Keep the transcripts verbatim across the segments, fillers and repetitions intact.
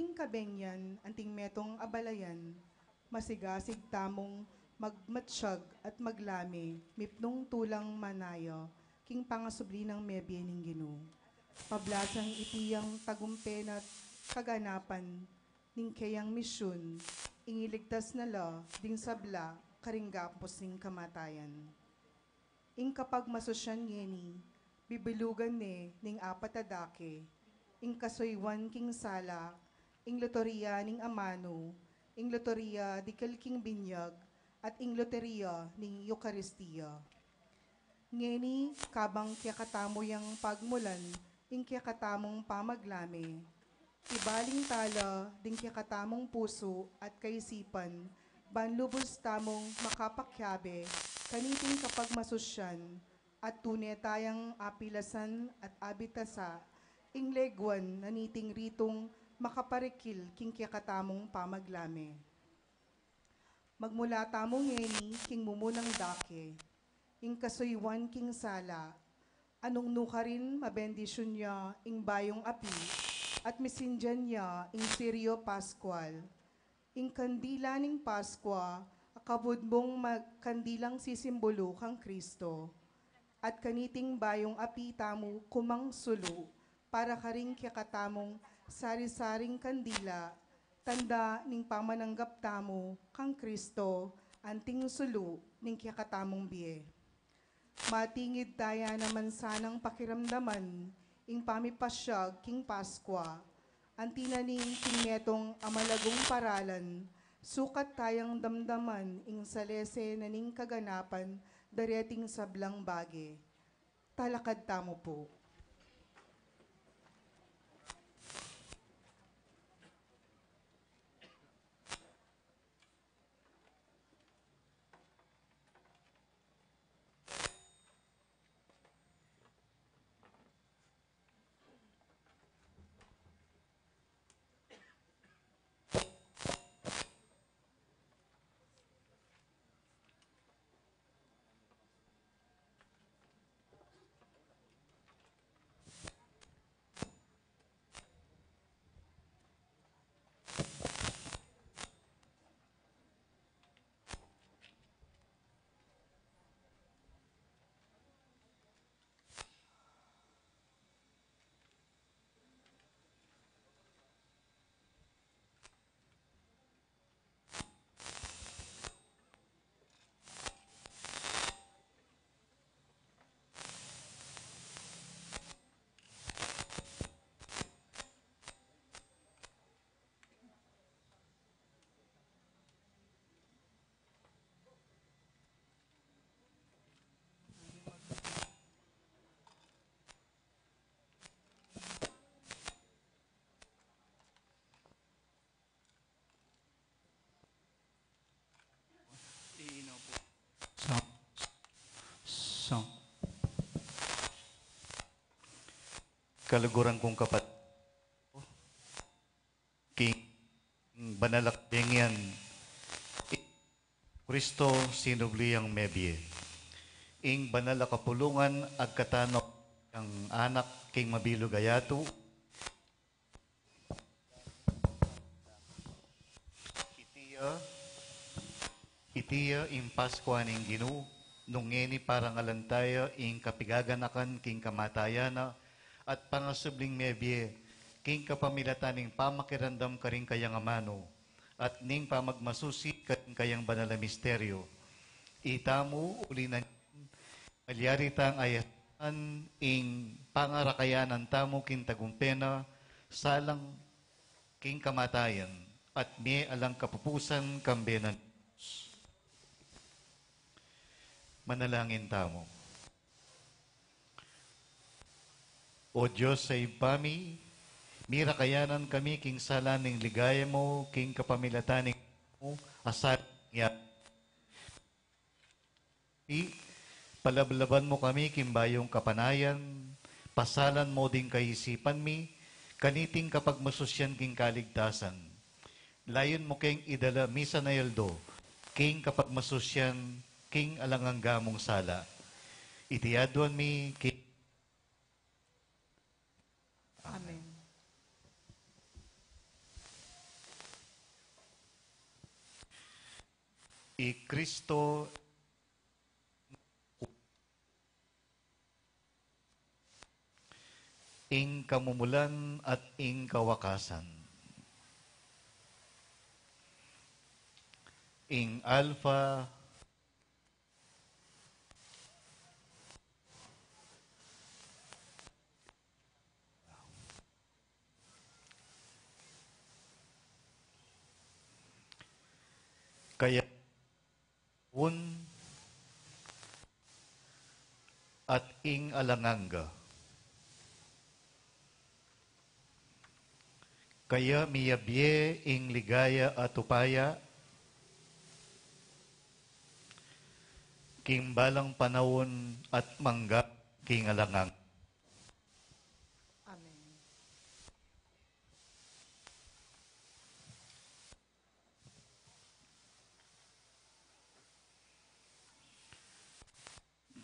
Ing kabenyan, anting metung a balayan, masigasig tamung magmatyag at maglame, mipnung tulang manaya, king pangasubli nang mebie ning Ginu. Pablasang iti yang tagumpe na't kaganapan ning keyang misyun, ing iligtas na la ding sabla karing gapus ning kamatayan. Ing kapagmasusyan ngeni, bibilugan ne ning apat a dake, ing kasuyuan king sala, ing loteria ning amanu, ing loteria dikil king binyag, at ing loteria ning Eukaristia. Ngeni, kabang kekatamu yang pagmulan ing kekatamung pamaglame, ibaling tala ding kekatamung pusu at kaisipan, ban lubus tamung makapakiabe kaniting kapagmasusyan, at tune tayang apilasan at abitasa ing leguan na niting ritung makaparikil king kekatamung pamaglame. Magmula tamu ngeni king mumunang dake, ing kasuyuan king sala, anung nukarin mabendisyun ya ing bayung api, at misindian ya ing sirio paskual, ing kandila ning Paskua, a kabudbung ma-, kandilang sisimbulu kang Kristo. At kaniting bayung api tamu kumang sulu, para karing kekatamung sari-saring kandila, tanda ning pamananggap tamu kang Kristo, anting sulu ning kekatamung bie. Matingid taya naman sanang pakiramdaman ing pamipasyag king Paskua, anti na ning king metung a malagung paralan, sukat tayang damdaman ing salese na ning kaganapan dareting sablang bage. Talakad tamu pu. Iinaw pu. Sang, sang. Kaluguran kung kapat-, king banal a kabenyan, Kristo sinubli yang mebie. Ing banal a kapulungan agkatana yang anak king mabilug a yatu. Iti ya, iti ya ing Paskua ning Ginu, nung ngeni parangalan taya ing kapigaganakan king kamatayan na, at pangasubling mebie, king kapamilatan ning pamakiramdam karing kayang amanu, at ning pamagmasusi karing kayang banal a misteryo. Itamu, uli na niyan, malyari tang ayasan ing pangarakayanan tamu king tagumpe na, salang king kamatayan, at mie alang kapupusan kambe nang Dios. Manalangin tamu. O Dios a Ibpa mi, mirakayanan kami king sala ning ligaya mu, king kapamilatan ning mu, asal ya. I, palablaban mu kami king bayung kapanayan, pasalan mu ding kaisipan mi, kaniting kapagmasusyan king kaligtasan. Layun mu keng idala misan a aldo, king kapagmasusyan, king alang angga mung sala. Iti aduan mi, king Amen. I Kristo ing kamumulan at ing kawakasan, ing Alpha, kaya un at ing alang angga. Kaya miyabie ing ligaya at upaya king balang panaun at mangga king alang angga. Amen.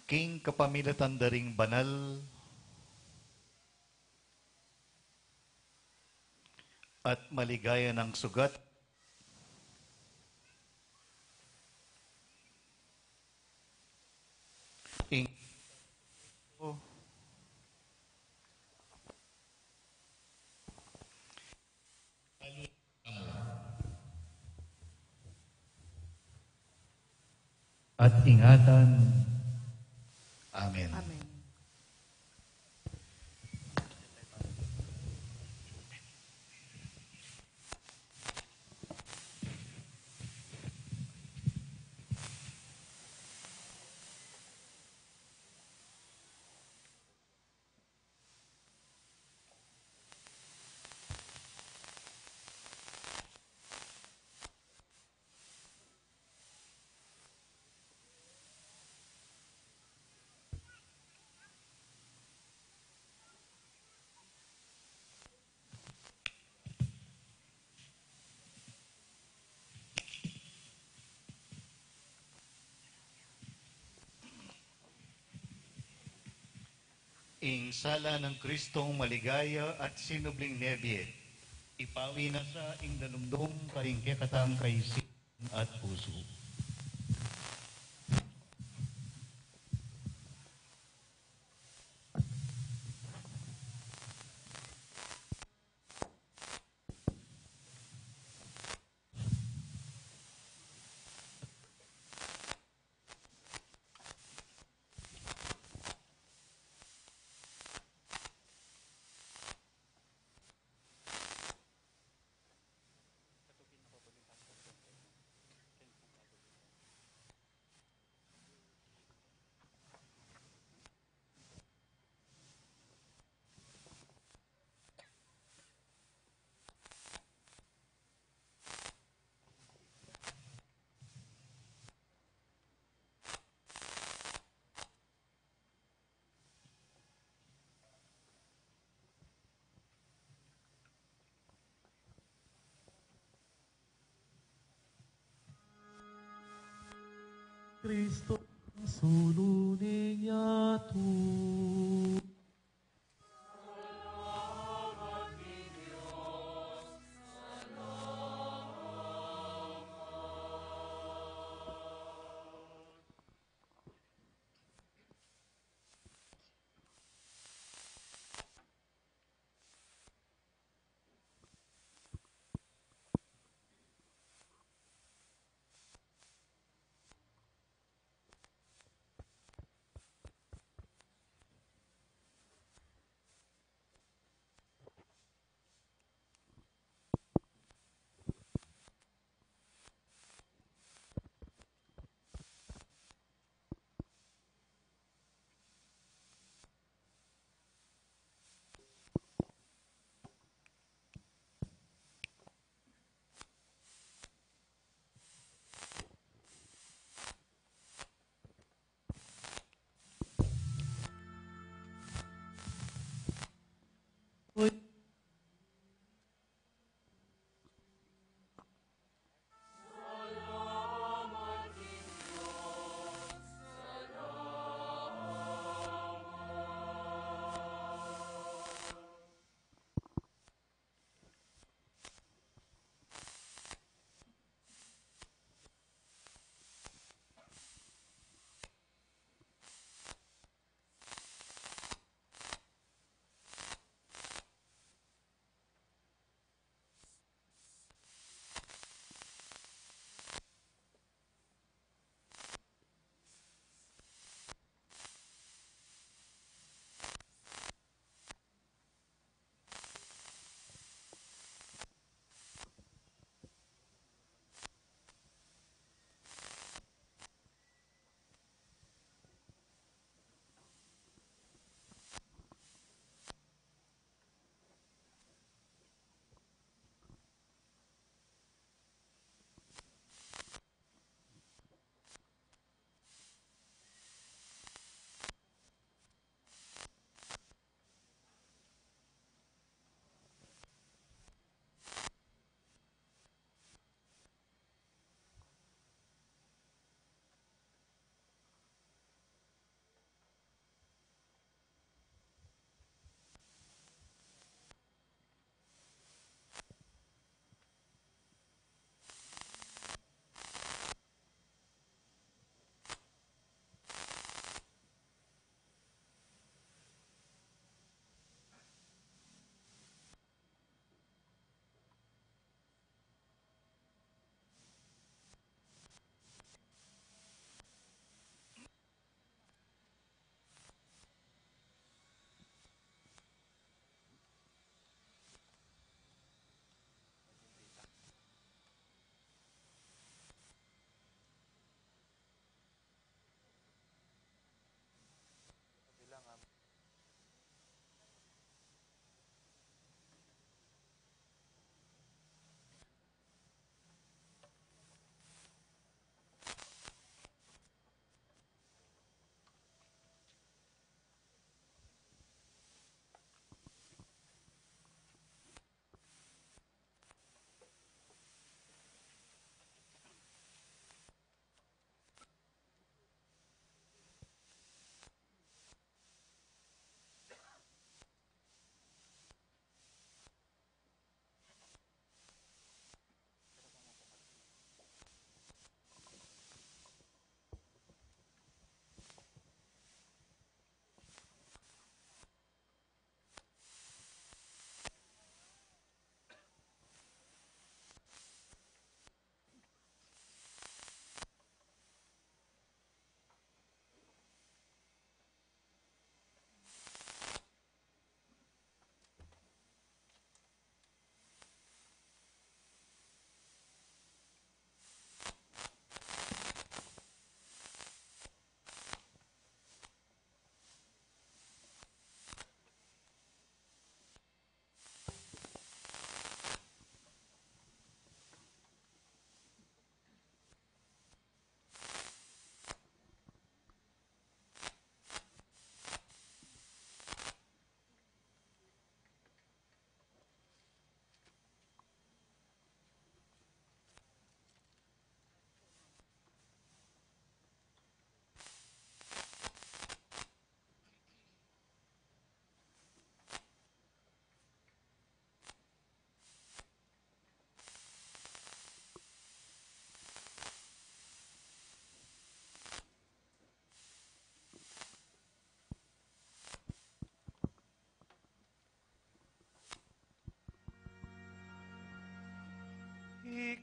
King kapamilatan da ring banal at maligaya nang sugat, ing at ingatan. Amen. Amen. Ing sala nang Kristong maligaya at sinubling mebie, ipawi na sa ing danumdum karing kekatang kaisipan at pusu. Kristo, sulu ning yatu.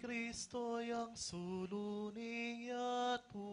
Kristo yang sulu ning yatu.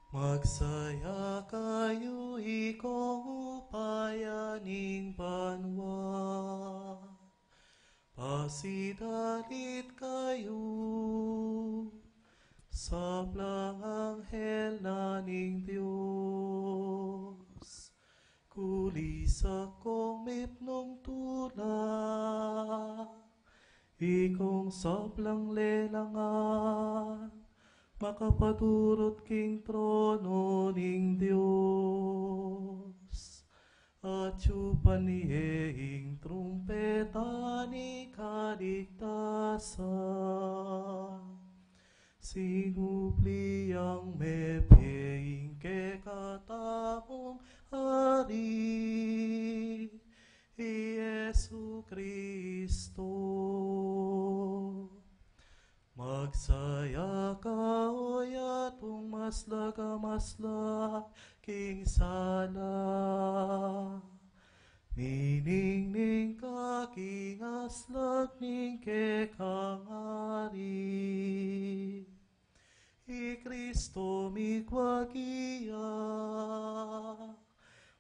Magsaya kayu, ikong upaya ning banua. Pasidalit kayu, sablang anghel na ning Dios. Kulisak kong mipnung tula, ikong sablang lelangan, makapaturut king trono ning Dios. Atiu pa ne ing trumpeta ning kaligtasan. Sinubli yang mebie ing kekatamung Ari, i Jesu Kristo. Magsaya ka, o yatung maslag a maslag king sala. Miningning ka king aslag ning kekang Ari. I Kristo mikwa keya,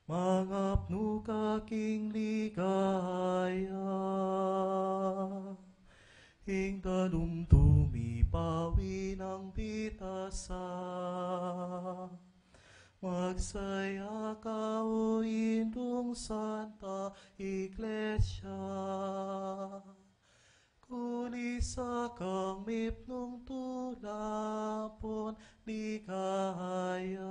mangapnu ka king ligaya. Ing dalum tumipawi nang pitasa. Magsaya ka, o Indung Santa Iglesia. Kulisak kang mipnung tula ampon ligaya.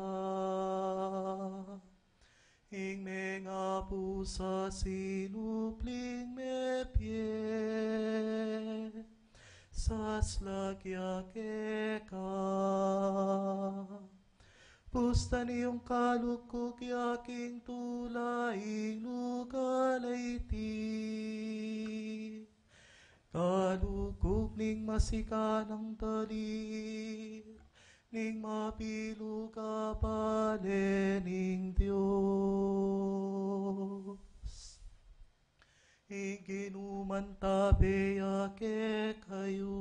Ing mengapu sa sinubling mebie, saslag ya keka. Pustan yung kalukuk ya king tula ing lugal a iti. Kalukuk ning masikanang dali, ning mabilug a bale ning Dios. Ing Ginu mantabe ya kekayu.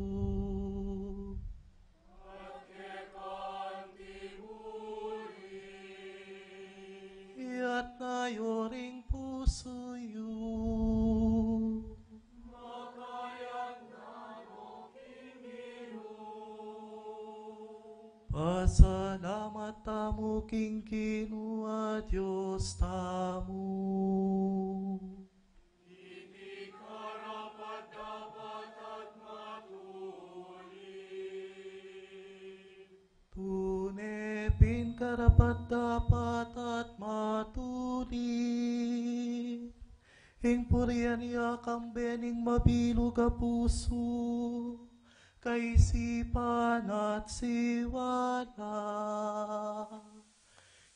At keka antimuri. Iyatas yu ring pusu yu. Makayag na no king Ginu. Pasalamat tamu king Ginu a Dios tamu. Iti karapat-dapat at matulid. Tune pin karapat-dapat at matulid. Ing purian ya kambe ning mabilug a pusu, kaisipan at siwala.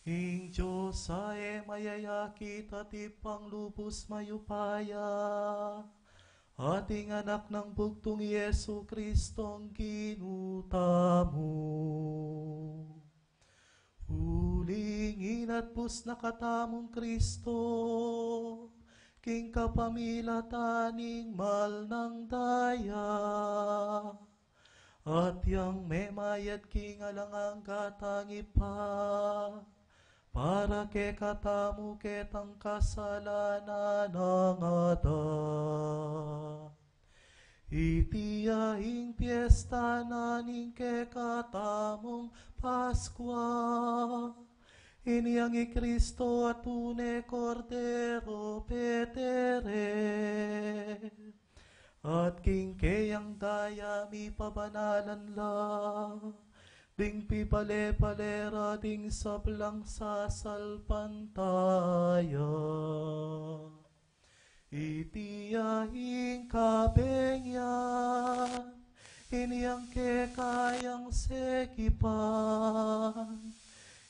Ing Dios a e mayayakit at Ibpang lubus mayupaya, at ing Anak nang bugtung, Jesu Kristong Ginu tamu. Uling inatpus na katamung Kristo, king kapamilatan ning mal nang daya, at yang memayad king alang angga tang Ibpa, para kekatamu ketang kasalanan nang adat. Iti ya ing piesta na ning kekatamung Paskua. Ini yang i Kristo a tune Kordero petere. At king keyang daya mipabanalan la ding pibale-bale ra ding sablang sasalpantaya. Iti ya ing kabeng yan, ini yang kekayang sekipan,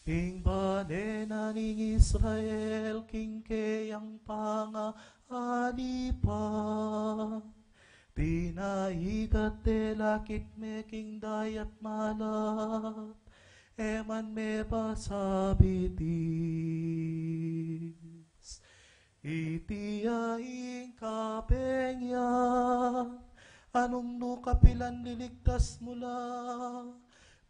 ing bane na ning Israel king keyang pangaalipan. Tinaidat de lakit me king dayat malat, e man me pasabitis. Iti ya ing kabeng yan, a nung nu kapilan liligtas mu la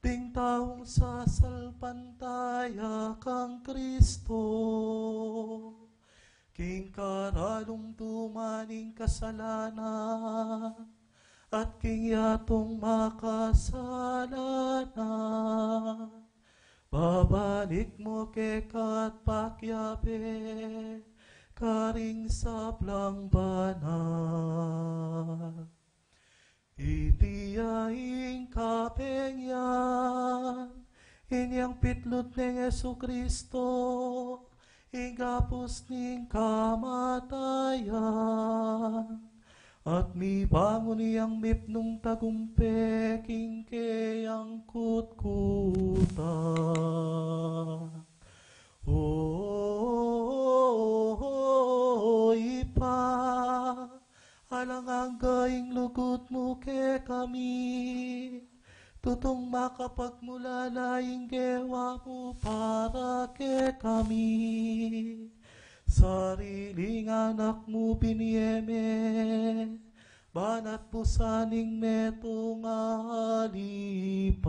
ding taung sasalpantaya kang Kristo king karalumduman ning kasalanan, at king yatung makasalanan, babalik mu keka at pakiabe karing sablang banal. Iti ya ing kabeng yan, ini yang pitlut neng Jesu Kristo, ing gapus ning kamatayan, at mibangun yang mipnung tagumpe king keyang kutkutan. O Ibpa, alang angga ing lugud mu kekami, tutung makapagmulala ing gewa mu para kekami. Sariling anak mu binie me, banat pusan ning metung alipan.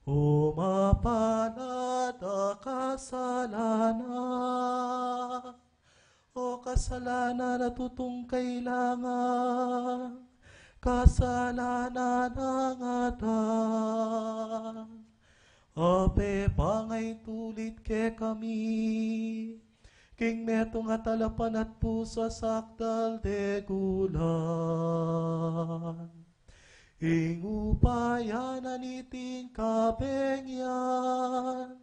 O mapalad a kasalanan, o kasalanan a tutung kailangan, kasalanan nang adat, a pepangaitulit kekami king metung a talapan at pusu a sakdal de gulan. Ing upaya na niting kabeng yan,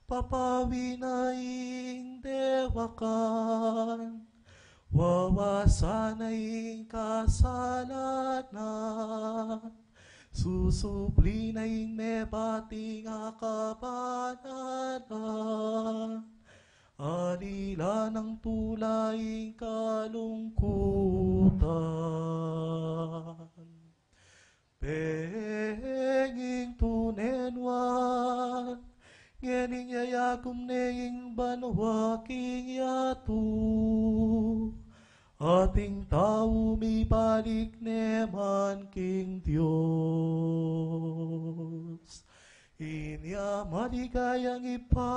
papawi na ing dewakan, wawasan na ing kasalanan, susubli na ing mebating a kabanalan, alila nang tula ing kalungkutan. Penging tunen wa, ngening yayagum ne ing banua king yatu, at ing tau mibalik ne man king Dios. Inya maligayang Ibpa,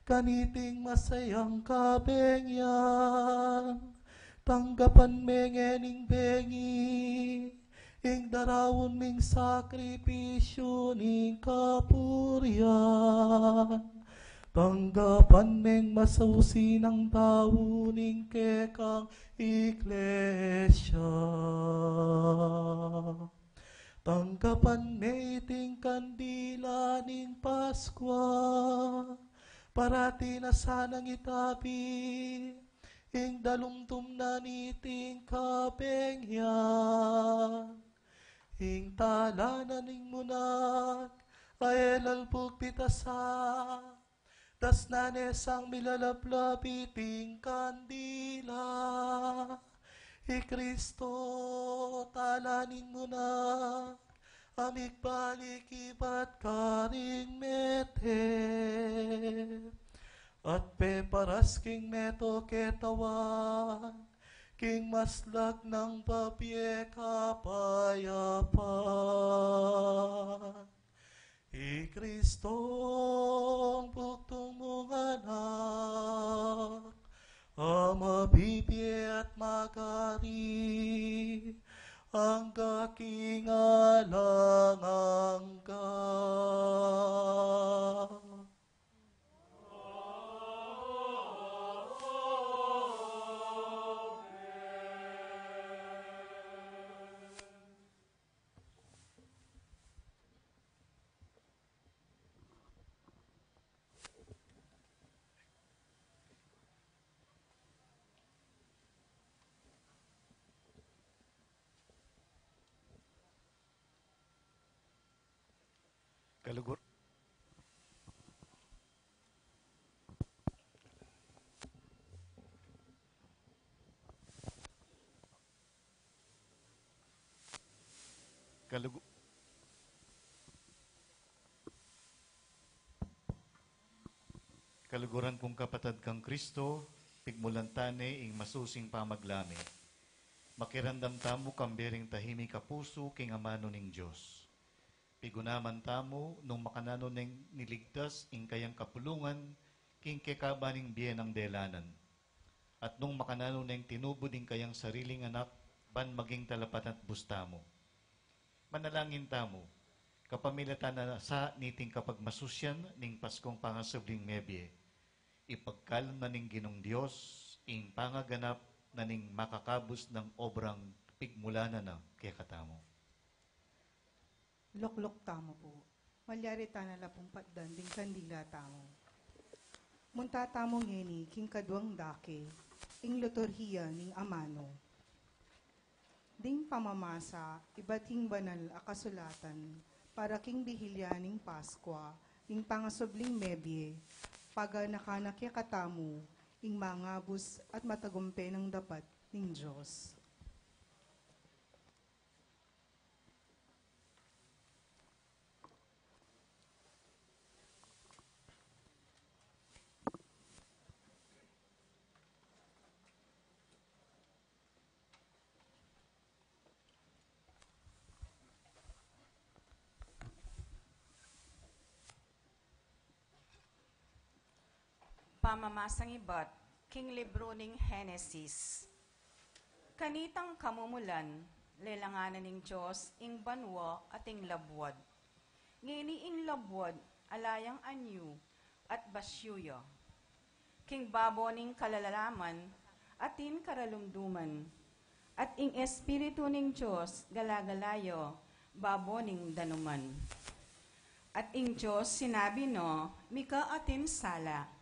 kaniting masayang kabeng yan, tanggapan me ngening bengi ing daraun ming sakripisyu ning kapurian. Tanggapan meng masausin a tau ning kekang iglesia. Tanggapan me iting kandila ning Paskua, Parati na sanang itabi ing dalumdum na niting kabengyan, ing tala na ning munag a e lalbug pitasan, dasnan ne sang milalablab iting kandila. I Kristo, tala ning munag a migbalik ibat karing mete, at peparas king meto ketawan king maslag nang babie kapayapan. I Kristong bugtung mung anak, a mabibie at magari angga king alang angga. Kalugur-, kalugu-, kaluguran kung kapatad kang Kristo, pigmulan ta ne ing masusing pamaglame. Makiramdam tamu kambe ring tahimik a pusu king amanu ning Dios. Pigunaman tamu nung makananu neng niligtas ing kayang kapulungan king kekaban ning bie nang delanan, at nung makananu neng tinubud ing kayang sariling anak ban maging talapanatbus tamu. Manalangin tamu, kapamilatan na sa niting kapagmasusyan ning Paskong pangasubling mebie, ipagkalub na ning Ginung Dios ing pangaganap na ning makakabus nang obrang pigmulanan na kekatamu. Lukluk tamu pu. Malyari tana la pung patdan ding kandila tamu. Munta tamu ngeni king kaduang dake, ing liturhiya ning amanu. Ding pamamasa ibat king banal a kasulatan para king bihilya ning Paskwa, ning pangasubling mebie, paganakan na kekatamu ing mangabus at matagumpe nang dapat ning Dios. Pamamasang ibat king libru ning Henesis. Kanitang kamumulan, lelangan na ning Dios ing banua at ing labuad. Ngeni ing labuad ala yang anyu at basyu ya. King babo ning kalalaman atin karalumduman, at ing Espiritu ning Dios gala-gala ya babo ning danuman. At ing Dios sinabi no, mika atin sala,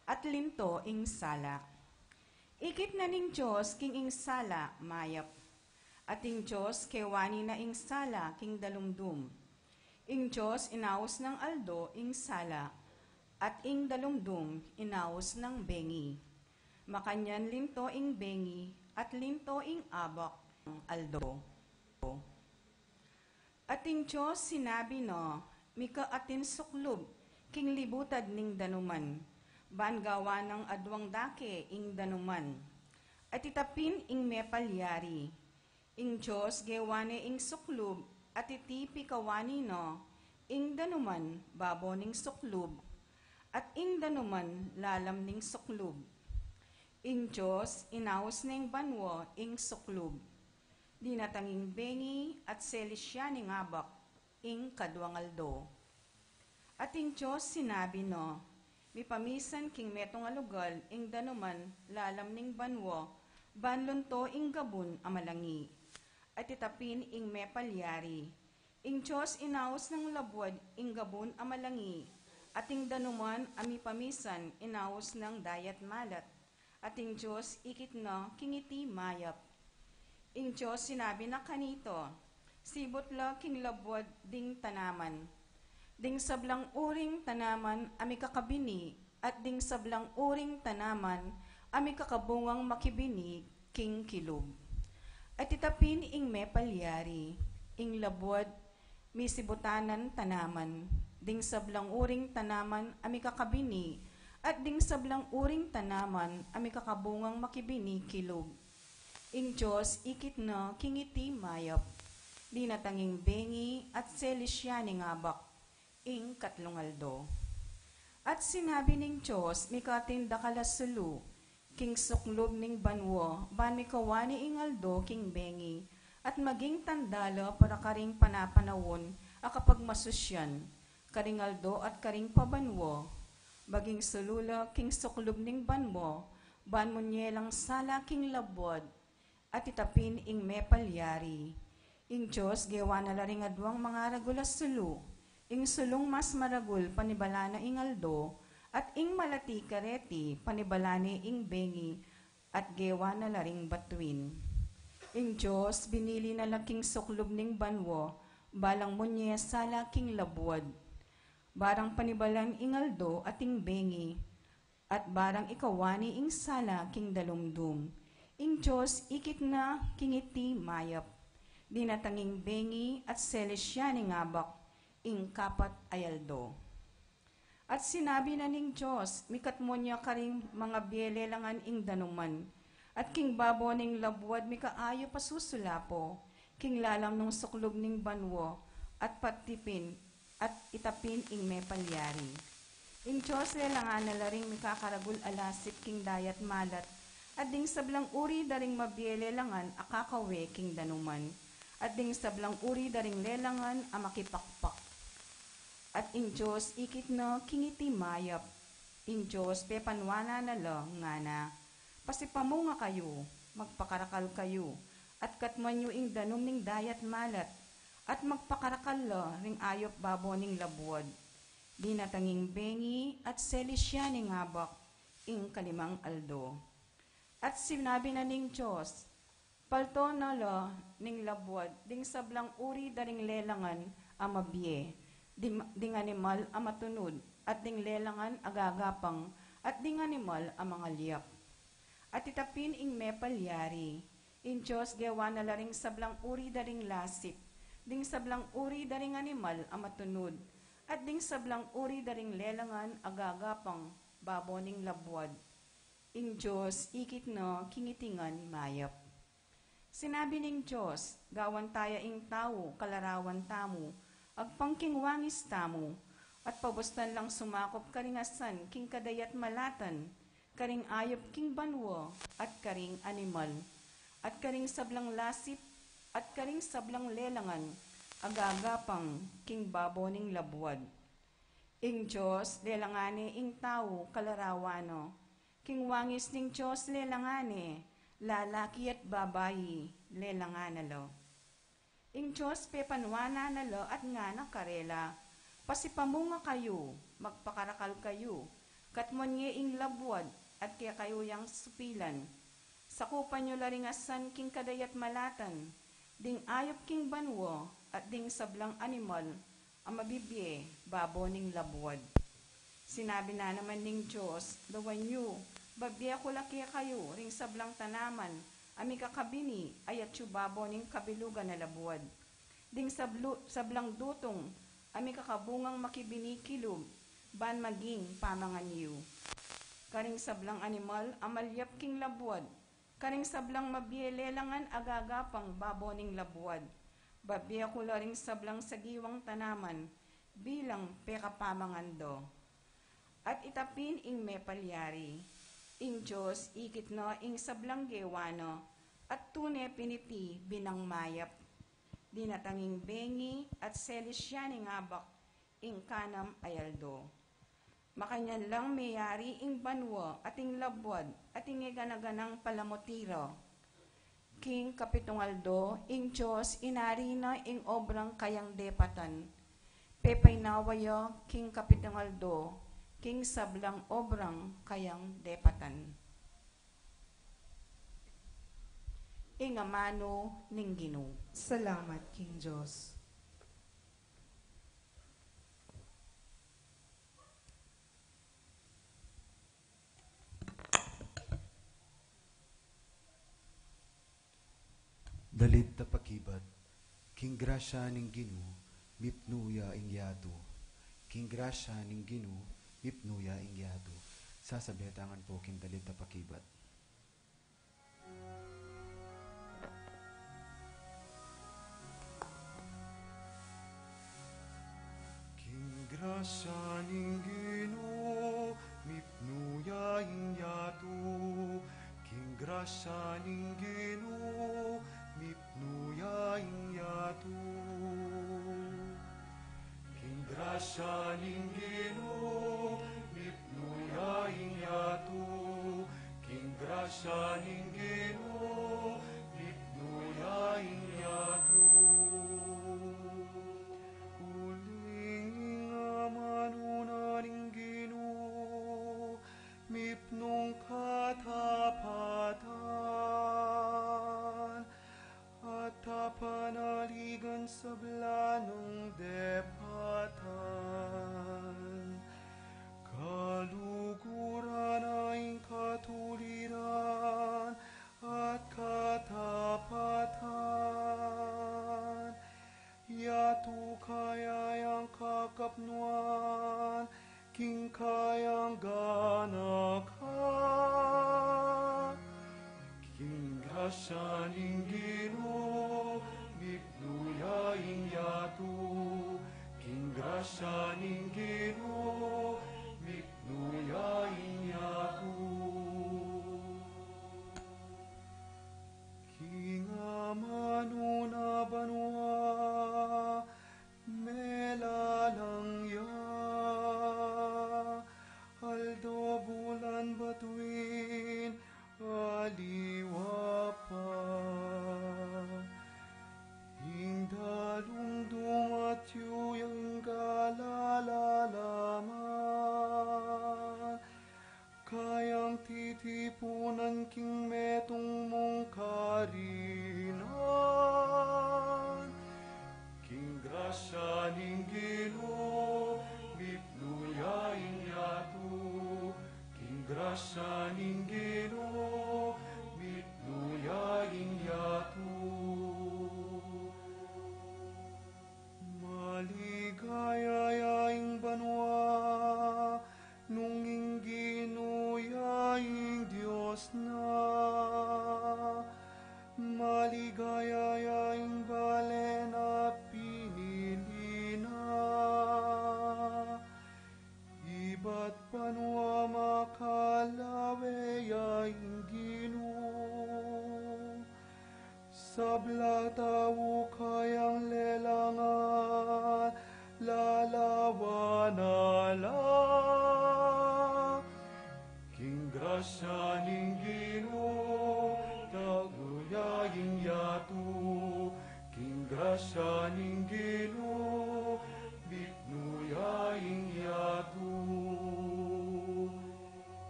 at linto ing sala. Ikit na ning Dios king ing sala mayap. At ing Dios kewani na ing sala king dalumdum. Ing Dios inaus nang aldo ing sala, at ing dalumdum inaus nang bengi. Makanyan linto ing bengi, at linto ing abak ning aldo. At ing Dios sinabi no, mika atin suklub king libutad ning danuman, ban gawan nang aduang dake ing danuman, at itapin ing mepalyari. Ing Dios gewa ne ing suklub, at iti pikawani no, ing danuman babo ning suklub, at ing danuman lalam ning suklub. Ing Dios inaus neng banua ing suklub. Dinatang ing bengi at selisya ning abak ing kaduang aldo. At ing Dios sinabi no, mipamisan king metung a lugal ing danuman lalam ning banua, ban lunto ing gabun a malangi, at itapin ing mepalyari. Ing Dios inaus nang labuad ing gabun a malangi, At ing danuman a mipamisan inaus nang dayat malat, at ing Dios ikit na king iti mayap. Ing Dios sinabi na kanita, sibut la king labuad ding tanaman, ding sablang uring tanaman a mikakabini, at ding sablang uring tanaman a mikakabungang makibini king kilub. At itapin ing mepalyari, ing labuad misibutanan tanaman, ding sablang uring tanaman a mikakabini, at ding sablang uring tanaman a mikakabungang makibini kilub. Ing Dios ikit na king iti mayap, dinatang ing bengi at selestia ning abak, ing katlung aldo. At sinabi ning Dios, mikating dakal a sulu king suklub ning banua, ban mikawani ing aldo king bengi, at maging tanda la para karing panapanaun a kapagmasusian, karing aldo at karing pabanua. Maging sulu la king suklub ning banua, ban munye lang sala king labuad, at itapin ing mepalyari. Ing Dios gewa na la ring aduang mangaragul a sulu, ing sulung mas maragul panibalan na ing aldo, at ing malati kareti panibalan ne ing bengi, at gewa na la ring batuin. Ing Dios binili na la king suklub ning banua, balang munye sala king labuad, barang panibalan ing aldo at ing bengi, at barang ikawani ing sala king dalumdum. Ing Dios ikit na king iti mayap, dinatang ing bengi at selestia ning abak, ing kapat a aldo. At sinabi na ning Dios, mikatmu ne karing mangabie lelangan ing danuman, at king babo ning labuad mikaayup a susulapo, king lalam nung suklub ning banua, at patipin, at itapin ing mepalyari. Ing Dios lelangan na la ring mikakaragul a lasip king dayat malat, at ding sablang uri da ring mabie lelangan a kakawe king danuman, at ding sablang uri da ring lelangan a makipakpak. At ing Dios ikit na king iti mayap. Ing Dios pepanuanan na la, ngana, pasipamunga kayu, magpakarakal kayu, at katmuan yu ing danum ning dayat malat, at magpakarakal la ring ayup babo ning labuad. Dinatang ing bengi at selestia ning abak, ing kalimang aldo. At sinabi na ning Dios, palto na la ning labuad ding sablang uri da ring lelangan a mabie, ding, ding animal a matunud, at ding lelangan a gagapang, at ding animal a mangalyap. At itapin ing mepalyari, ing Dios gewa na la ring sablang uri da ring lasip, ding sablang uri da ring animal a matunud, at ding sablang uri da ring lelangan a gagapang babo ning labuad. Ing Dios ikit na king iti ngan mayap. Sinabi ning Dios, gawan taya ing tau kalarawan tamu, agpang king wangis tamu, at pabustan lang sumakup karing asan king kadayat malatan, karing ayup king banua, at karing animal, at karing sablang lasip, at karing sablang lelangan a gagapang king babo ning labuad. Ing Dios lelangan ne ing tau kalarawan na. King wangis ning Dios lelangan ne, lalaki at babai lelangan na la. Ing Dios pepanuanan na la at ngana karela, pasipamunga kayu, magpakarakal kayu, katmuan ye ing labuad at kekayu yang supilan. Sakupan yu la ring asan king kadayat malatan, ding ayup king banua, at ding sablang animal a mabibie babo ning labuad. Sinabi na naman ning Dios, lawan yu, babie ku la kekayu ring sablang tanaman a mikakabini a yatyu babo ning kabilugan a labuad, ding sablu-, sablang dutung a mikakabungang makibini kilub, ban maging pamangan yu, karing sablang animal a malyap king labuad, karing sablang mabie lelangan a gagapang babo ning labuad. Babie ku la ring sablang sagiwang tanaman bilang pekapamangan da. At itapin ing mepalyari, ing Dios ikit na ing sablang gewa na, at tune pin iti binang mayap. Dinatang ing bengi at selestia ning abak, ing kanam a aldo. Makanyan lang meyari ing banua at ing labuad at ing igana-ganang palamuti ra. King kapitung aldo, ing Dios inari na ing obrang kayang depatan. Pepainawa ya king kapitung aldo, king sablang obrang kayang depatan. Ing amanu ning Ginu. Salamat king Dios. Dalit a pakibat. King grasya ning Ginu, mipnu ya ing yatu. King grasya ning Ginu, mipnu ya ing yatu. Sasabitan tamu pu king dalit a pakibat. King grasya ning Ginu, mipnu ya ing yatu. King grasya ning Ginu, mipnu ya ing yatu. King grasya ning Ginu, mipnu ya ing yatu. King grasya ning Ginu, mipnu ya ing yatu. Uling ing amanu na ning Ginu, mipnung katapatan, at apanaligan sabla nang depatan. Kaluguran na ing katuliran at katapatan. Yatu kaya yang kakapnuan king kayang ganakan. King grasya ning Ginu, mipnu ya ing yatu. King grasya ning Ginu, mipnu ya ing yatu. King amanu na banua, melalang ya. Aldo bulan batuin, aliwa pa. Ing dalung dumatyu ya ing kalalalaman. Kayang titipunan king metung mung karinan. King grasya ning Ginu, mipnu ya ing yatu. King grasya ning Ginu, mipnu ya ing yatu. Maligaya ya ing banua, nung ing Ginu ya ing Dios na. Maligaya ya ing bale na pinili na. Ibat banua makalawe ya ing Ginu. Sablang tau kayang lelangan, lalawan na la. King grasya ning Ginu, taklu ya ing yatu. King grasya ning Ginu, mipnu ya ing yatu.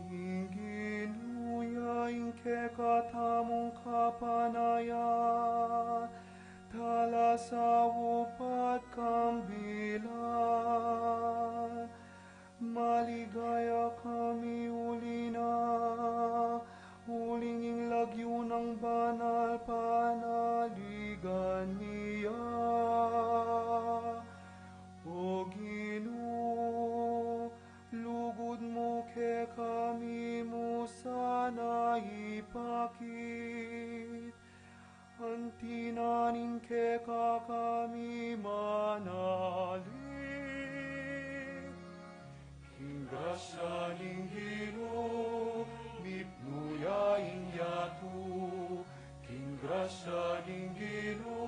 Ing Ginu ya ing kekatamung kapanayan, talasaup at kambilan. Maligaya kami uli na, uling ing lagyu nang banal panaligan ya. O Ginu, lugud mu kekami mu sana ipakit, anti na ning keka kami manalig. King grasya ning Ginu, mipnu ya ing yatu. King grasya ning Ginu,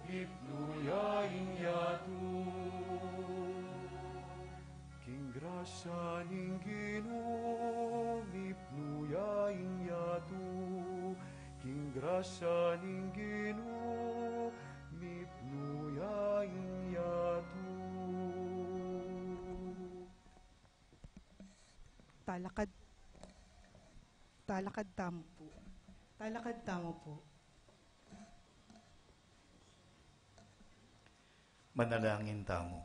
mipnu ya ing yatu. King grasya ning Ginu, mipnu ya ing yatu. King grasya ning Ginu, mipnu ya ing yatu. Lakad, talakad tamu po. Talakad tamu po. Manalangin tamu.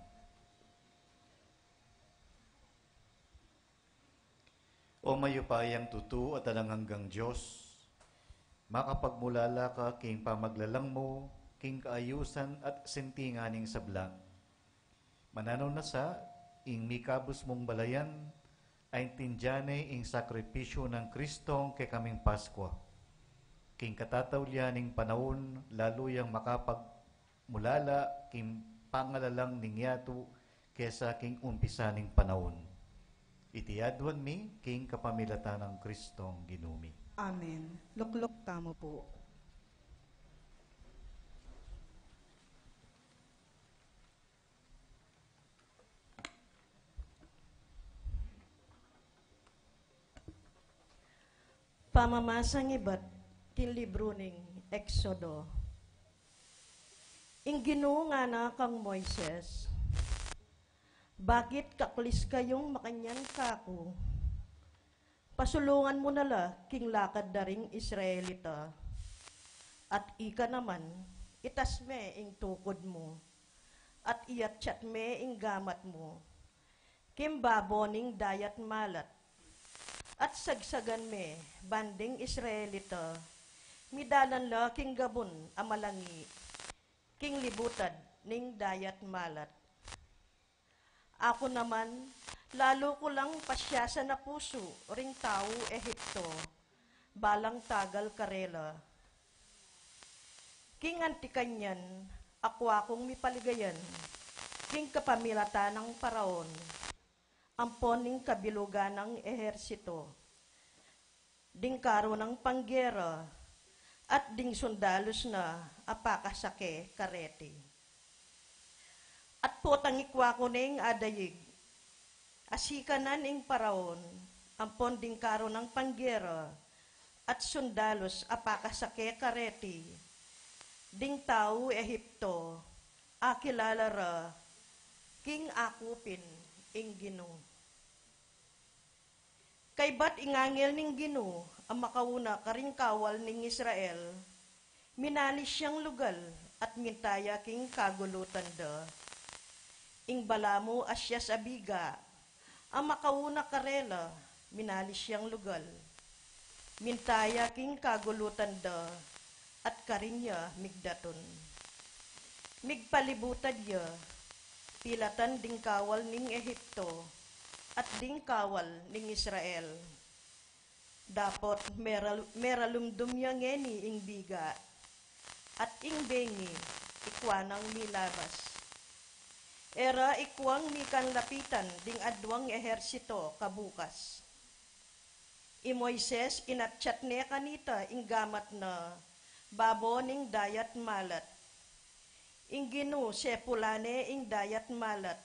O mayupayang tutu at alang anggang Dios, makapagmulala ka king pamaglalang mu king kaayusan at sintingan ning sabla. Mananu na sa ing mikabus mung balayan, aintindian ne ing sakripisyu nang Kristong kekaming Paskwa. King katataulian ning panaun, lalu yang makapagmulala king pangalalang ning yatu kesa king umpisa ning panaun. Iti aduan mi king kapamilatan nang Kristong Ginu mi. Amen. Lukluk tamu po. Pamamasang ibat king libru ning Exodo. Ing Ginu ngana kang Moises, "Bakit kaklis kayung makanyan kaku? Pasulungan mu na la king lakad da ring Israelita, at ika naman, itas me ing tukud mu, at iatyat me ing gamat mu king babo ning Dayat Malat, at sagsagan me ban ding Israelita midalan la king gabun a malangi king libutad ning Dayat Malat. Aku naman, lalu ku lang pasyasan a pusu ring tau Ehipto, balang tagal karela. King anti kanyan, akua kung mipaligayan king kapamilatan nang Faraon ampon ning kabilugan nang ehersito, ding karu nang panggera, at ding sundalus na a pakasake kareti. At potang ikua ku neng adaig, asikanan ing Faraon ampon ding karu nang panggera at sundalus a pakasake kareti, ding tau Ehipto, akilala ra king aku pin ing Ginu." Kaybat ing angel ning Ginu a makauna karing kawal ning Israel, minalis yang lugal at minta ya king kagulutan da. Ing balamu a sias a biga a makauna karela, minalis yang lugal, minta ya king kagulutan da, at karin ya migdatun. Migpalibutad ya, pilatan ding kawal ning Ehipto at ding kawal ning Israel. Dapot mera-, meralumdum ya ngeni ing biga, at ing bengi ikua nang milabas. E ra ikuang mikanlapitan ding aduang ehersito kabukas. I Moises inatyat ne kanita ing gamat na babo ning Dayat Malat. Ing Ginu sepulan ne ing Dayat Malat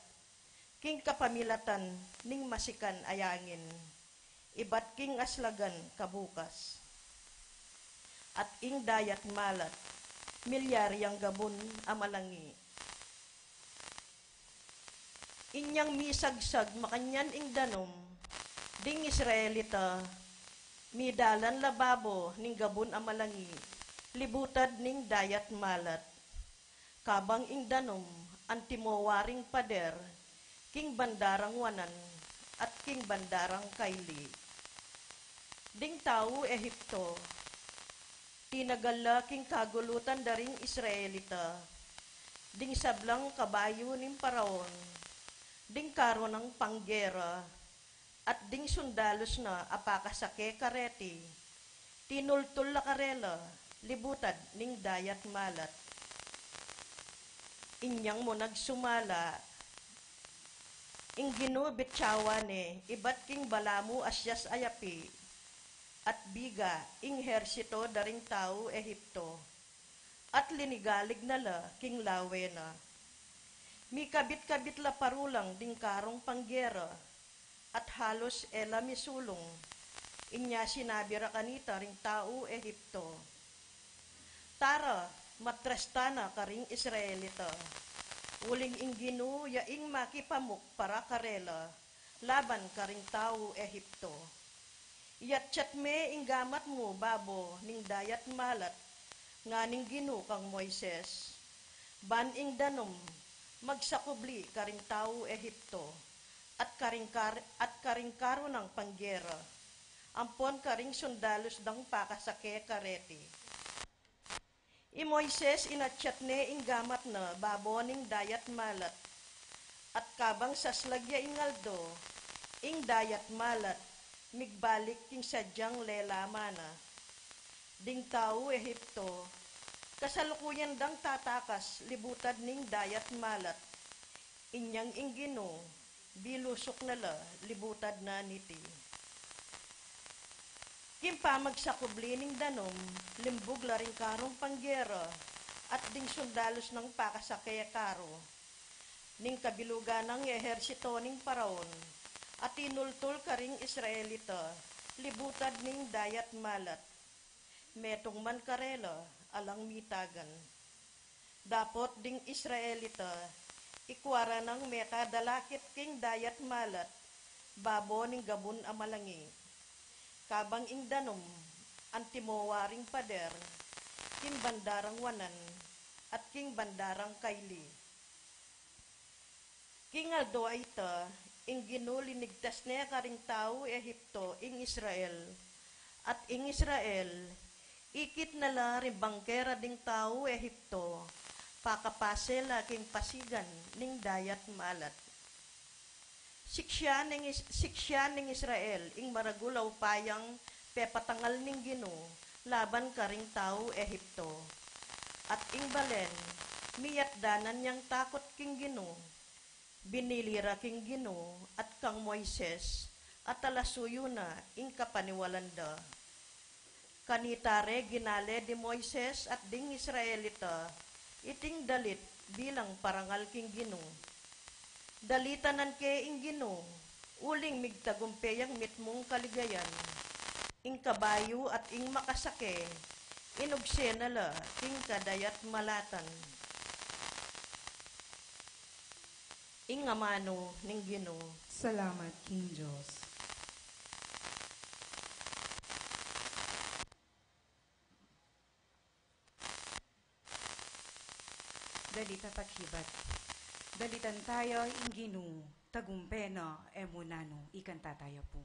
king kapamilatan ning masikan a yangin, ibat king aslagan kabukas. At ing Dayat Malat milyari yang gabun a malangi. Inyang misagsag makanyan ing danum, ding Israelita midalan la babo ning gabun a malangi libutad ning Dayat Malat. Kabang ing danum antimo waring pader king bandarang wanan at king bandarang kaili. Ding tau Ehipto, tinagal la king kagulutan da ring Israelita, ding sablang kabayu ning Faraon, ding karu nang panggera, at ding sundalus na a pakasake kareti, tinultul la karela libutad ning Dayat Malat. Inyang mu nagsumala, ing Ginu bityawan ne ibat king balamu a sias a yapi at biga ing hersito da ring tau Ehipto, at linigalig na la king lawe na. Mikabit-kabit la parulang ding karung panggera, at halus e la misulung. Inya sinabi ra kanita ring tau Ehipto, "Tara, matras tana karing Israelita. Uling ing Ginu ya ing makipamuk para karela, laban karing tau Ehipto. Iyatyat me ing gamat mu babo ning dayat malat, nganang Ginu kang Moises, ban ing danum magsakubli karing tau Ehipto, at karing kar-, at karing karu nang panggera, ampon karing sundalus dang pakasake kareti. I Moises inatyat ne ing gamat na babo ning dayat malat, at kabang saslag ya ing aldo, ing dayat malat migbalik king sadyang lelama na. Ding tau Ehipto, kasalukuyan dang tatakas libutad ning dayat malat, inyang ing Ginu bilusuk na la libutad na niti. King pamagsakubli ning danum, limbug la ring karung panggera at ding sundalus nang pakasake karu ning kabilugan nang ehersito ning Faraon, at tinultul karing Israelita libutad ning dayat malat. Metung man karela, alang mitagan. Dapot ding Israelita, ikua ra nang mekadalakit king dayat malat, babo ning gabun a malangi. Kabang ing danum, antimo waring pader, king bandarang wanan, at king bandarang kaili. King aldo a ita, ing Ginu linigtas ne karing tau Ehipto ing Israel, at ing Israel, ikit na la ring bangkera ding tau Ehipto, pakapase la king pasigan ning dayat malat. Siksian ning Is-, siksian ning Israel ing maragul a upayang pepatangal ning Ginu laban karing tau Ehipto. At ing balen, miyatdanan yang takut king Ginu. Binili ra king Ginu at kang Moises, at talasuyu na ing kapaniwalan da. Kanita re ginale di Moises at ding Israelita iting dalit bilang parangal king Ginu. Dalitanan ke ing Ginu, uling migtagumpe yang mitmung kaligayan. Ing kabayu at ing makasake, inugse na la king kadayat malatan. Ing amanu ning Ginu. Salamat king Dios. Dalita pakibat. Dalitan taya ing Ginu, tagumpe na e mu nanu. Ikanta taya pu.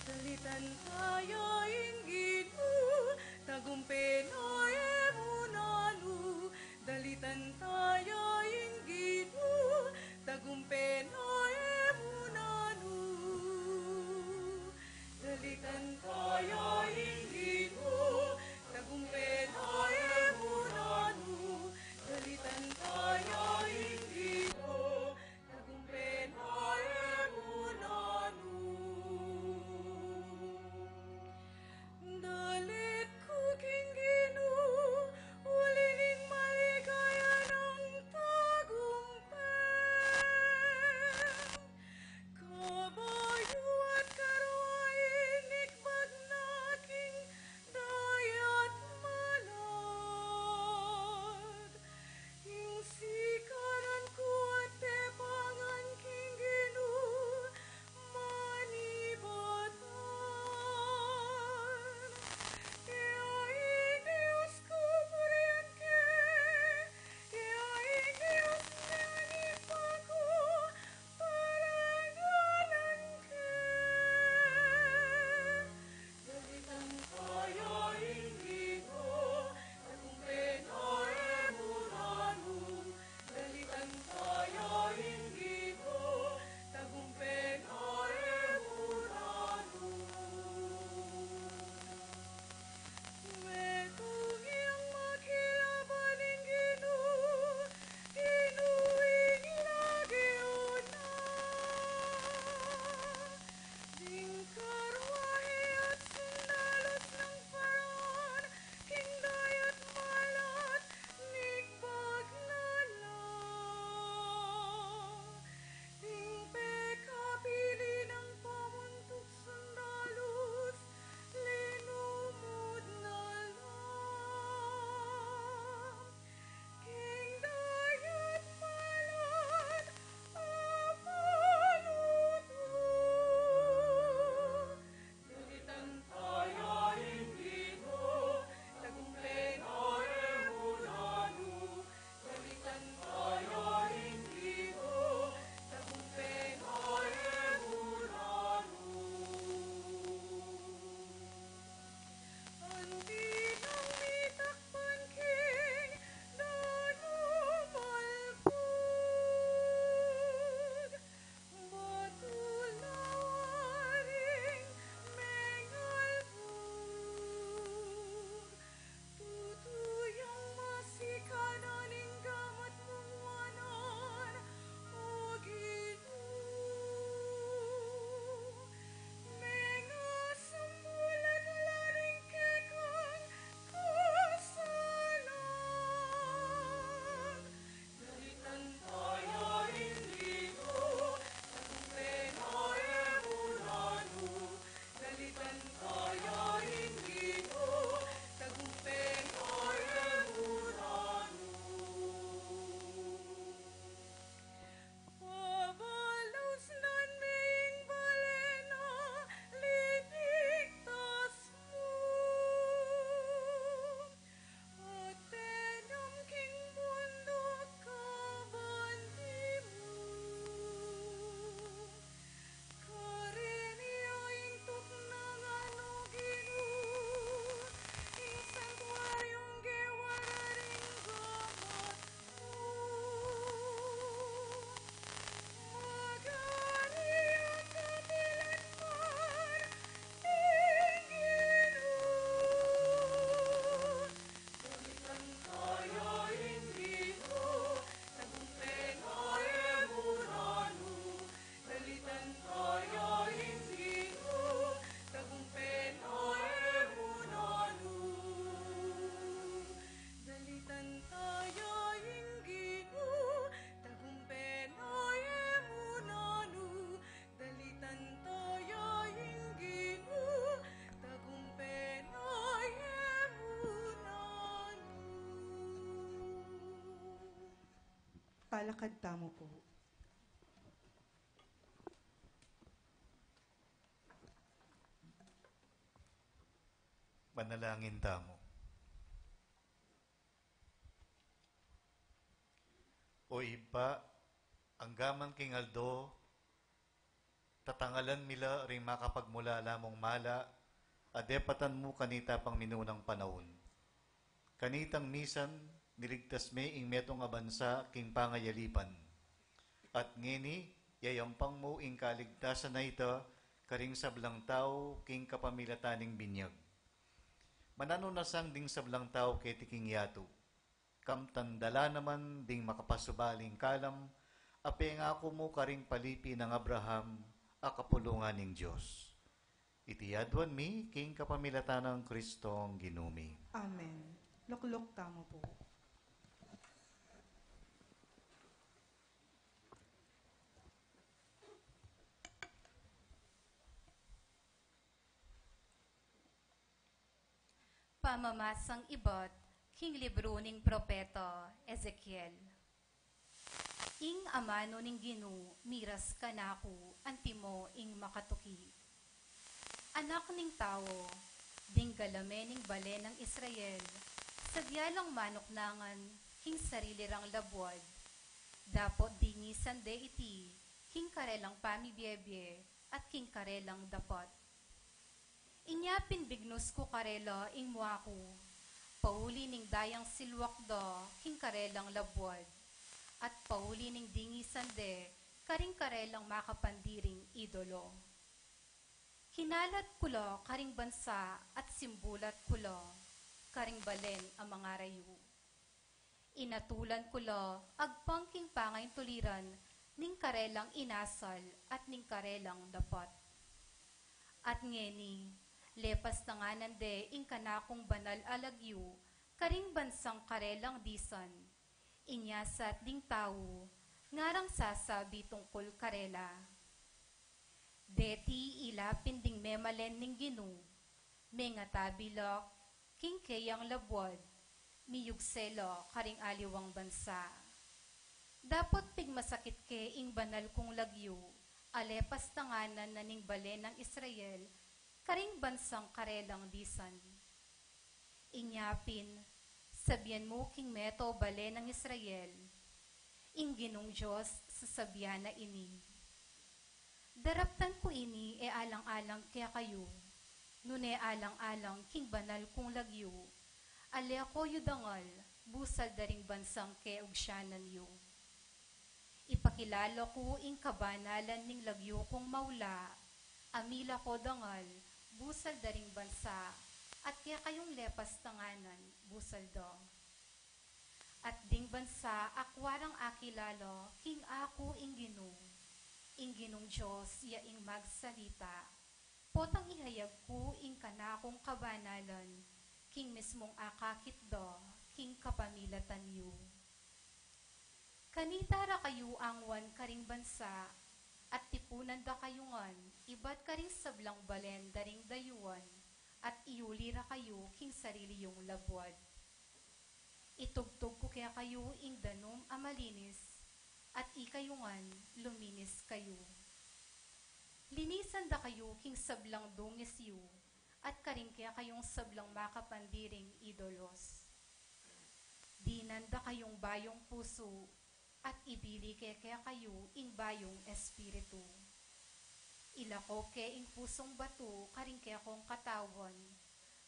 Dalitan taya ing Ginu, tagumpe na e mu nanu. Dalitan taya ing Ginu, tagumpe na e mu nanu. Dalitan taya ing Ginu, tagumpe na e mu nanu. Dalitan taya ing Ginu, tagumpe na e mu nanu. Dalit ku king Ginu, Palakad tamu pu. Manalangin tamu. O Ibpa, anggaman king aldo, tatangalan mi la ring makapagmulala mung mala a depatan mu kanita pang minunang panaun. Kanitang misan, niligtas me ing metung a bansa king pangayalipan. At ngeni, yayampang mu ing kaligtasan a ita karing sablang tau king kapamilatan ning binyag. Mananu na sang ding sablang tau keti king yatu, kamtan da la naman ding makapasubaling kalam a pengaku mu karing palipi nang Abraham a kapulungan ning Dios. Iti aduan mi king kapamilatan nang Kristong Ginu mi. Amen. Lukluk tamu pu. Pamamasang ibat king libru ning propeta Ezekiel. Ing amanu ning Ginu miras kanaku antimo ing makatuki. Anak ning tau, ding galame ning bale nang Israel, sadya lang manuknangan king sarili rang labuad, dapot dingisan de iti king karelang pamibiebie at king karelang dapat. Inya pin bignus ku karela ing mua ku, pauli ning dayang silwak da king karelang labuad, at pauli ning dingisan de karing karelang makapandiring idolo. Kinalat ku la karing bansa at simbulat ku la karing balen a mangarayu. Inatulan ku la agpang king pangaintuliran ning karelang inasal at ning karelang dapat. At ngeni, lepas na ngan de ing kanakung banal a lagyu karing bansang karelang disan, inya sat ding tau ngarang sasabi tungkul karela. Deti ila pin ding memalen ning Ginu, mengatabi la king keyang labuad, miyugse la karing aliwang bansa. Dapot pigmasakit ke ing banal kung lagyu a lepas na ngan na ning bale nang Israel karing bansang karelang disan. Inya pin, sabian mu king meto bale nang Israel, ing Ginung Dios sasabian na ini: Daraptan ku ini e alang-alang kekayu, nune alang-alang king banal kung lagyu a leko yu dangal busal da ring bansang keugsianan yu. Ipakilala ku ing kabanalan ning lagyu kung maula a milako dangal busal da ring bansa at kekayung lepas na ngan busal da. At ding bansa akua rang akilala king aku ing Ginu, ing Ginung Dios ya ing magsalita, potang ihayag ku ing kanakung kabanalan king mismung akakit da king kapamilatan yu. Kanita ra kayu anguan karing bansa, at tipunan da kayu ngan ibat karing sablang balen da ring dayuan, at iuli ra kayu king sarili yung labuad. Itugtug ku kekayu ing danum a malinis, at ikayu ngan luminis kayu. Linisan da kayu king sablang dungis yu, at karing kekayung sablang makapandiring idolos. Dinan da kayung bayung pusu, at ibili ke kekayu ing bayung espiritu. Ilako ke ing pusung batu karing kekong katawan,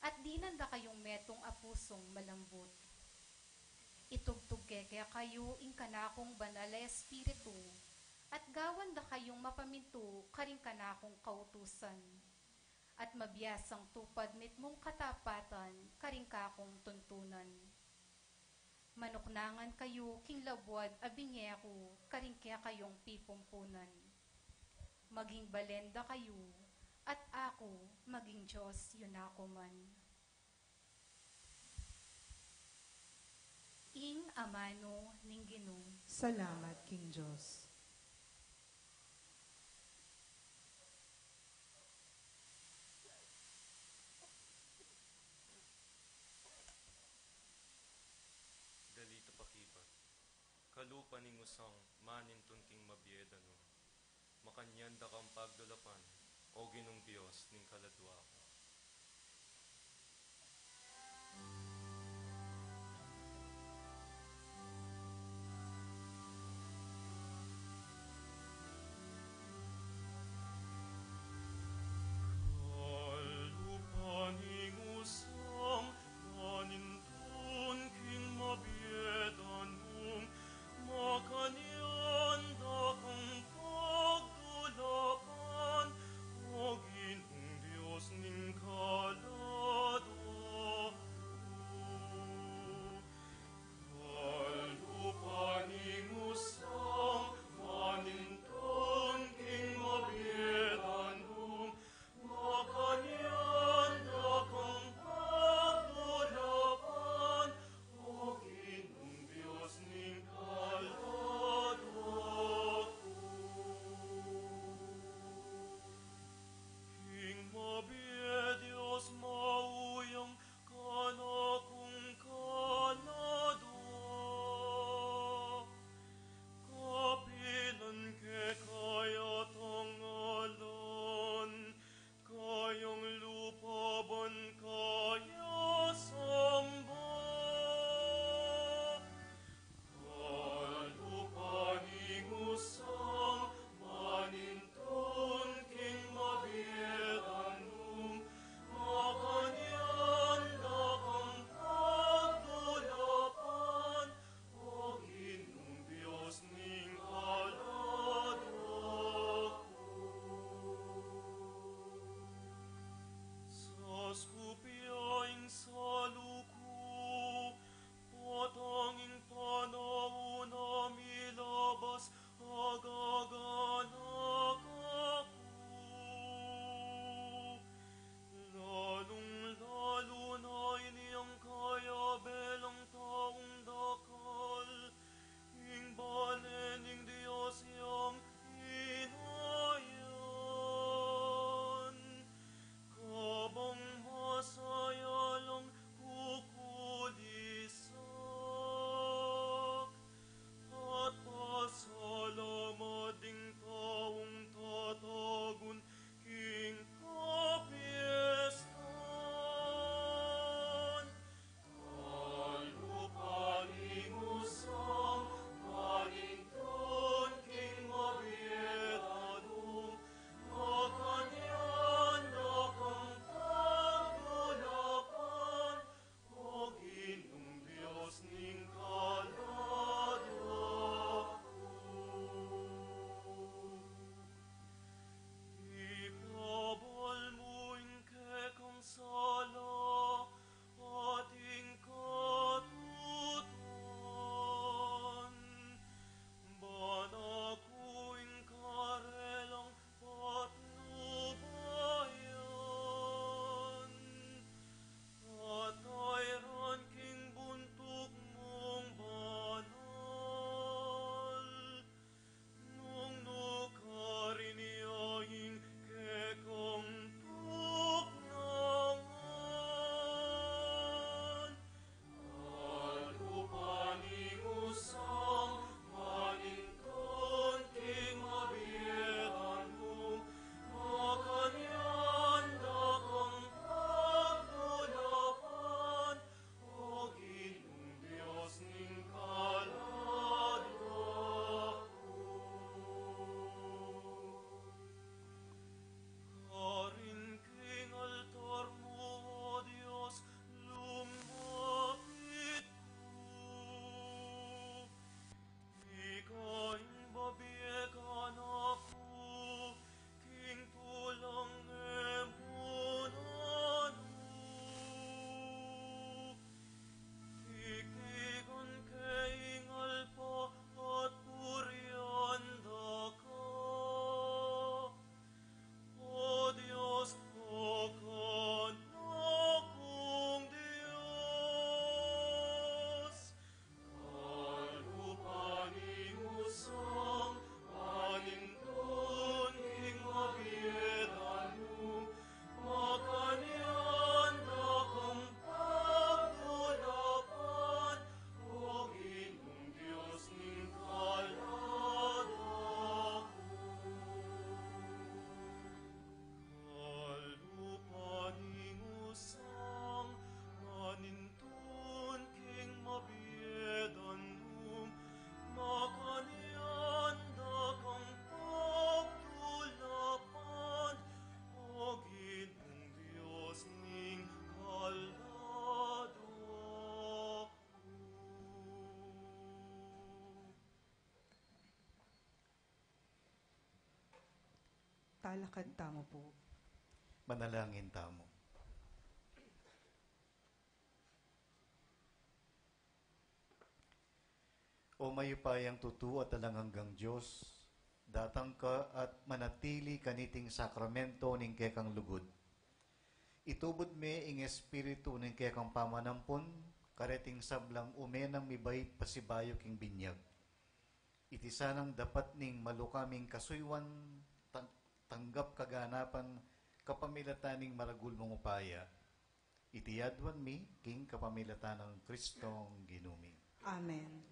at dinan da kayung metung a pusung malambut. Itugtug ke kekayu ing kanakung banal a espiritu, at gawan da kayung mapamintu karing kanakung kautusan, at mabiasang tupad mitmung katapatan karing kakung tuntunan. Manuknangan kayu king labuad a binye ku karing kekayung pipumpunan. Maging balen da kayu, at aku maging Dios yu na ku man. Ing amanu ning Ginu. Salamat king Dios. Dalita pakibat. lupa ning usang manintun king mabie danum. Makanyan da kang pagdulapan, O Ginung Dios ning kaladua ku. Kalupa ning usang manintun king mabie danum, makanyan da kang pagdulapan, O Ginung Dios ning Talakad tamu pu. Manalangin tamu. O mayupayang tutu at alang anggang Dios, datang ka at manatili kaniting sakramento ning kekang lugud. Itubud me ing espiritu ning kekang pamanampun kareting sablang ume nang mibait pasibayu king binyag. Iti sanang dapat ning maluka ming kasuyuan, tang-, tanggap kaganapan kapamilatan ning maragul mung upaya. Iti aduan mi king kapamilatan nang Kristong Ginu mi. Amen.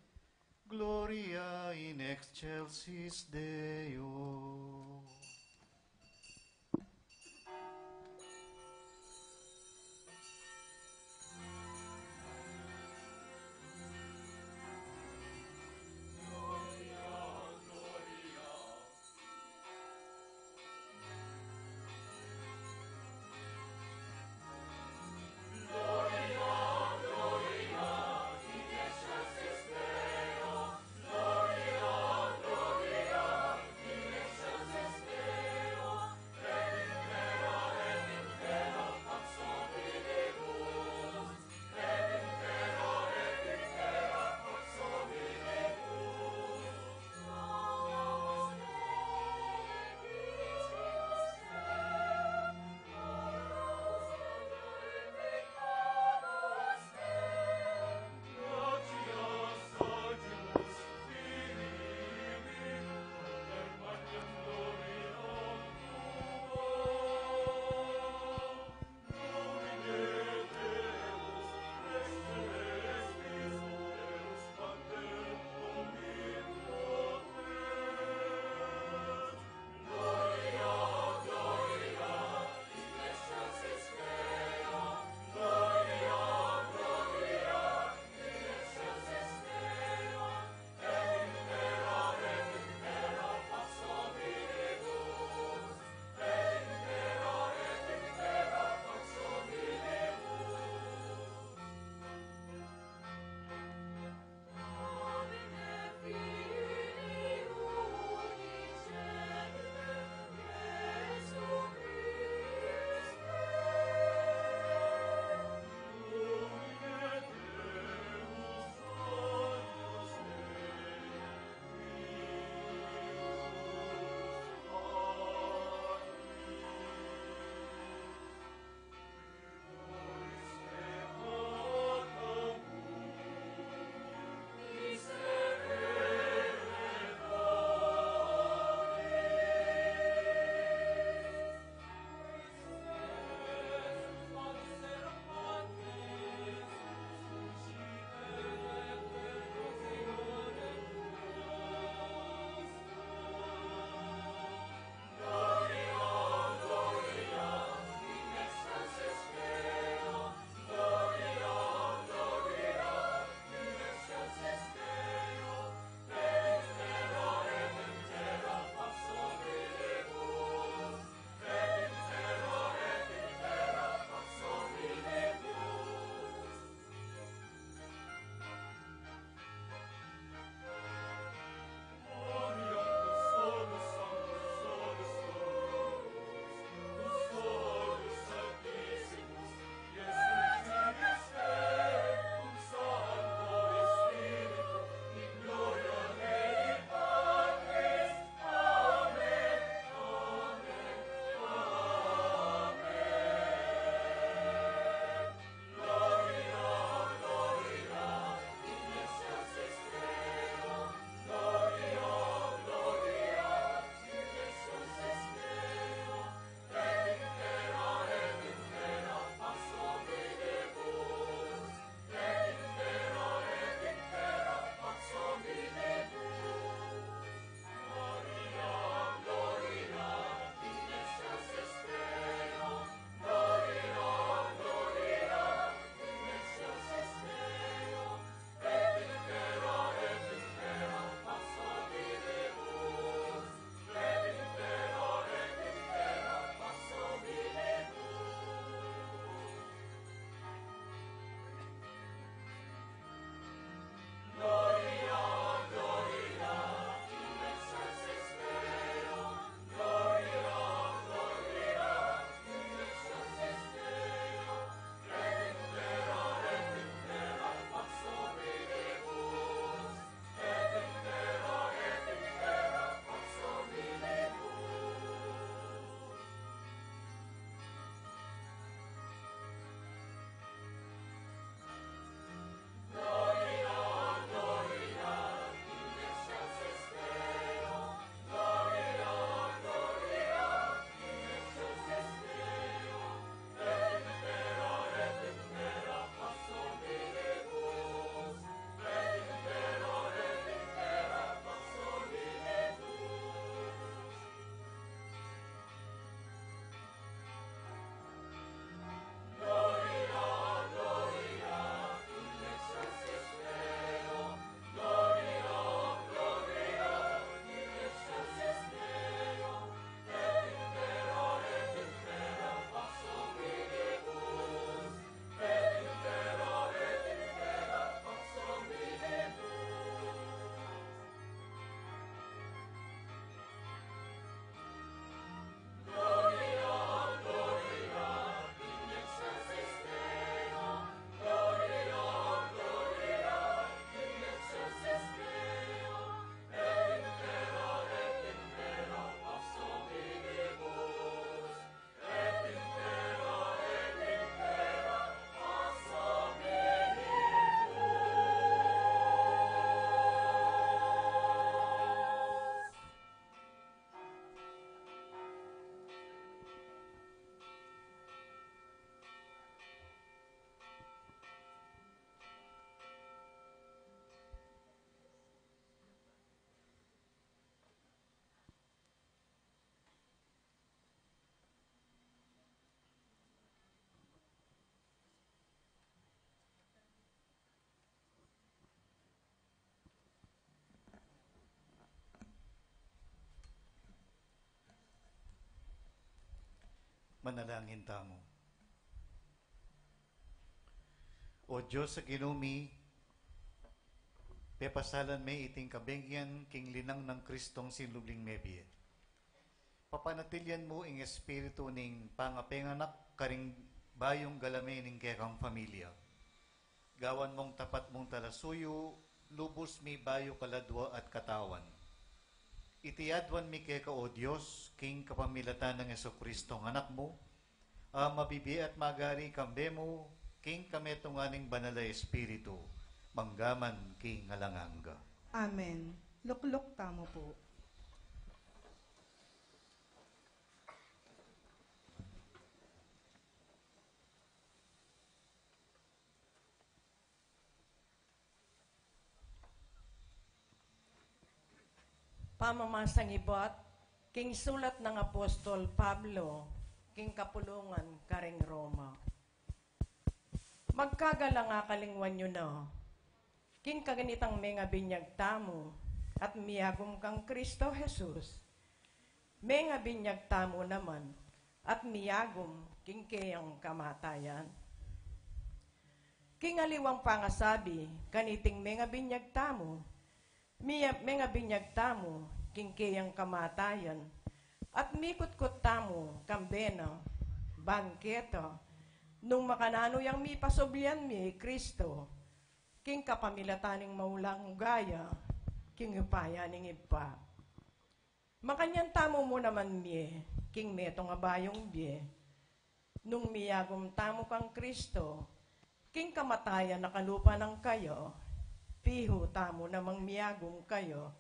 Gloria in excelsis Deo. Manalangin tamu. O Dios a Ginu mi, pepasalan me iting kabengyan king linang nang Kristong sinubling mebie. Papanatilian mu ing espiritu ning pangapenganak karing bayung galame ning kekang familia. Gawan mung tapat mung talasuyu, lubus mi bayu kaladwa at katawan. Iti aduan mi keka, O Dios, king kapamilatan nang Jesucristo, Anak mu, a mabibie at magari kambe mu, king kametungan ning Banal a Espiritu, manggaman king alang angga. Amen. Lukluk tamu pu. Pamamasang ibat king sulat nang Apostol Pablo king kapulungan karing Roma. Magkagalanga, kalingwan yu na, king kaganitang mengabinyag tamu at miagum kang Kristo Jesus, mengabinyag tamu naman at miagum king keyang kamatayan. King aliwang pangasabi kaniting mengabinyag tamu, mi-, mengabinyag tamu king keyang kamatayan, at mikutkut tamu kambe na, ban keta, nung makananu yang mipasublian mi i Kristo, king kapamilatan ning maulang gaya, king upaya ning Ibpa. Makanyan tamu mu naman mie, king metung a bayung bie, nung miagum tamu kang Kristo, king kamatayan a kalupa nang kayu, pihu tamu namang miagum kayu,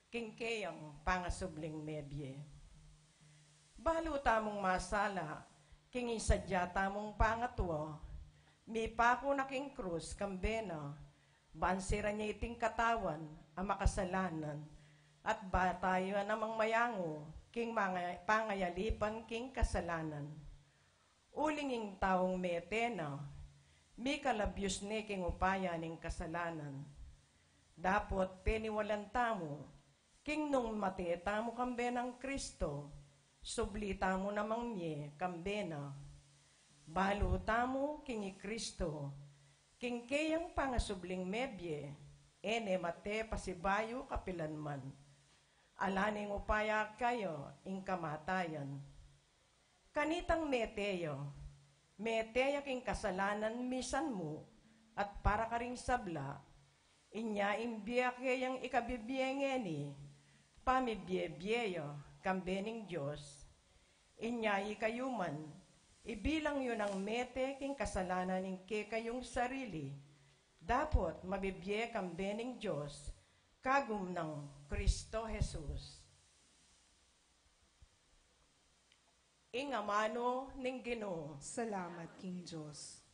king keyang pangasubling mebie. Balu tamung masala, king isadya tamung pangatua, mipaku na king krus kambe na, ban siran ya iting katawan a makasalanan, at ba tayu namang mayangu king manga-, pangayalipan king kasalanan. Uling ing taung mete na, mikalabyus ne king upaya ning kasalanan. Dapot peniwalan tamu, king nung mate tamu kambe nang Kristo, subli tamu namang mie kambe na. Balu tamu king i Kristo, king keyang pangasubling mebie, e ne mate pasibayu kapilan man. Ala ning upaya kaya ing kamatayan. Kanitang mete ya, mete ya king kasalanan misan mu, at para karing sabla, inya ing bie keyang ikabibie ngeni, pamibie-bie ya kambe ning Dios. Inya ikayu man, ibilang yu nang mete king kasalanan ing kekayung sarili, dapot mabibie kambe ning Dios, kagum nang Kristo Jesus. Ing amanu ning Ginu. Salamat king Dios.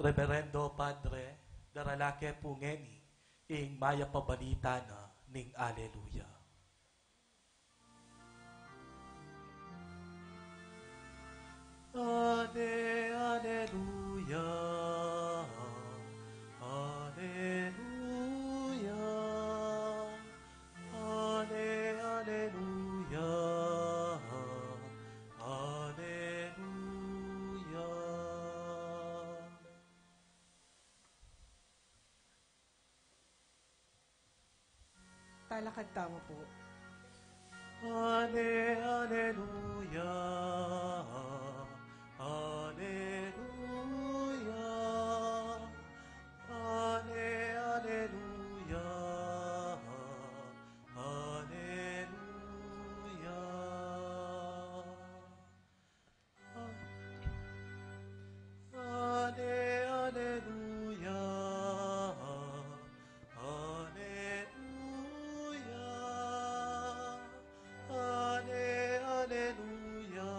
Reverendo Padre, darala ke pu ngeni ing mayap a balita na ning Aleluya. Ale, aleluya, aleluya, ale, aleluya, aleluya. Talakad tamu pu. Ale, aleluya, aleluya, ale, aleluya, aleluya. Ale, aleluya, aleluya, ale, aleluya,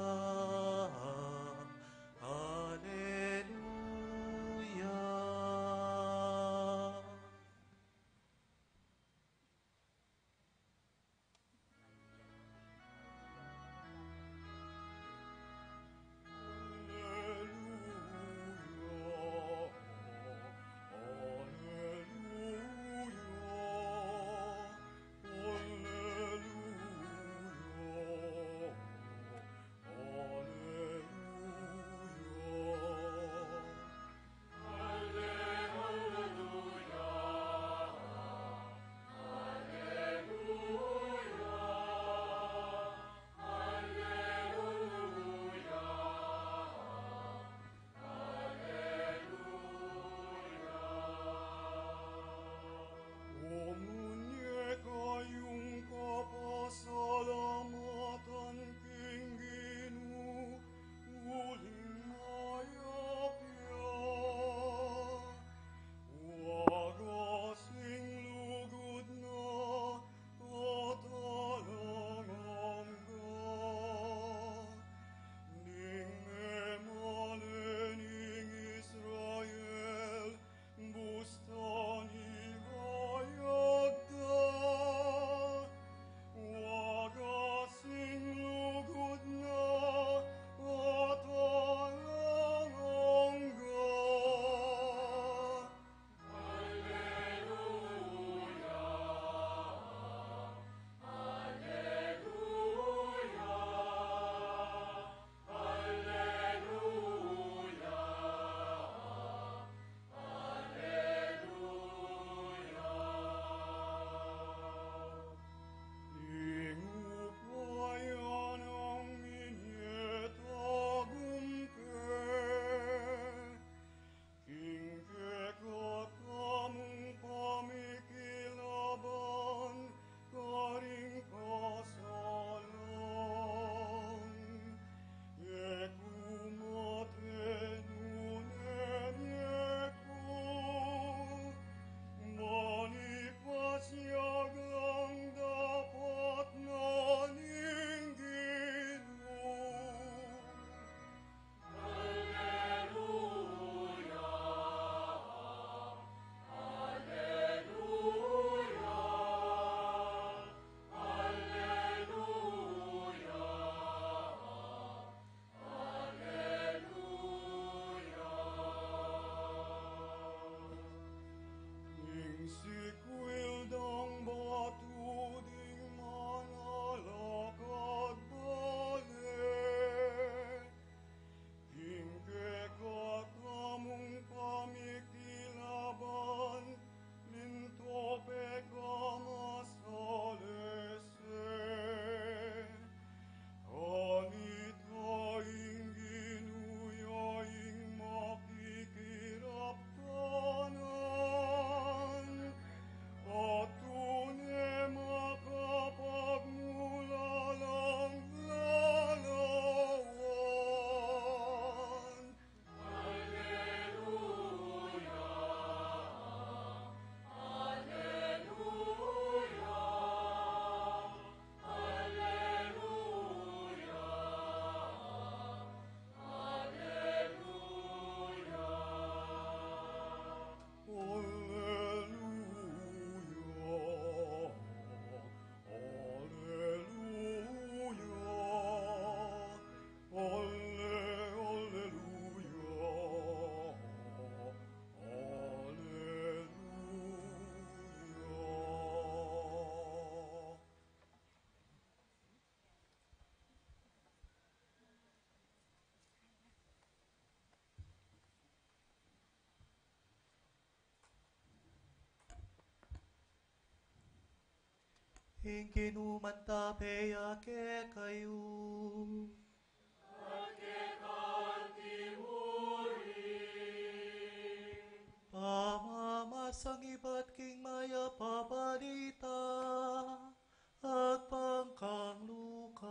Ing Ginu mantabe ya kekayu. Pamamasang ibat king mayap a balita agpang kang Lukas.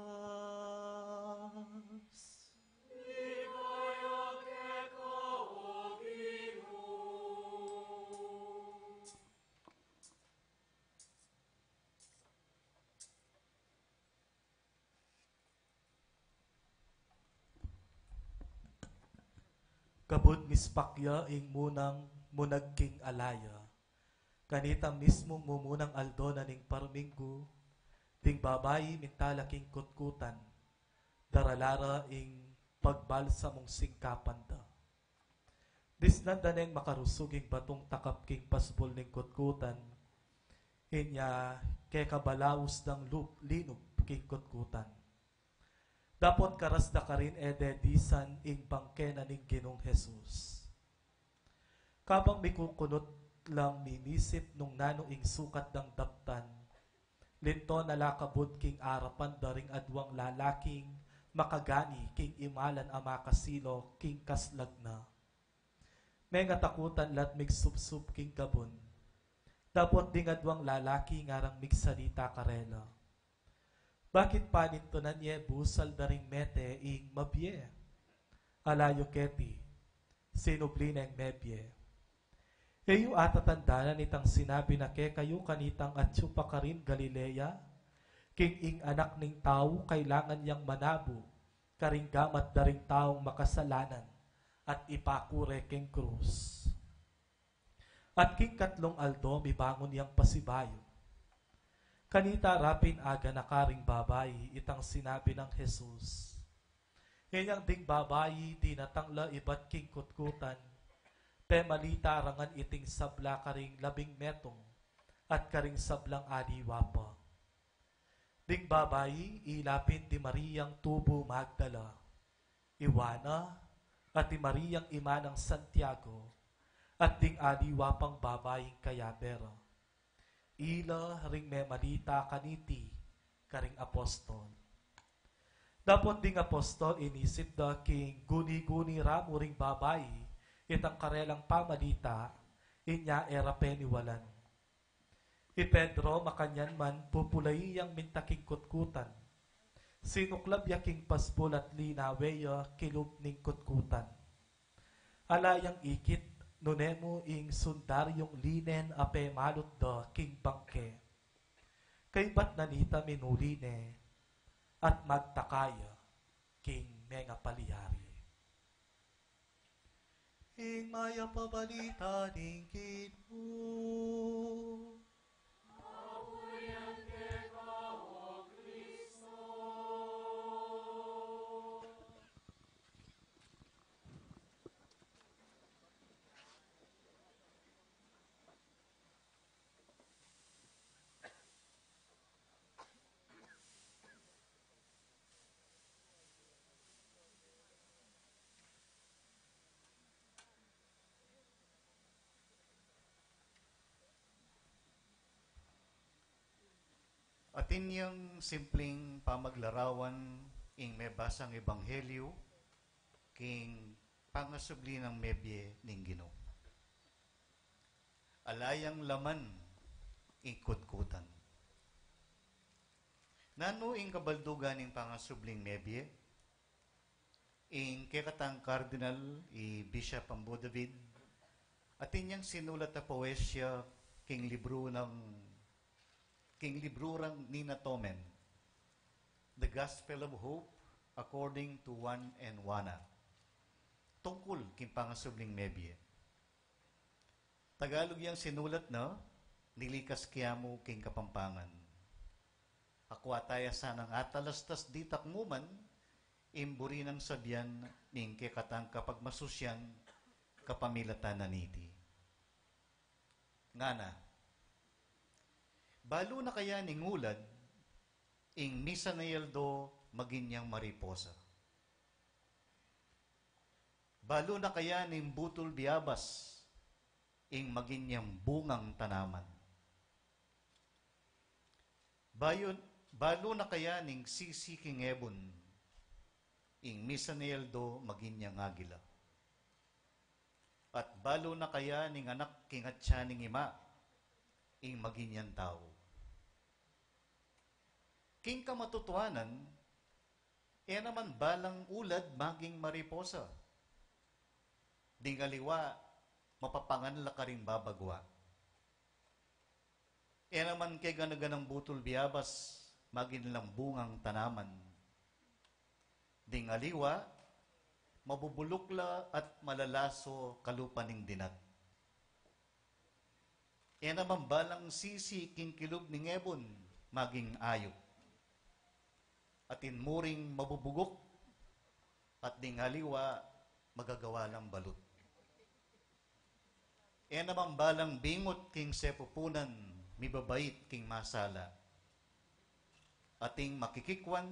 Kabud mispak ya ing munang munag king ala ya, kanitang mismung mumunang aldo na ning parminggu, ding babai mintala king kutkutan, darala ra ing pagbalsamung singkapan da. Disnan da neng makarusug ing batung takap king pasbul ning kutkutan, inya kekabalaus dang lub-, linub king kutkutan. Dapot karas da karin e de disan ing bangke na ning Ginung Jesus. Kabang mikukunut lang mimisip nung nanu ing sukat dang daptan, linto na la kabud king arapan da ring adwang lalaking makagani king imalan a makasilo king kaslag na. Mengatakutan la't migsupsup king gabun. Dapot ding adwang lalaki ngarang migsalita karela. Bakit panintunan ye busal da ring mete ing mabie? Ala yu keti, sinubli neng mebie. E yu atatandanan itang sinabi na kekayu kanitang atyu pa karin Galilea, king ing Anak ning Tau kailangan yang manabu karing gamat da ring taung makasalanan at ipakure king krus. At king katlung aldo mibangun yang pasibayu. Kanita rapin aganaka ring babai itang sinabi nang Jesus. Inyang ding babai dinatang la ibat king kutkutan, pemalita ra ngan iting sabla karing labing metung at karing sablang aliwa pa. Ding babai, ila pin di Mariang tubu Magdala, i Juana, at di Mariang ima nang Santiago, at ding aliwa pang babaing kayabe ra. Ila ring memalita kaniti karing apostol. Dapot ding apostol inisip da king guni-guni ra mu ring babai itang karelang pamalita, inya e ra peniwalan. I Pedro makanyan man pupulai yang minta king kutkutan. Sinuklab ya king pasbul at linawe ya kilub ning kutkutan. Ala yang ikit nune mu ing sundaryung linen a pemalut da king bangke. Kaybat na nita minuli ne at magtaka ya king mengapalyari. Ing mayap a balita ning Ginu. Atin yang simpleng pamaglarawan ing mebasang ebanghelyu king pangasubli nang mebie ning Ginu. Ala yang laman ing kutkutan. Nanu ing kabaldugan ning pangasubling mebie? Ing kekatang Cardinal, i Bishop Ambo David, atin yang sinulat a poesia king libru nang, king libru rang Nina Tomen, The Gospel of Hope According to Juan and Juana, tungkul king pangasubling mebie. Tagalog yang sinulat na, nilikas kiyamu king Kapampangan. Akua taya sanang atalastas ditak mu man, ing buri nang sabian ning kekatang kapagmasusyan kapamilatan na niti. Ngana, balu na kaya ning ulad, ing misan a aldo magin yang mariposa. Balu na kaya ning butul biyabas, ing magin yang bungang tanaman. Bayu, balu na kaya ning sisi king ebun, ing misan a aldo magin yang agila? At balu na kaya ning anak king atyan ning ima, ing magin yang tau? King kamatutuanan, e naman balang ulad maging mariposa. Ding aliwa, mapapangan la karing babagua. E naman keganaganang butul biyabas magin lang bungang tanaman. Ding aliwa, mabubuluk la at malalaso kalupa ning dinat. E naman balang sisi king kilub ning ebun maging ayup. Atin mu ring mabubuguk, at ding aliwa magagawa lang balut. E naman balang bingut king sepupunan mibabait king masala. Atin makikikwan,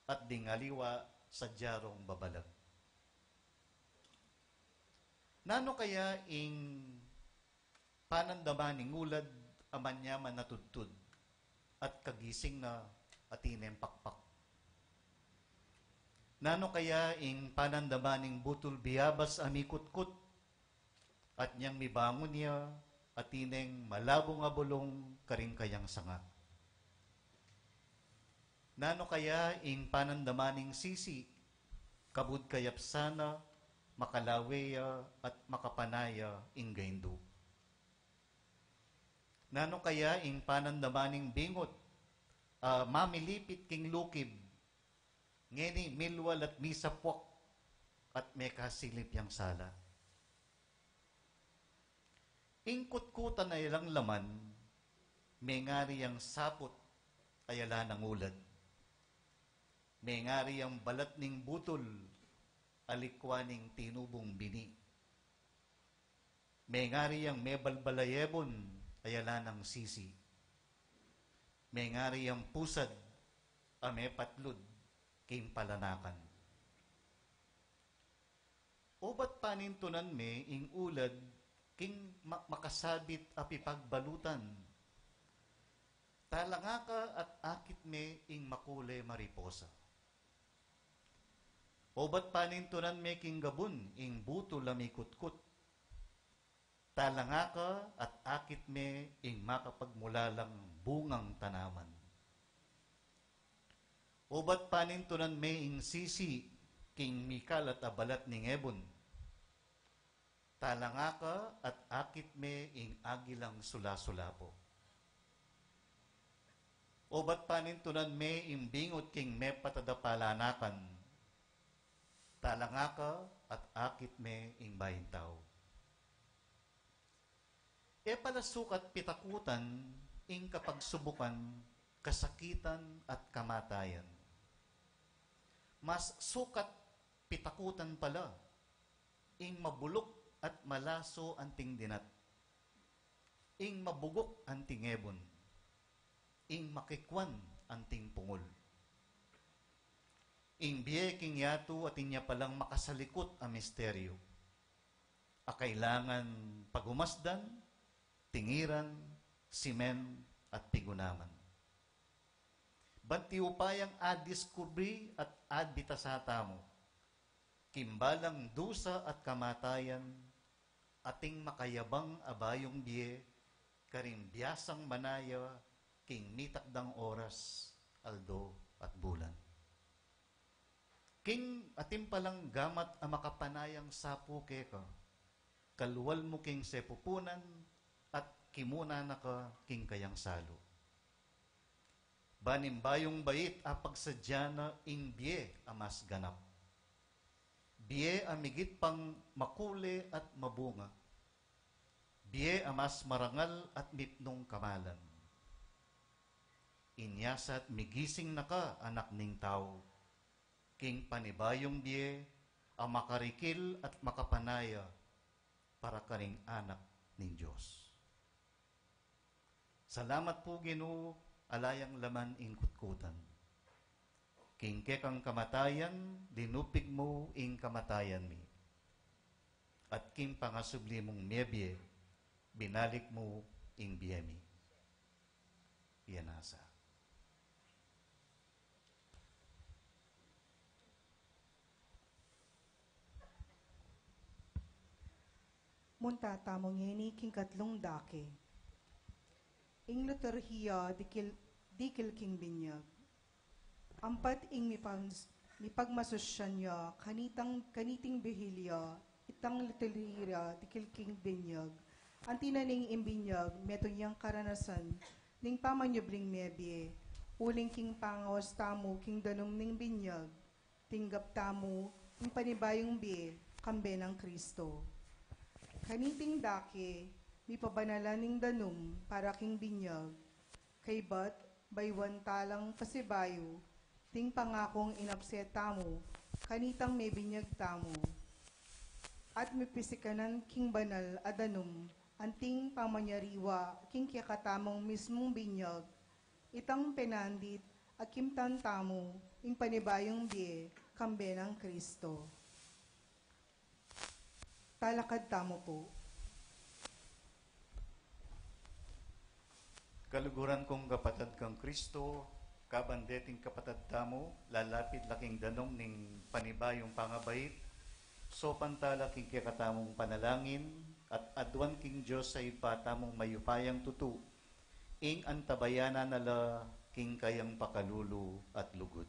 at ding aliwa sadya rong babalag. Nanu kaya ing panandaman ning ulad a manyaman a tudtud, at kagising na atin neng pakpak? Nanu kaya ing panandaman ning butul biyabas a mikutkut, at inyang mibangun ya, atin neng malabung a bulung karing kayang sanga? Nanu kaya ing panandaman ning sisi, kabud kayap sana makalawe ya at makapanaya ing gaindu? Nanu kaya ing panandaman ning bingut a mamilipit king lukib, ngeni milwal at misapwak at mekasilip yang sala? Ing kutkutan a alang laman, mengari yang saput a ala nang ulad. Mengari yang balat ning butul a likwa ning tinubung bini. Mengari yang mebalbal a ebun a ala nang sisi. Mengari yang pusad a mepatlud king palanakan. Obat panintunan me ing ulad king ma-, makasabit a pipagbalutan. Talanga ka at akit me ing makule mariposa. Obat panintunan me king gabun ing butul a mikutkut. Talanga ka at akit me ing makapagmulalang bungang tanaman. Obat panintunan me ing sisi king mikalat a balat ning ebun. Talanga ka at akit me ing agilang sulasulapo. Obat panintunan me ing bingut king mepatad a palanakan. Talanga ka at akit me ing bayung tau. E pala sukat pitakutan ing kapagsubukan, kasakitan at kamatayan. Mas sukat pitakutan pala ing mabuluk at malaso anting dinat, ing mabuguk anting ebun, ing makikwan anting pungul. Ing bie king yatu atin ya palang makasalikut a misteryu a kailangan pagumasdan, tingiran, simen at pigunaman. Ban ti upayang adiskubri at adbitasa tamu king balang dusa at kamatayan, ating makayabang a bayung bie karing biasang manaya king mitakdang oras, aldo at bulan. King atin palang gamat a makapanayang sapu keka, kalual mu king sepupunan at kimuna na ka king kayang salu. Ban ing bayung bait a pagsadya na ing bie a mas ganap, bie a migit pang makule at mabunga, bie a mas marangal at mipnung kamalan. Inya sa at migising na ka, anak ning tau, king panibayung bie a makarikil at makapanaya para karing anak ning Dios. Salamat pu, Ginu, ala yang laman ing kutkutan. King kekang kamatayan, linupig mu ing kamatayan mi. At king pangasubli mung mebie, binalik mu ing bie mi. Yan nasa. Munta tamu ngeni king katlung dake. Ing liturhiya dikil, dikil king binyag. Ampat ing mipan-, mipagmasusyan ya kanitang, kaniting bihilya, itang liturhiya dikil king binyag. Anti na ning ing binyag, metung yang karanasan ning pamanyubling mebie, uling king pangawas tamu king danum ning binyag, tinggap tamu ing panibayung bie kambe nang Kristo. Kaniting dake, mipabanalan ing danum para king binyag, kaybat bayuan talang pasibayu ding pangakung inapse tamu kanitang mebinyag tamu. At mipisikanan king banal a danum anting pamanyariwa king kekatamung mismung binyag, itang penandit a kimtan tamu ing panibayung bie kambe nang Kristo. Talakad tamu pu. Kaluguran kung kapatad kang Kristo, kaban deting kapatad tamu, lalapit la king danum ning panibayung pangabait, saupan tala king kekatamung panalangin, at aduan king Dios a Ibpa tamung mayupayang tutu, ing antabayanan na la king kayang pakalulu at lugud.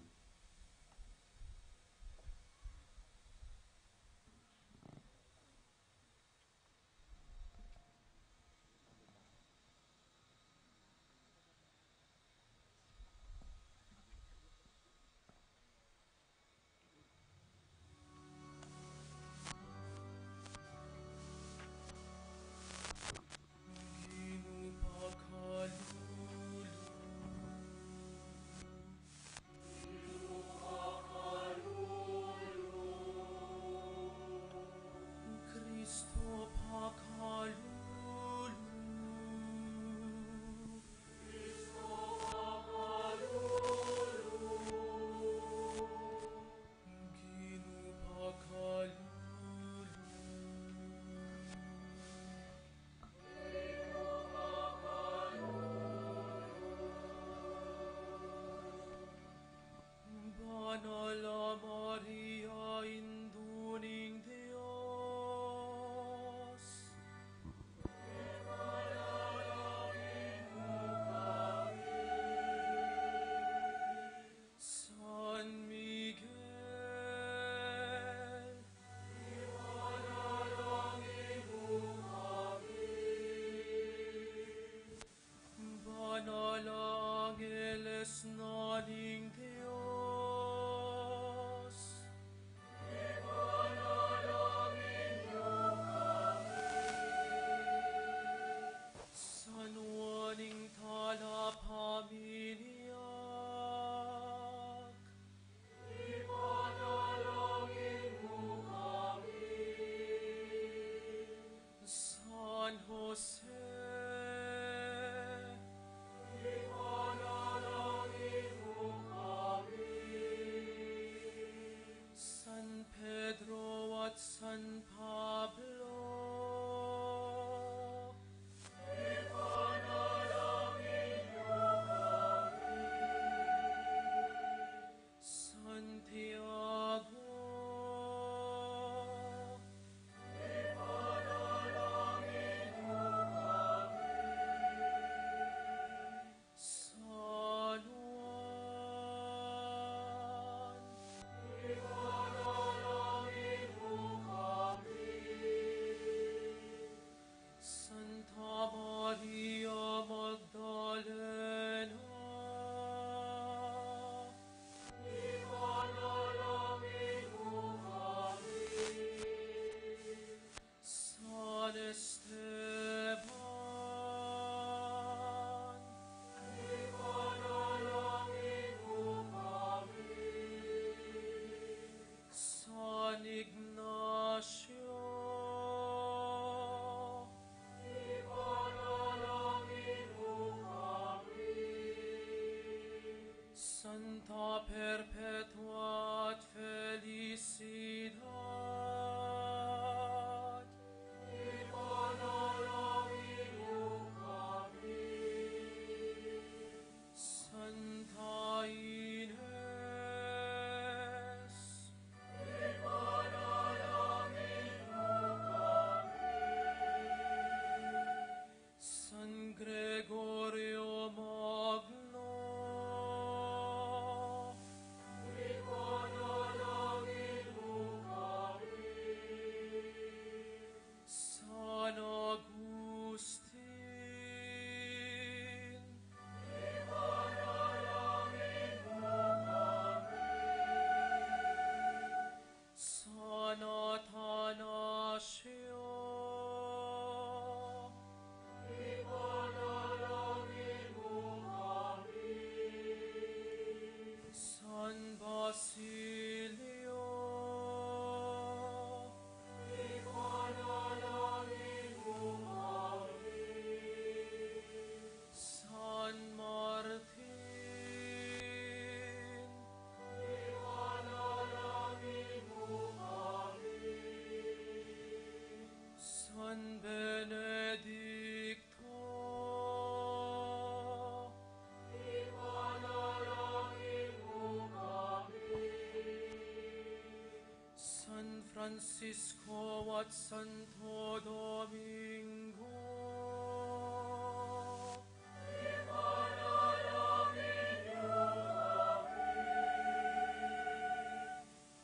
Francisco at Santo Domingo.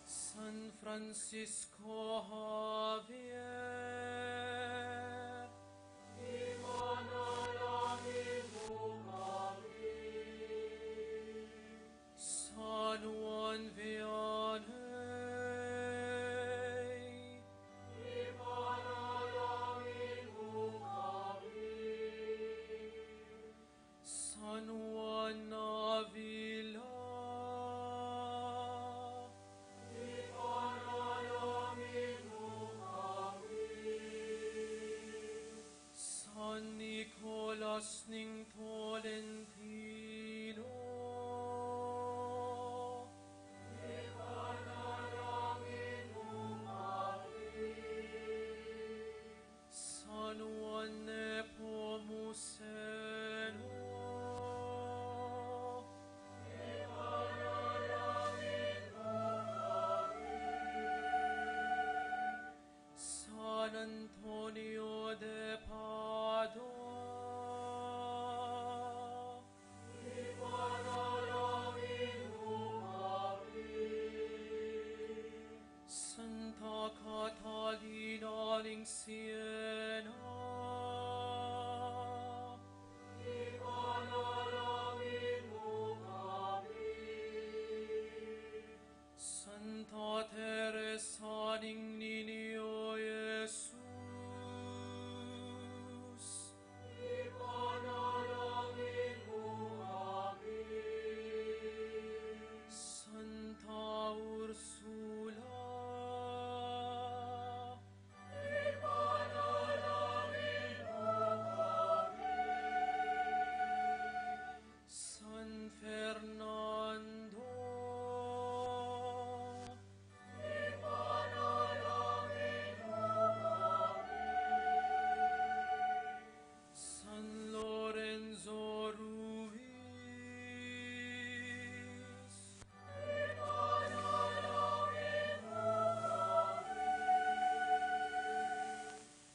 San Francisco Javier. San Juan Vianney. San Juan Avila. San Nicolas ning Tolentino. San Juan Nepomuceno. San Antonio de Padua. Santa Catalina ning Siena. Santa Teresa ning Niño Jesus. Santa Ursula. San Fernando. San Lorenzo Ruiz.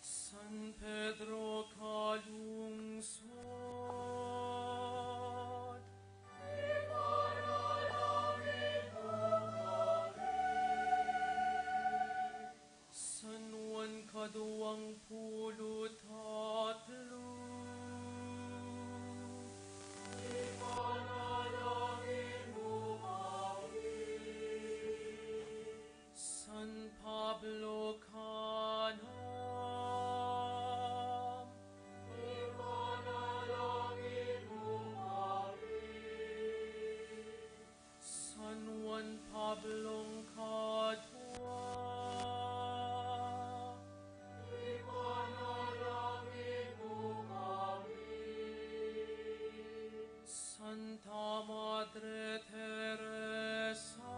San Pedro Calungsod. San Juan Kaduang Pulu't Atlu. San Pablo Kanan. San Juan Pablong Kadua. Santa Madre Teresa.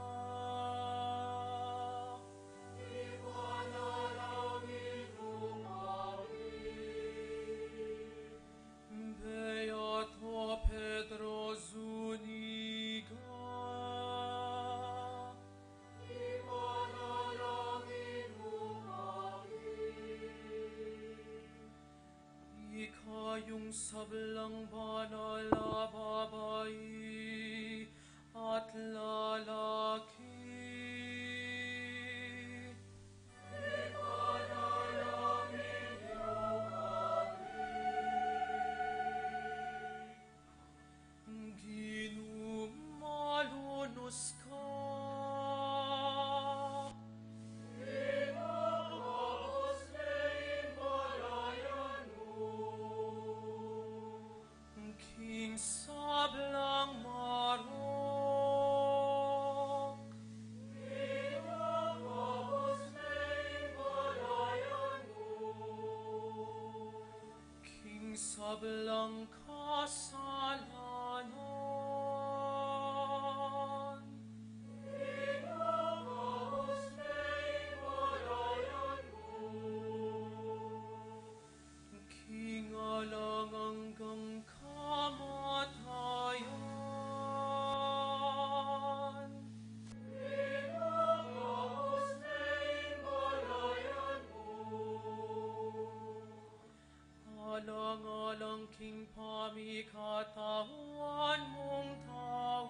Beato Pedro Zuniga. Ikayung sablang banal a babai at lalaki. Ginu, malunus ka. King sablang marok. King sablang kasalanan. King alang anggang kamatayan. king pamikatawan mung tau.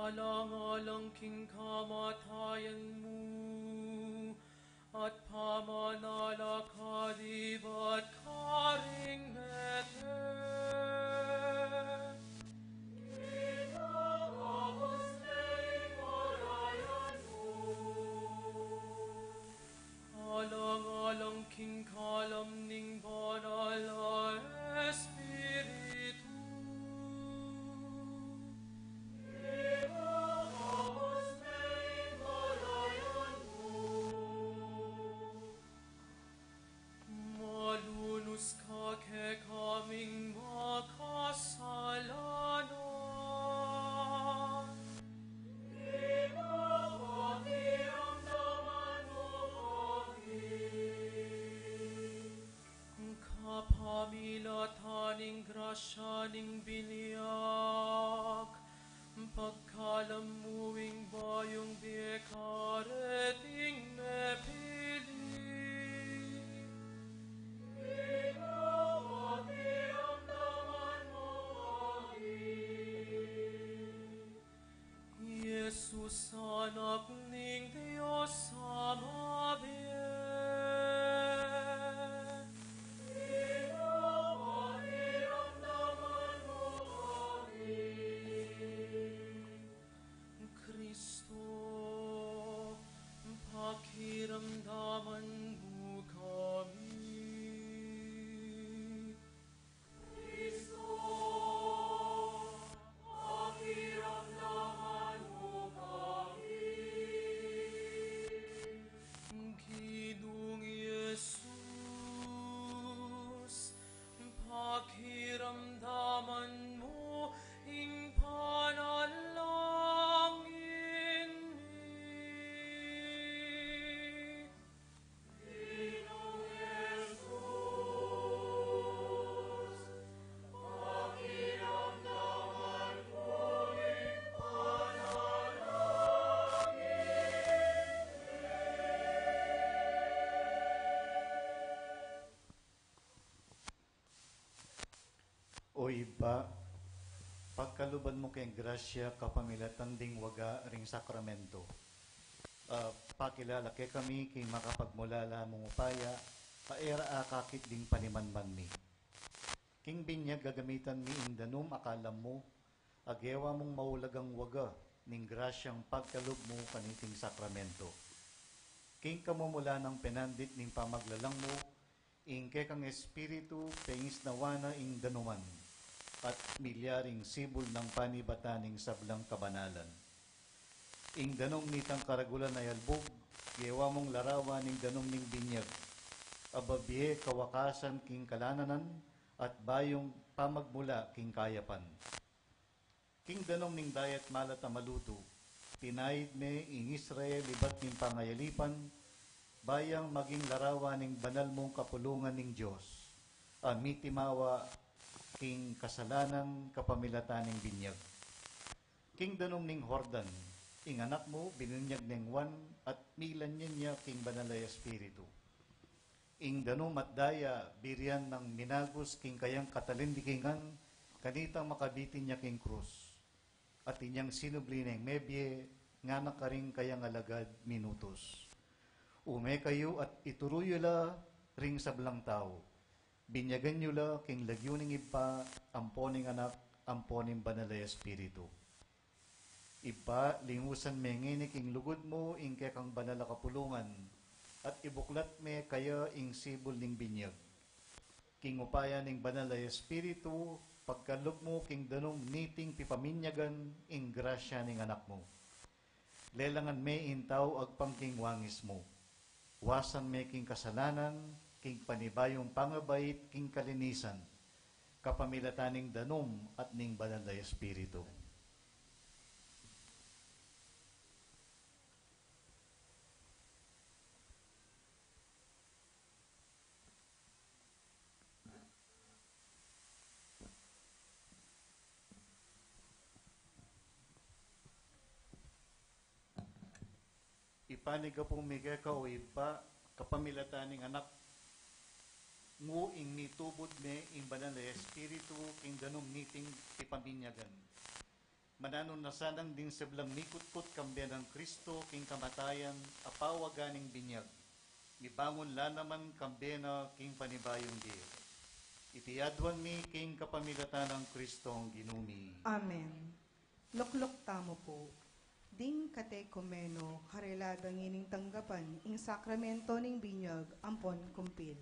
Alang-alang king kamatayan mu at pamanalakad ibat karing mete. Alang-alang king kalam ning Banal a Espiritu. Malunus ka kekaming makasalanan. Kapamilatan ning grasya ning binyag, pagkalam mu ing bayung bie kareting mepili. Jesus, Anak ning Dios a mabie. Kristo, pakiramdaman mu kami. Kristo, pakiramdaman mu kami. Ginung Jesus, pakiramdaman mu ing panalangin mi. O Ibpa, pagkaluban mu keng grasya kapamilatan ding waga ring sakramento, a pakilala kekami king makapagmulala mung upaya, a e ra akakit ding panimanman mi. King binyag gagamitan mi ing danum a kalam mu, a gewa mung maulagang waga ning grasyang pagkalub mu kaniting sakramento. King kamumulan nang penandit ning pamaglalang mu, ing kekang Espiritu pengisnawan na ing danuman, at milya ring sibul nang panibatan ning sablang kabanalan. Ing danum nitang karagulan a yalbug, gewa mung larawan ning danum ning binyag, a babie kawakasan king kalananan at bayung pamagmula king kayapan. King danum ning dayat malat a malutu, pinaid me ing Israel ibat ning pangayalipan, ba yang maging larawan ning banal mung kapulungan ning Dios, a mitimawa king kasalanan kapamilatan ning binyag. King danum ning Jordan, ing anak mu binunyag neng Juan at milanyan ya king Banal a Espiritu. Ing danum at daya birian nang minagus king kayang katalindikingan, kanitang makabitin ya king krus. At inyang sinubli neng mebie, ngana karing kayang alagad minutus. Ume kayu at ituru yu la ring sablang tau. Binyagan yu la king lagyu ning Ibpa, ampo ning Anak, ampo ning Banal a Espiritu. Ibpa, lingusan me ngeni king lugud mu ing kekang banal a kapulungan, at ibuklat me kaya ing sibul ning binyag. King upaya ning Banal a Espiritu, pagkalub mu king danum niting pipabinyagan ing grasya ning Anak mu. Lelangan me ing tau agpang king wangis mu. Wasan me king kasalanan, king panibayung pangabait, king kalinisan, kapamilatan ning danum at ning Banal a Espiritu. Panigapu mi keka, o Ibpa, kapamilatan ning Anak mu, ing mitubud me ing Banal a Espiritu king danum niting pipaminyagan. Mananu na sanang ding sablang mikutkut kambe nang Kristo king kamatayan, apawagan ning binyag, mibangun la naman kambe na king panibayung bie. Iti aduan mi king kapamilatan nang Kristong Ginu mi. Amen. Lukluk tamu pu. Ding katekumeno karela da ngening tanggapan ing sakramento ning binyag ampon kumpil.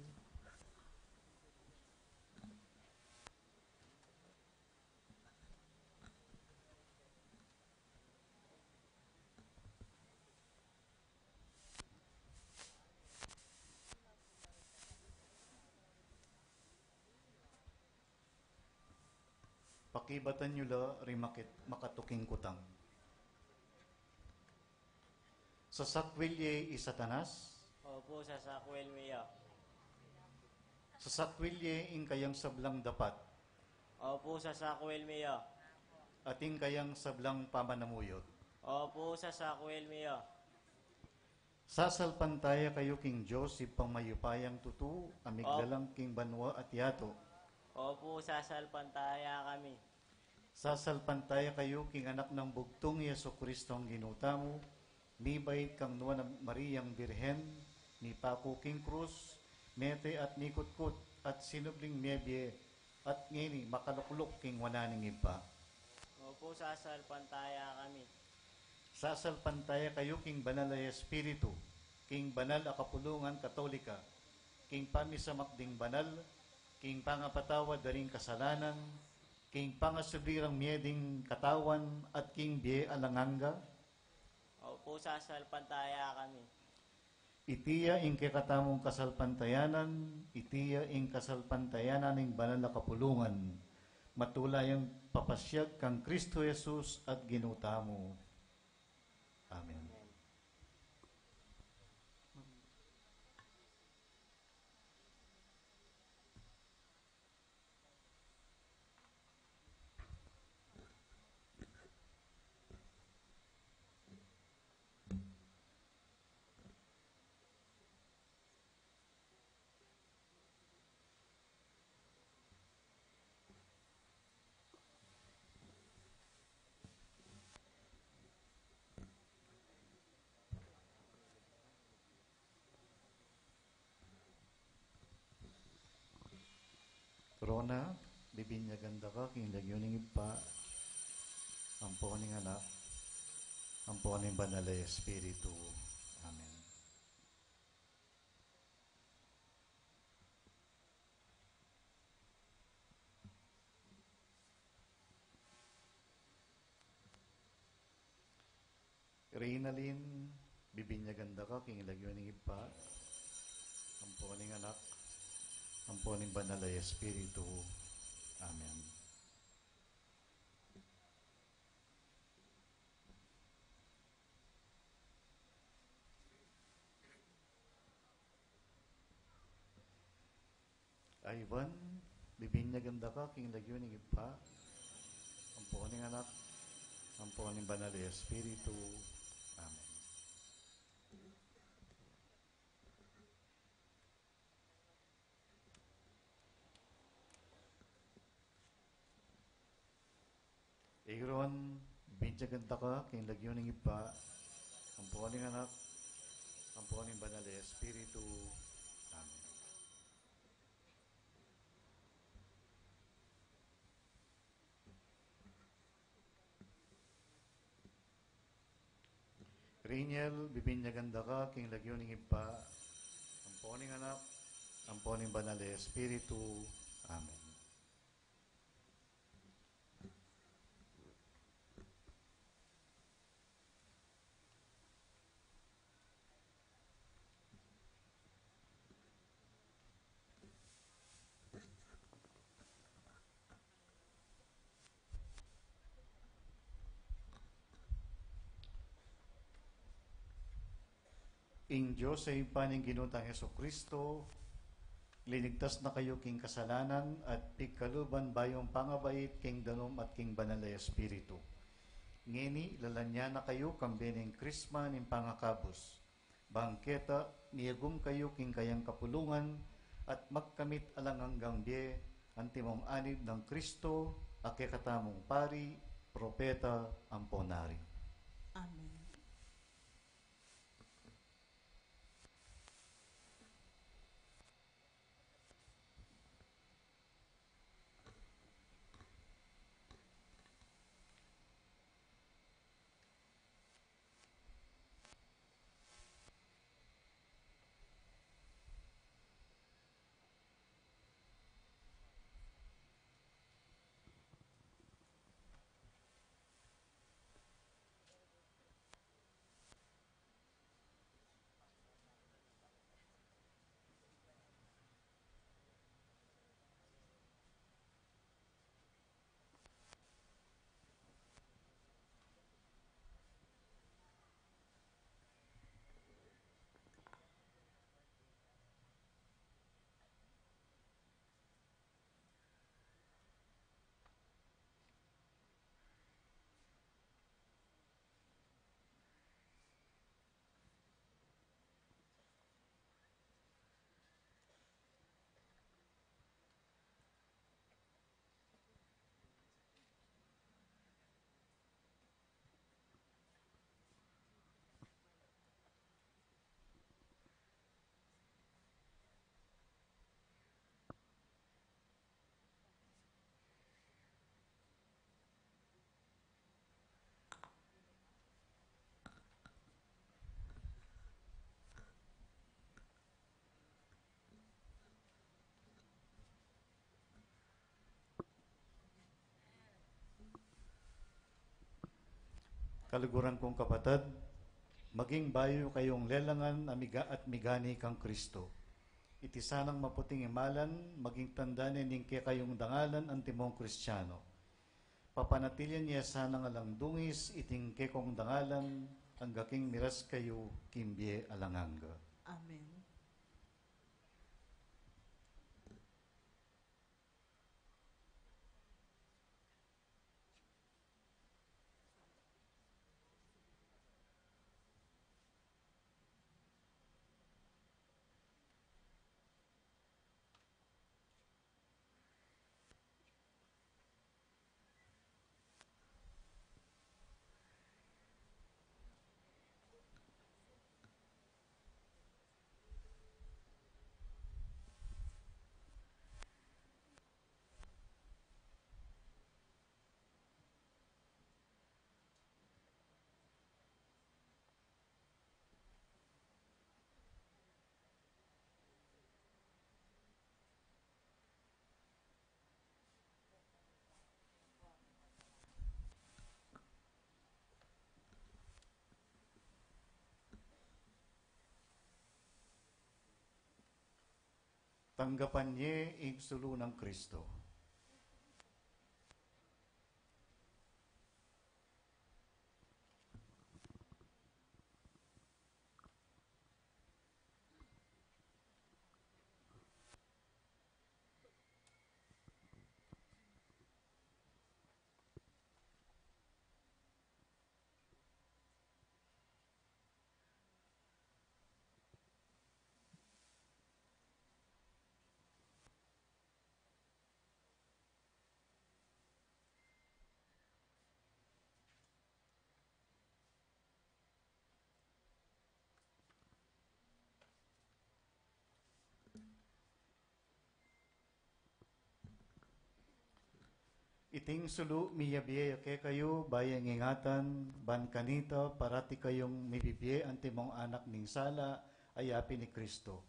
Pakibatan yu la ring makit-, makatuking kutang. Sasakwil ye i Satanas? Opu, sasakwil mi ya. Sasakwil ye ing kayang sablang dapat? Opu, sasakwil mi ya. At ing kayang sablang pamanamuyot? Opu, sasakwil mi ya. Sasalpantaya kayu king Dios, Ibpang mayupayang tutu, a miglalang king banua at yatu. Opu, sasalpantaya kami. Sasalpantaya kayu king Anak nang bugtung, Jesucristong Ginu tamu, mibait kang Nuan a Mariang Birhen, mipaku king krus, mete at mikutkut, at sinubling mebie, at ngeni makalukluk king wanan ning Ibpa. Opu, sasalpantaya kami. Sasalpantaya kayu king Banal a Espiritu, king banal a kapulungan Katolika, king pamisamak ding banal, king pangapatawad da ring kasalanan, king pangasubli rang mie ding katawan, at king bie alang angga. Opu, sasalpantaya kami. Iti ya ing kekatamung kasalpantayanan, iti ya ing kasalpantayanan ning banal a kapulungan, matula yang papasiag kang Kristo Jesus at Ginu tamu. Amen. Rona, bibinyagan da ka king lagyu ning Ibpa, ampo ning Anak, ampo ning Banal a Espiritu. Amen. Reynalyn, bibinyagan da ka king lagyu ning Ibpa, ampo ning Anak, ampo ning Banal a Espiritu. Amen. Ivan, bibinyagan da ka king lagyu ning Ibpa, ampo ning Anak, ampo ning Banal a Espiritu. Amen. Aaron, bibinyagan da ka king lagyu ning Ibpa, ampo ning Anak, ampo ning Banal a Espiritu. Amen. Riniel, bibinyagan da ka king lagyu ning Ibpa, ampo ning Anak, ampo ning Banal a Espiritu. Amen. Ing Dios a Ibpa ning Ginu tang Jesucristo, linigtas na kayu king kasalanan at pigkaluban bayung pangabait king danum at king Banal a Espiritu. Ngeni, lalan ya na kayu kambe ning krisma ning pangakabus. Bang keta, miyagum kayu king kayang kapulungan, at magkamit alang anggang bie, antimong anib nang Kristo, a kekatamung Pari, Propeta, ampon Ari. Amen. Kaluguran kung kapatad, maging bayu kayung lelangan a miga-, at migani kang Kristo. Iti sanang maputing imalan, maging tanda ne ning kekayung dangalan antimong Kristiano. Papanatilian ye sana ngan lang dungis iting kekong dangalan, angga king miras kayu king bie alang angga. Amen. Tanggapan ye ing sulu nang Kristo. Iting sulu miyabie ya kekayu, bayu ing ingatan, ban kanita parati kayung mibibie antimong anak ning sala a yapi ni Kristo.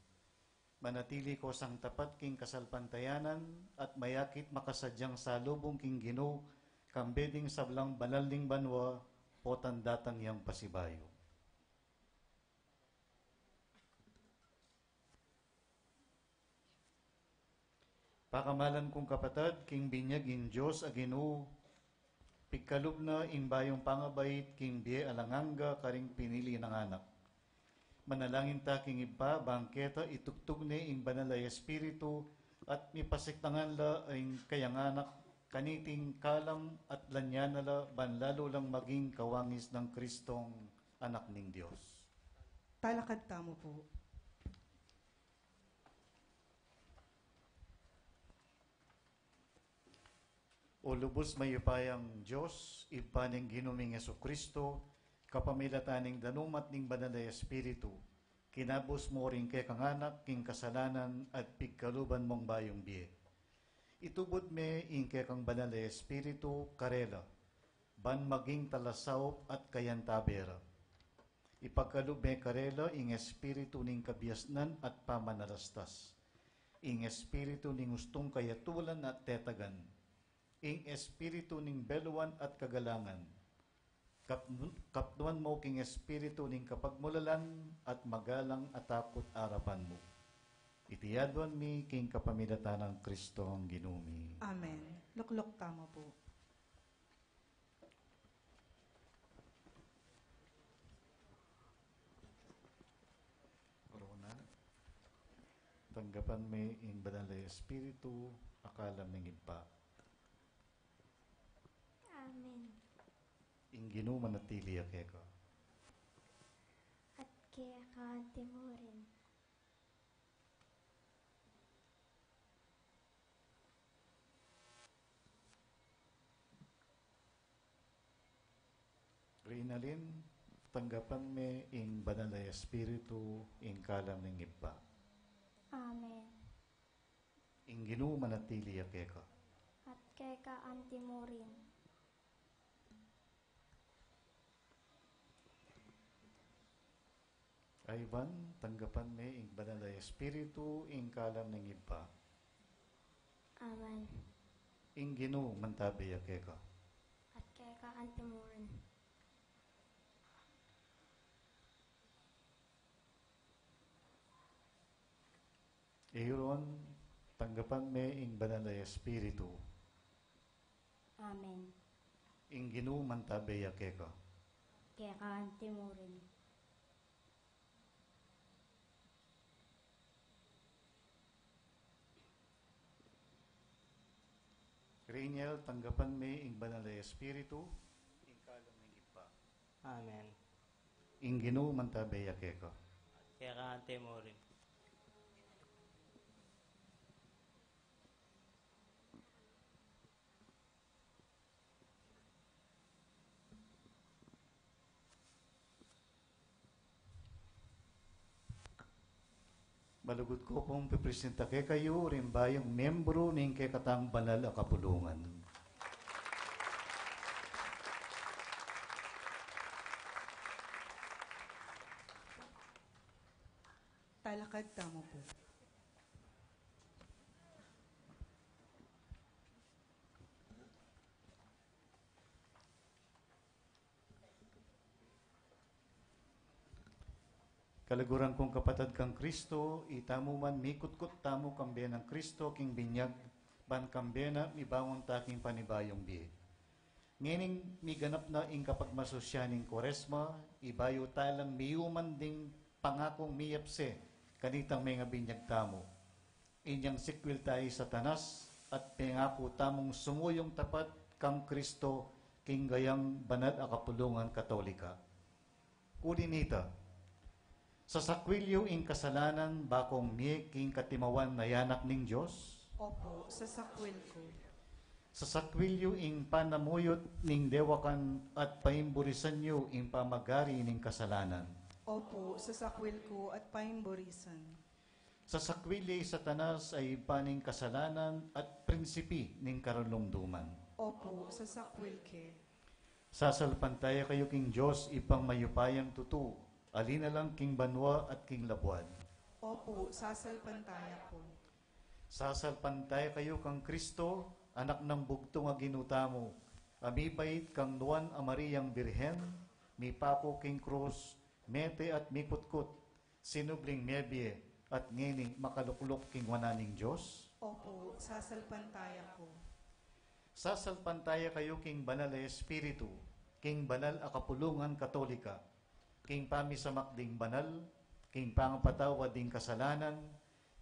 Manatili ko sang tapat king kasalpantayanan at mayakit makasadyang salubung king Ginu, kambe ding sablang banal ning banua, potang datang yang pasibayu. Pakamalan kung kapatad, king binyag ing Dios a Ginu, pigkalub na ing bayung pangabait king bie alang angga karing pinili nang anak. Manalangin ta king Ibpa, bang keta itugtug ne ing Banal a Espiritu, at mipasiktangan la ing kayang anak, kaniting kalam at lanyan na la, ban lalu lang maging kawangis nang Kristong Anak ning Dios. Talakad tamu pu. O lubus mayupayang Dios, Ibpa ning Ginu ming Jesucristo, kapamilatan ning danumat ning Banal a Espiritu, kinabus mu ring kekang anak king kasalanan at pigkaluban mung bayung bie. Itubud me ing kekang Banal a Espiritu karela, ban maging talasaup at kayantabe ra. Ipagkalub me karela ing espiritu ning kabiasnan at pamanalastas, ing espiritu ning ustung kayatulan at tetagan, ing espiritu ning beluan at kagalangan. Kap-, kapnuan mu king espiritu ning kapagmulalan at magalang a takut arapan mu. Iti aduan mi king kapamilatan nang Kristong Ginu mi. Amen. Lukluk tamu pu. Corona. Tanggapan me ing Banal a Espiritu, a kalam ning Ibpa. Amen. Ing Ginu manatili ya keka. At keka anti mu rin. Rinalin, tanggapan me ing Banal a Espiritu, ing kalam ning Ibpa. Amen. Ing Ginu manatili ya keka. At keka anti mu rin. Ivan, tanggapan me ing Banal a Espiritu, ing kalam ning Ibpa. Amen. Ing Ginu mantabe ya keka. At keka anti mu rin. Aaron, tanggapan me ing Banal a Espiritu. Amen. Ing Ginu mantabe ya keka. Keka anti mu rin. Reniel, tanggapan me ing Banal a Espiritu, ing kalam ning Ibpa. Amen. Ing Ginu mantabe ya keka. Keka anti mu rin. Malugud ku pung pipresenta kekayu ring bayung membru ning kekatang banal a kapulungan. Talakad tamu pu. Kaluguran kung kapatad kang Kristo, itamu man mikutkut tamu kambe nang Kristo king binyag, ban kambe na mibangun ta king panibayung bie. Ngening miganap na ing kapagmasusyan ning Kuaresma, ibayu ta lang miyuman ding pangakung miyapse kanitang mengabinyag tamu. Inyang sikwil ta i Satanas at pengaku tamung sumuyung tapat kang Kristo king gayang banal a kapulungan Katolika. Uli nita, sasakwil yu ing kasalanan bakung mie king katimawan a Anak ning Dios? Opu, sasakwil ku. Sasakwil yu ing panamuyut ning dewakan at paimburisan yu ing pamagari ning kasalanan? Opu, sasakwil ku at paimburisan. Sasakwil ya i Satanas a ibpa ning kasalanan at prinsipi ning karunumduman? Opu, sasakwil ke. Sasalpantaya kayu king Dios, Ibpang mayupayang tutu, ali na lang king banua at king labuad? Opu, sasalpantaya ku. Sasalpantaya kayu kang Kristo, Anak nang bugtung a Ginu tamu, a mibait kang Nuan a Mariang Birhen, mipaku king krus, mete at mikutkut, sinubling mebie, at ngeni makalukluk king wanan ning Dios? Opu, sasalpantaya ku. Sasalpantaya kayu king Banal a Espiritu, king banal a kapulungan Katolika, king pamisamak ding banal, king pangapatawad ding kasalanan,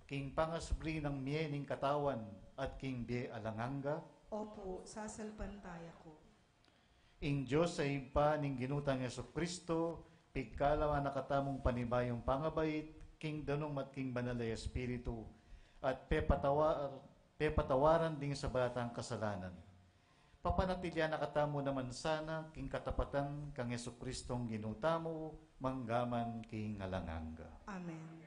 king pangasubli nang mie ning katawan, at king bie alang angga? Opu, sasalpantaya ku. Ing Dios a Ibpa ning Ginu tang Jesucristo, Pigkalawa na katamung panibayung pangabait, king danum at king banal a Espiritu, at pepatawa-, pepatawaran ding sabla tang kasalanan. Papanatilian na katamu naman sana king katapatan kang Jesucristong Ginu tamu, manggaman king alang angga. Amen.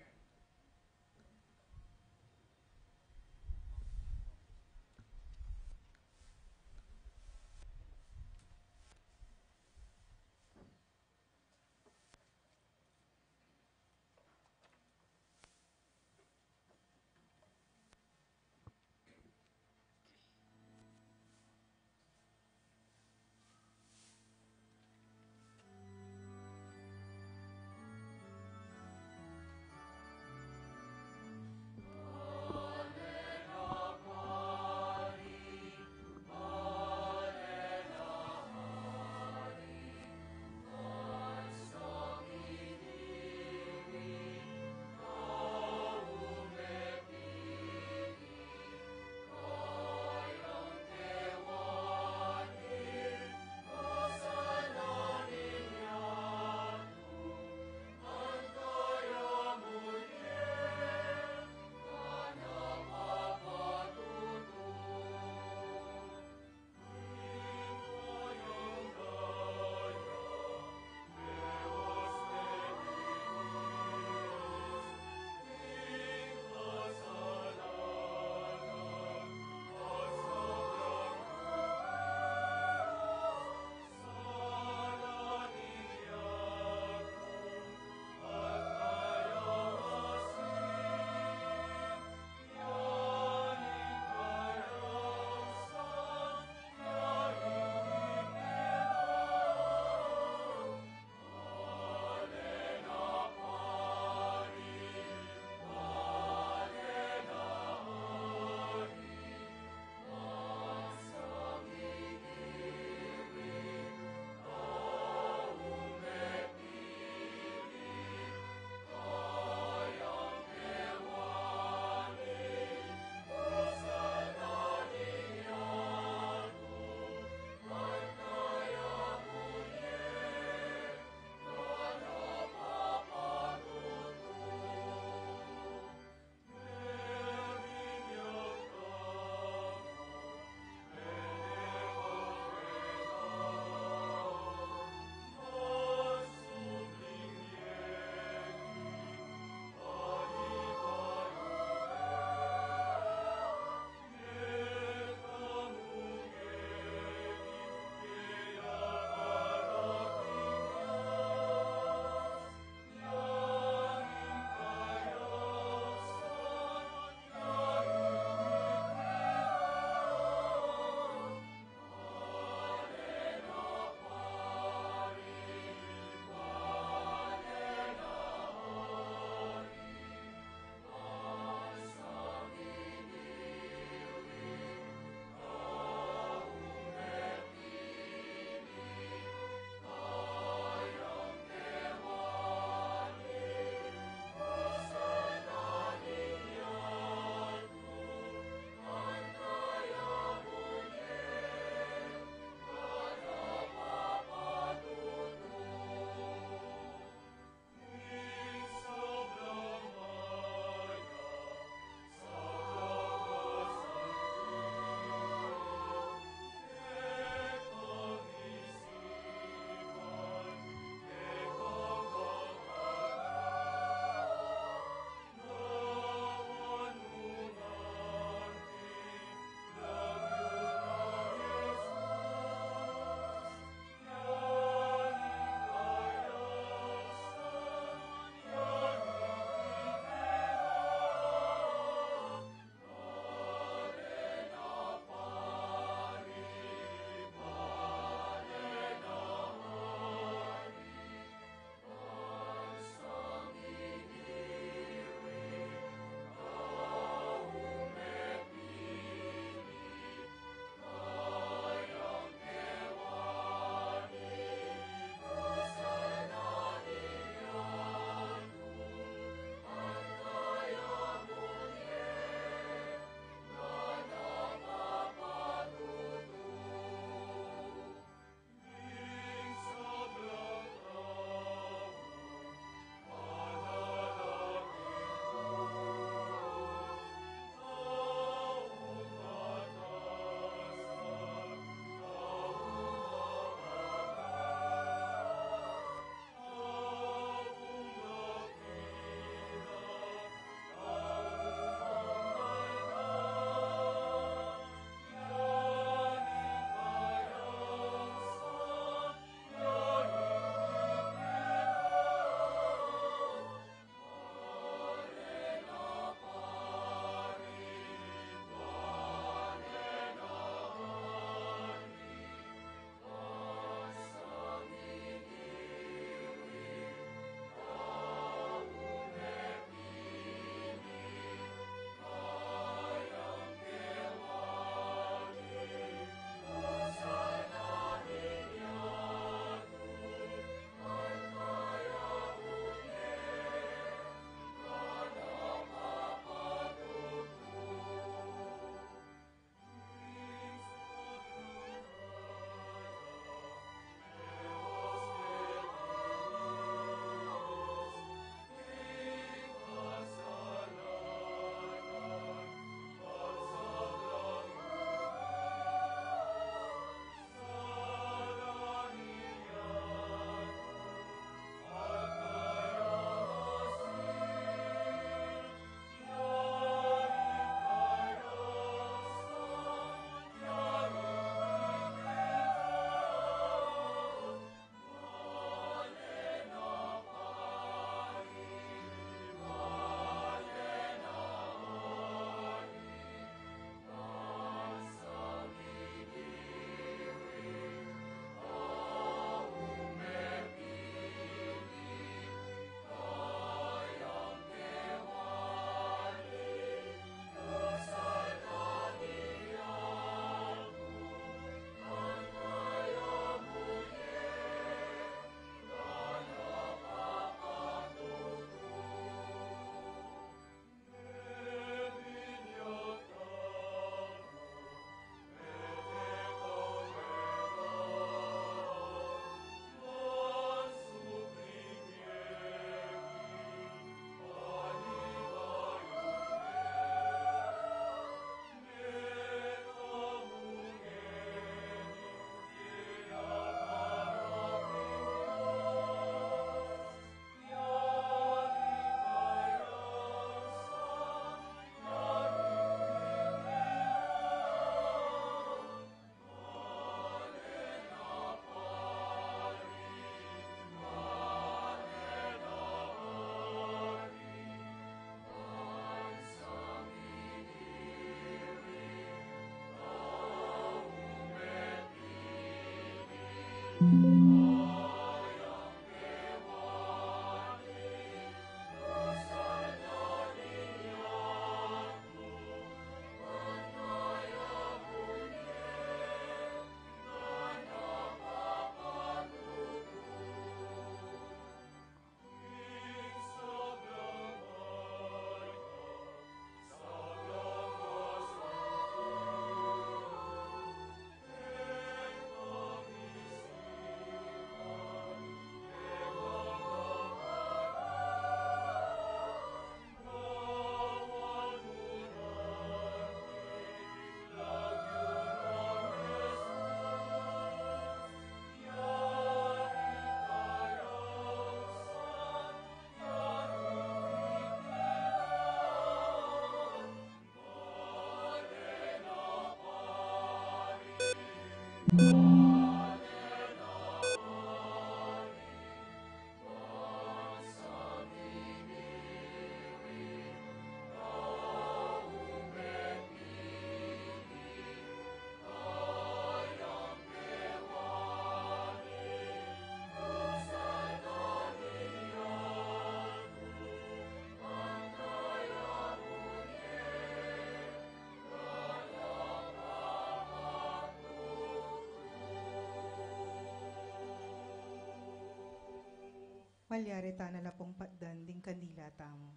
Malyari tana la pung patdan ding kandila tamu.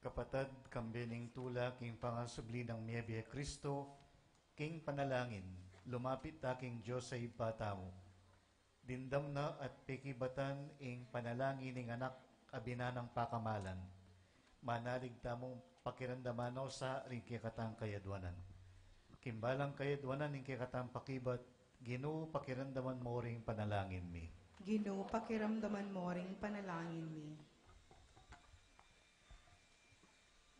Kapatad, kambe ning tula king pangasubli nang mie-Bie Kristo, king panalangin, lumapit ta king Dios a Ibpa tamu. Dimdam na at pekibatan ing panalangin ning Anak a binanang pakamalan. Manalig tamung pakiramdaman no sa ring kekatang kayadwanan. King balang kayadwanan ning kekatang pakibat, Ginu, pakiramdaman mo ring panalangin mi. Ginu, pakiramdaman mo ring panalangin mi.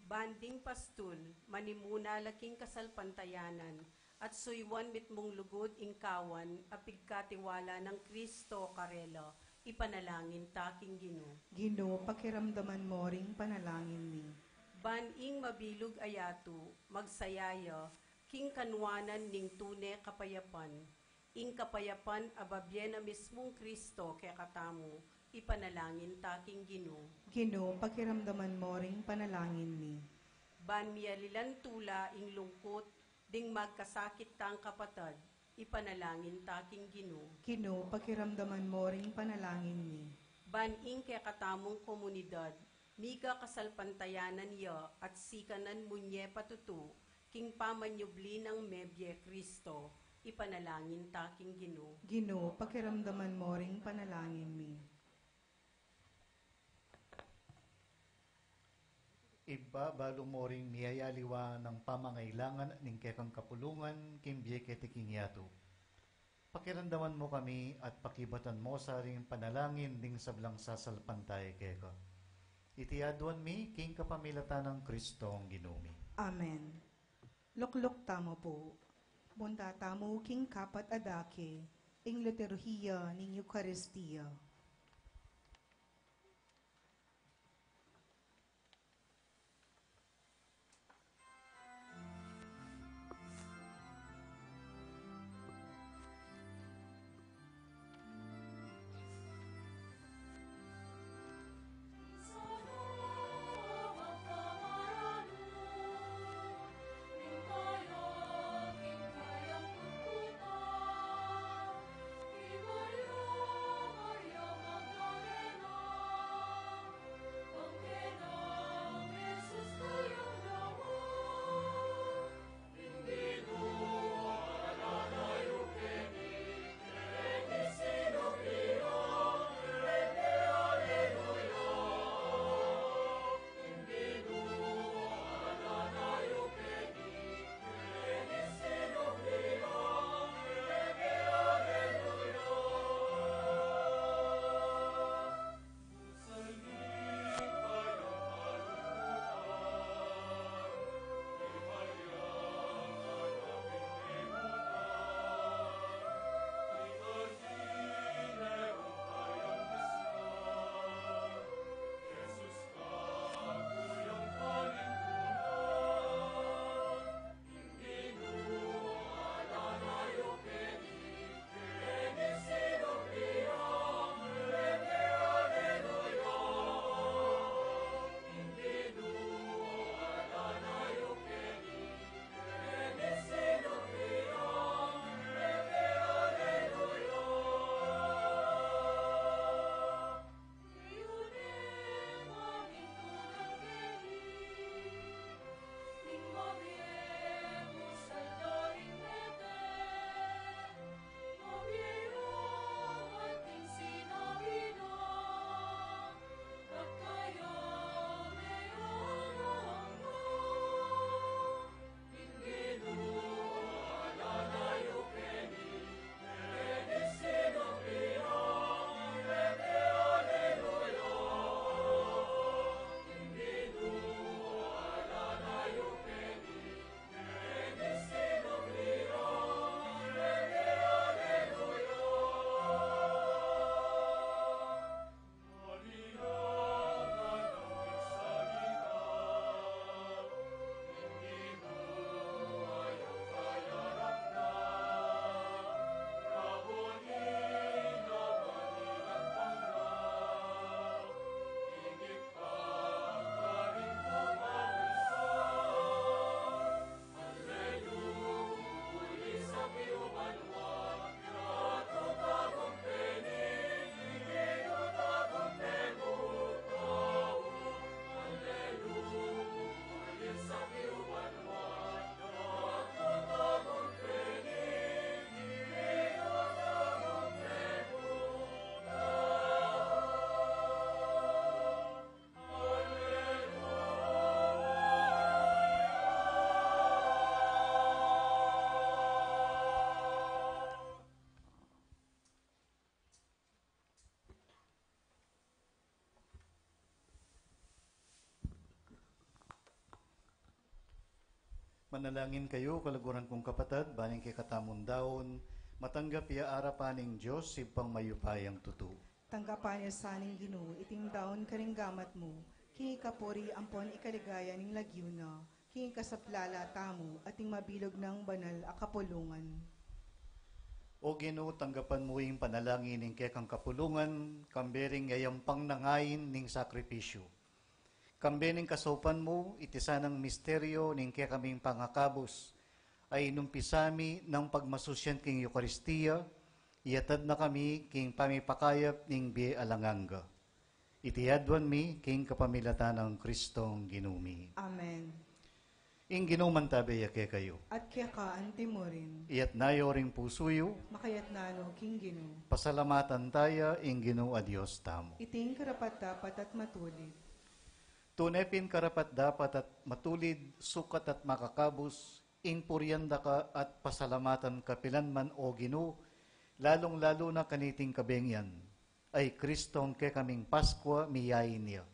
Ban ding pastul, manimuna la king kasalpantayanan, at suyuan mitmung lugud ing kawan a pigkatiwala nang Kristo karela, ipanalangin ta king Ginu. Ginu, pakiramdaman mo ring panalangin mi. Ban ing mabilug a yatu, magsaya ya, king kanuanan ning tune kapayapan, ing kapayapan a babie na mismung Kristo kekatamu, ipanalangin ta king Ginu. Ginu, pakiramdaman mo ring panalangin mi. Ban mialilan tula ing lungkut ding magkasakit tang kapatad, ipanalangin ta king Ginu. Ginu, pakiramdaman mo ring panalangin mi. Ban ing kekatamung komunidad, mika kasalpantayanan ya at sikanan munye patutu, king pamanyubli nang mie-Bie Kristo, ipanalangin ta king Ginu. Ginu, pakiramdaman mo ring panalangin mi. Ibpa, balu mo ring miyayaliwa nang pamangailangan ning kekang kapulungan king bie keti king yatu. Pakiramdaman mo kami at pakibatan mo sa ring panalangin ding sablang sasalpantaya keka. Iti aduan mi king kapamilatan nang Kristong Ginu mi. Amen. Lukluk tamu pu. Munta tamu king kapat a dake, ing liturhiya ning Eukaristia. Manalangin kayu, kaluguran kung kapatad, ban ing kekatamung daun matanggap ya arapan ning Dios, Ibpang mayupayang tutu. Tanggapan na sa ning Ginu iting daun karing gamat mu, king ikapuri ampon ikaligaya ning lagyu na, king ikasaplala tamu at ning mabilug nang banal a kapulungan. O Ginu, tanggapan mu ing panalangin ning kekang kapulungan, kambe ring yayampang na ngeni ning sakripisyu. Kambe ning kasaupan mu, iti sanang misteryo ning kekaming pangakabus, a inumpisa mi nang pagmasusyan king Eukaristia, iyatad na kami king pamipakayap ning bie alang angga. Iti aduan mi king kapamilatan nang Kristong Ginu mi. Amen. Ing Ginu mantabe ya kekayu. At keka antimurin. Iyatas yu ring pusu yu. Makayatas no king Ginu. Pasalamatan taya ing Ginu a Dios tamu. Iting karapat-dapat at matulid. Tune pin karapat-dapat at matulid, sukat at makakabus, ing purian da ka at pasalamatan kapilan man, O Ginu, lalung-lalu na kaniting kabengi a i Kristong kekaming Paskua miyain ya.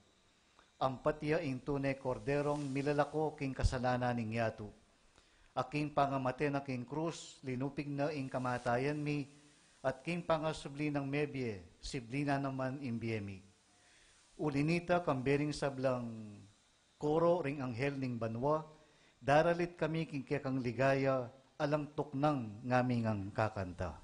Ampat ya ing tune Korderong milalako king kasalanan ning yatu. A king pangamate na king krus, linupig na ing kamatayan mi, at king pangasubli nang mebie, sibli na naman ing bie mi. Uli nita, kambe ring sablang koro ring anghel ning banua, daralit kami king kekang ligaya, alang tuknang ngaming kakanta.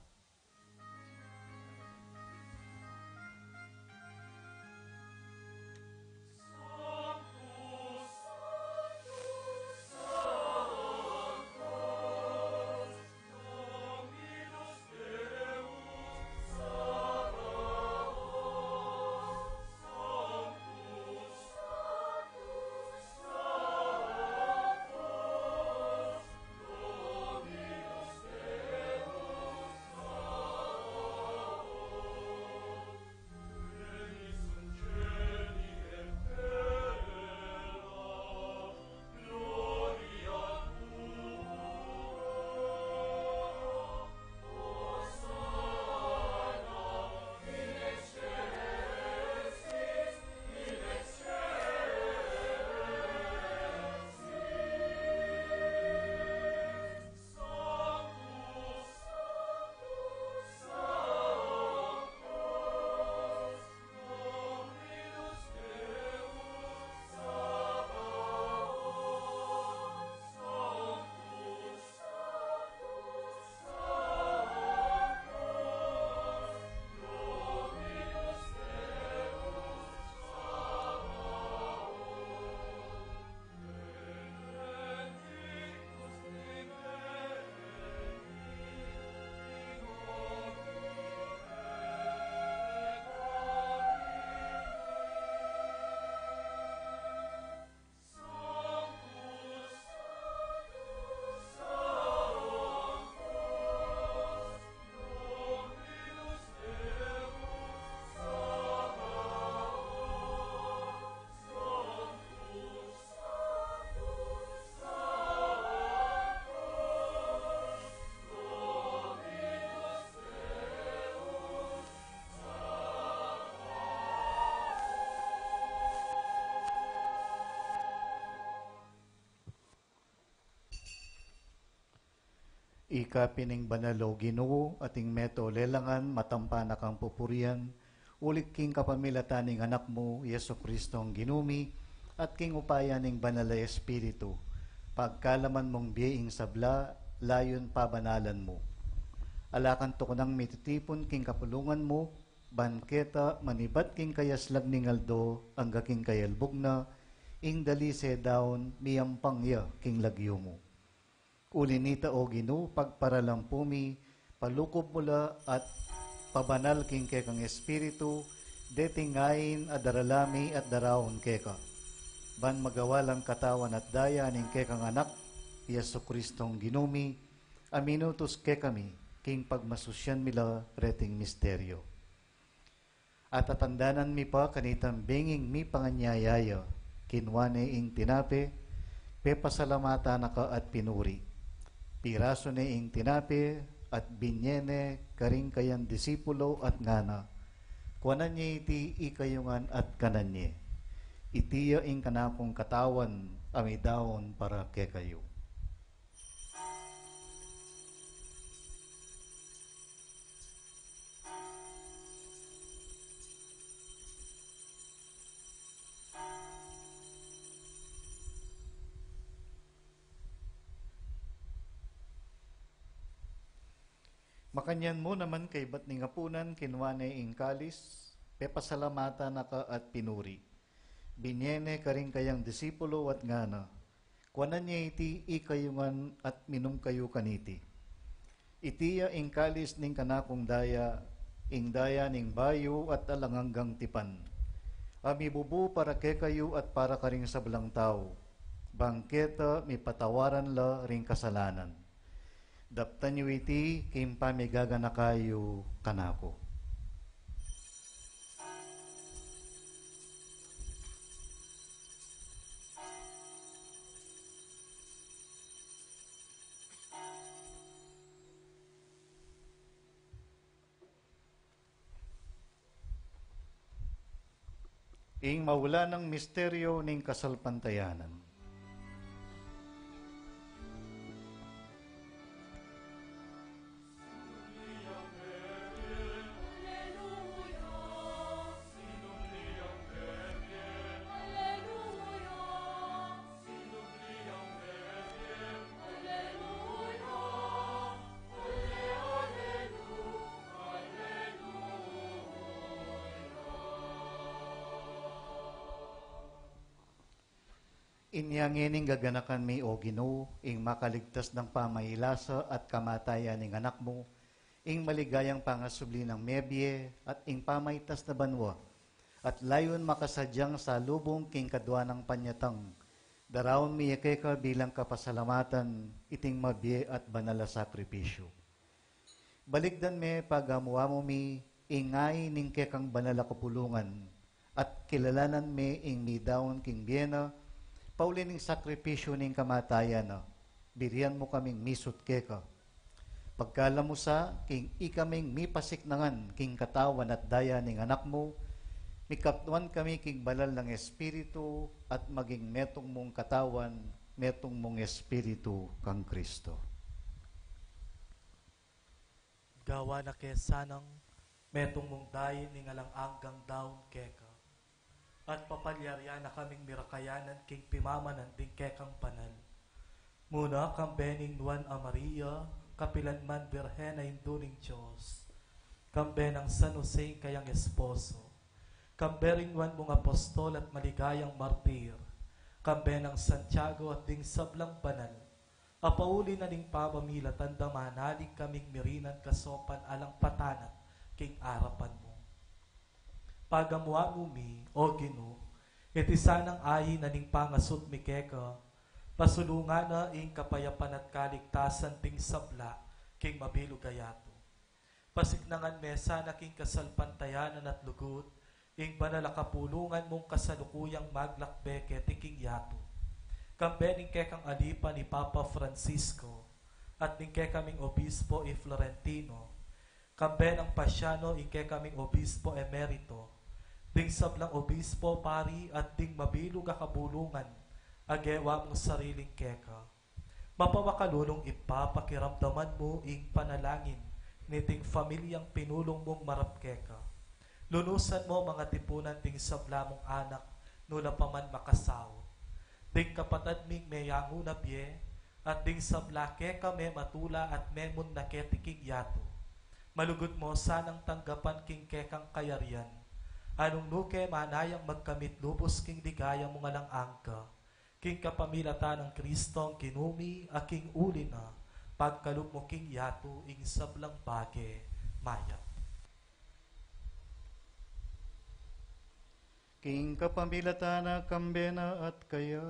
Ika pin ing banal, o Ginu, at ing meto lelangan, matampa na kang pupurian, ulit king kapamilatan ning Anak mu, Jesu Kristong Ginu mi, at king upaya ning Banal a Espiritu, pagkalaman mung bie ing sabla, layun pabanalan mu. Ala kang tuknang mititipun king kapulungan mu, ban keta manibat king kayaslag ning aldo, angga king kayalbug na, ing dalise daun, miyampang ya king lagyu mu. Uli nita, o Ginu, pagparalampu mi, palukup mu la at pabanal king kekang Espiritu, deting ain a darala mi at daraun keka. Ban magawa lang katawan at daya ning kekang Anak, Jesu Kristong Ginu mi, a minutus kekami, king pagmasusyan mi la reting misteryo. At atandanan mi pa kanitang benging mipanganyaya ya, kinua ne ing tinape, pepasalamatan na ka at pinuri. Pirasu ne ing tinape, at binye ne karing kayang disipulo at ngana, kuanan ye iti ikayu ngan at kanan ye. Iti ya ing kanakung katawan a midaun para kekayu. Makanyan mu naman kaybat ning apunan, kinua ne ing kalis, pepasalamatan na ka at pinuri. Binye ne karing kayang disipulo at ngana, kuanan ye iti ikayu ngan at minum kayu kaniti. Iti ya ing kalis ning kanakung daya, ing daya ning bayu at alang anggang tipan. A mibubu para kekayu at para karing sablang tau, bang keta mipatawaran la ring kasalanan. Daptan yu iti king pamigaganaka yu kanaku. Ing maulanang misteryo ning kasalpantayanan. Inya ngening gaganakan mi, O Ginu, ing makaligtas nang pamailasa at kamatayan ning Anak mu, ing maligayang pangasubli nang mebie at ing pamaitas na banua, at layun makasadyang salubung king kadua nang panyatang, daraun mi ya keka bilang kapasalamatan iting mabie at banal a sakripisyu. Balikdan me pagamu-amu mi ing ain ning kekang banal a kapulungan, at kilalanan me ing midaun king bie na, pauli ning sakripisyu ning kamatayan na, birian mu kaming misut keka. Pagkalub mu sa, king ikaming mipasiknangan king katawan at daya ning Anak mu, mikatwan kami king banal nang Espiritu at maging metung mung katawan, metung mung Espiritu kang Kristo. Gawan na ke sanang metung mung dain ning alang anggang daun keka, at papalyarian na kaming mirakayanan king pimamanan ding kekang banal. Muna kambe ning Nuan a Maria, kapilan man Birhen a Indu ning Dios, kambe nang San Jose ing kayang esposo, kambe ring nuan mung apostol at maligayang martir, kambe nang Santiago at ding sablang banal, a pauli na ning pamamilatan da manalig kaming mirinan kasopan alang patanat king arapan mu. Pagamu-amu mi, O Ginu, iti sanang ain na ning pangasut mi keka, pasulungan na ing kapayapan at kaligtasan ding sabla king mabilug a yatu. Pasiknangan me sana king kasalpantayanan at lugud ing banal a kapulungan mung kasalukuyang maglakbe keti king yatu. Kambe ning kekang alipan i Papa Francisco, at ning kekaming obispo i Florentino, kambe nang Pasiano ing kekaming obispo emerito, ding sablang obispo, pari, at ding mabilug a kapulungan a gewa mung sariling keka. Mapamakalulung Ibpa, pakiramdaman mu ing panalangin niting familiang pinulung mung marap keka. Lunusan mu mangatipunan ding sabla mung anak, nu la pa man makasaut. Ding kapatad ming meyangu na bie, at ding sabla keka mematula at memunna keti king yatu. Malugud mu sanang tanggapan king kekang kayarian. Anung nu ke manayang magkamit lubus king ligaya mung alang angga. King kapamilatan nang Kristong Ginu mi, a king uli na, pagkalub mu king yatu ing sablang bage mayap. King kapamilatan na, kambe na at kaya,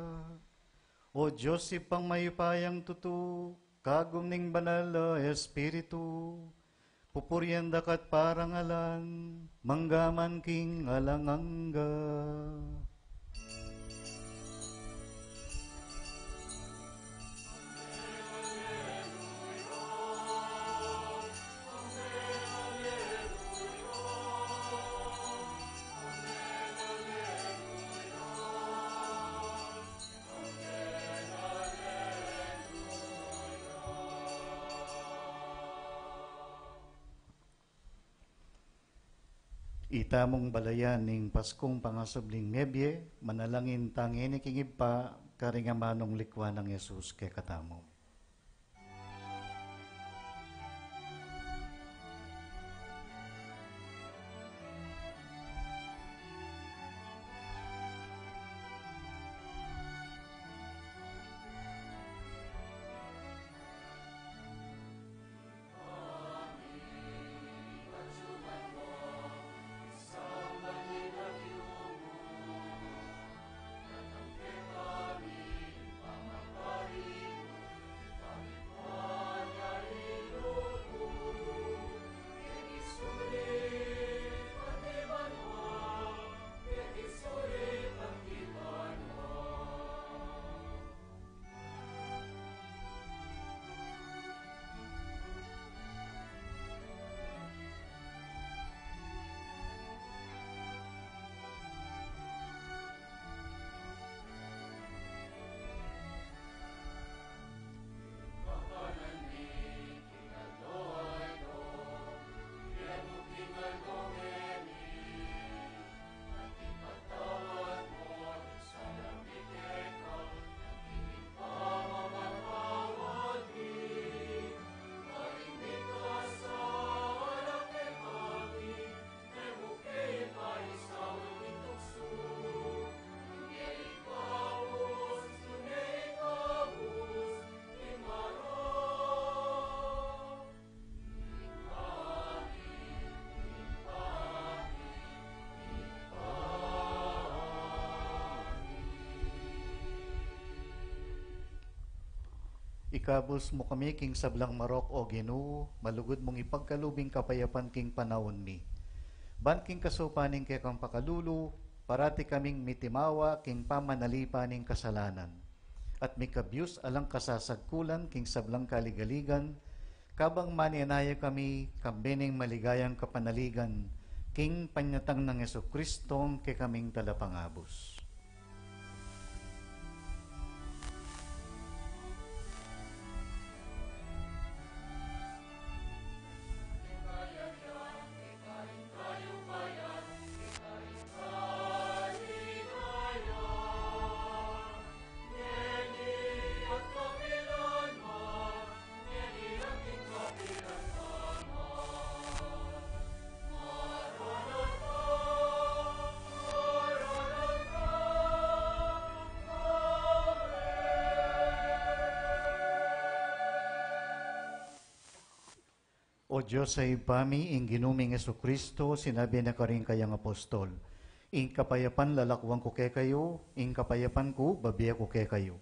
O Dios, Ibpang mayupayang tutu, kagum ning Banal a Espiritu, pupurian da ka't parangalan, mangga man king alang angga. Itamung balayan ning Paskung pangasubling mebie, manalangin tang ngeni king Ibpa, karing amanung likwan nang Jesus kekatamu. Ikabus mu kami king sablang marok, O Ginu, malugud mung ipagkalub ing kapayapan king panaun mi. Ban king kasaupan ning kekang pakalulu, parati kaming mitimawa king pamanalipan ning kasalanan at mikabyus alang kasasagkulan king sablang kaligaligan, kabang manenaya kami kambe ning maligayang kapanaligan king panyatang nang Jesucristong kekaming Talapangabus. O Dios a Ibpa mi, ing Ginu ming Jesucristo, sinabi na karing kayang apostol, "Ing kapayapan lalakuan ku kekayu, ing kapayapan ku babie ku kekayu."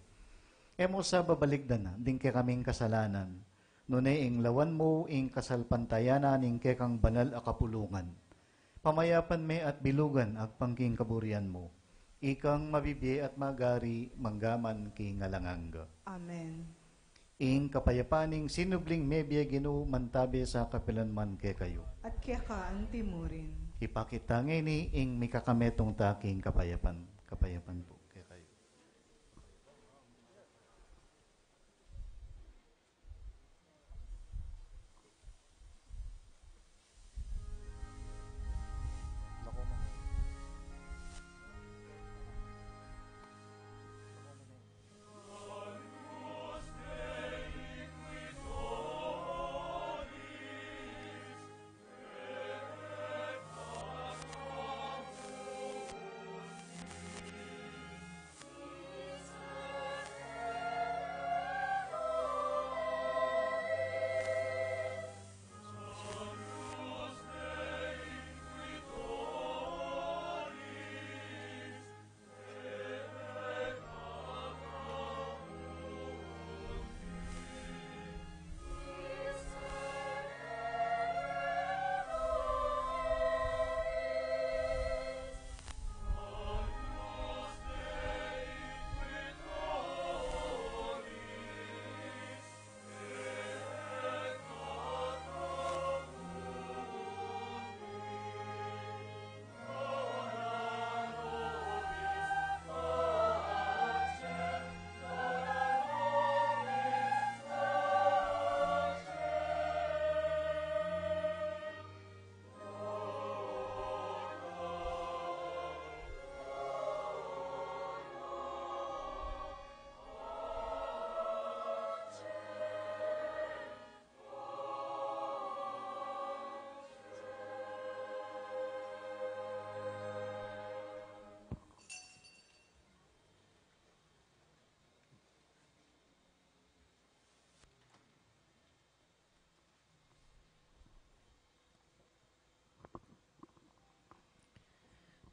E mu sa babaligdan ding kekaming kasalanan, nune ing lawan mu ing kasalpantayanan ning kekang banal a kapulungan. Pamayapan me at bilugan agpang king kaburian mu. Ikang mabibie at magari manggaman king alang angga. Amen. Ing kapayapan ning sinubling mebie, Ginu, mantabe sa kapilan man kekayu. At keka anti mu rin. Ipakit ta ngeni ing mikakametung ta king kapayapan. Kapayapan pu kekayu.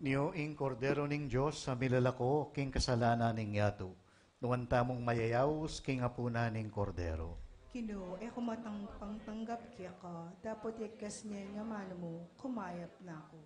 Nio ing Kordero ning Dios a milalako king kasalanan ning yatu. Nuan tamung mayayaus king apunan ning Kordero. Ginu, e ku matang-, pangtanggap keka, dapot iagkas ne ing amanu mu, kumayap na ku.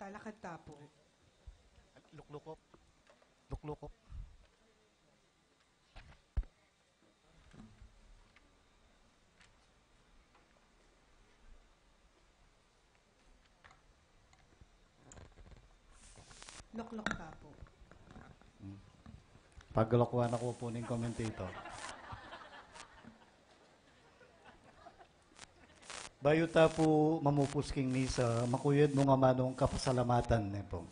Talakad ta pu. Luklukop. Luklukop. Lukluk ta pu. Hmm. Paglukuan na ku pu ning commentator. Bayu ta pu mamupus king misa, makuyad mu nga manung kapasalamatan ne pu.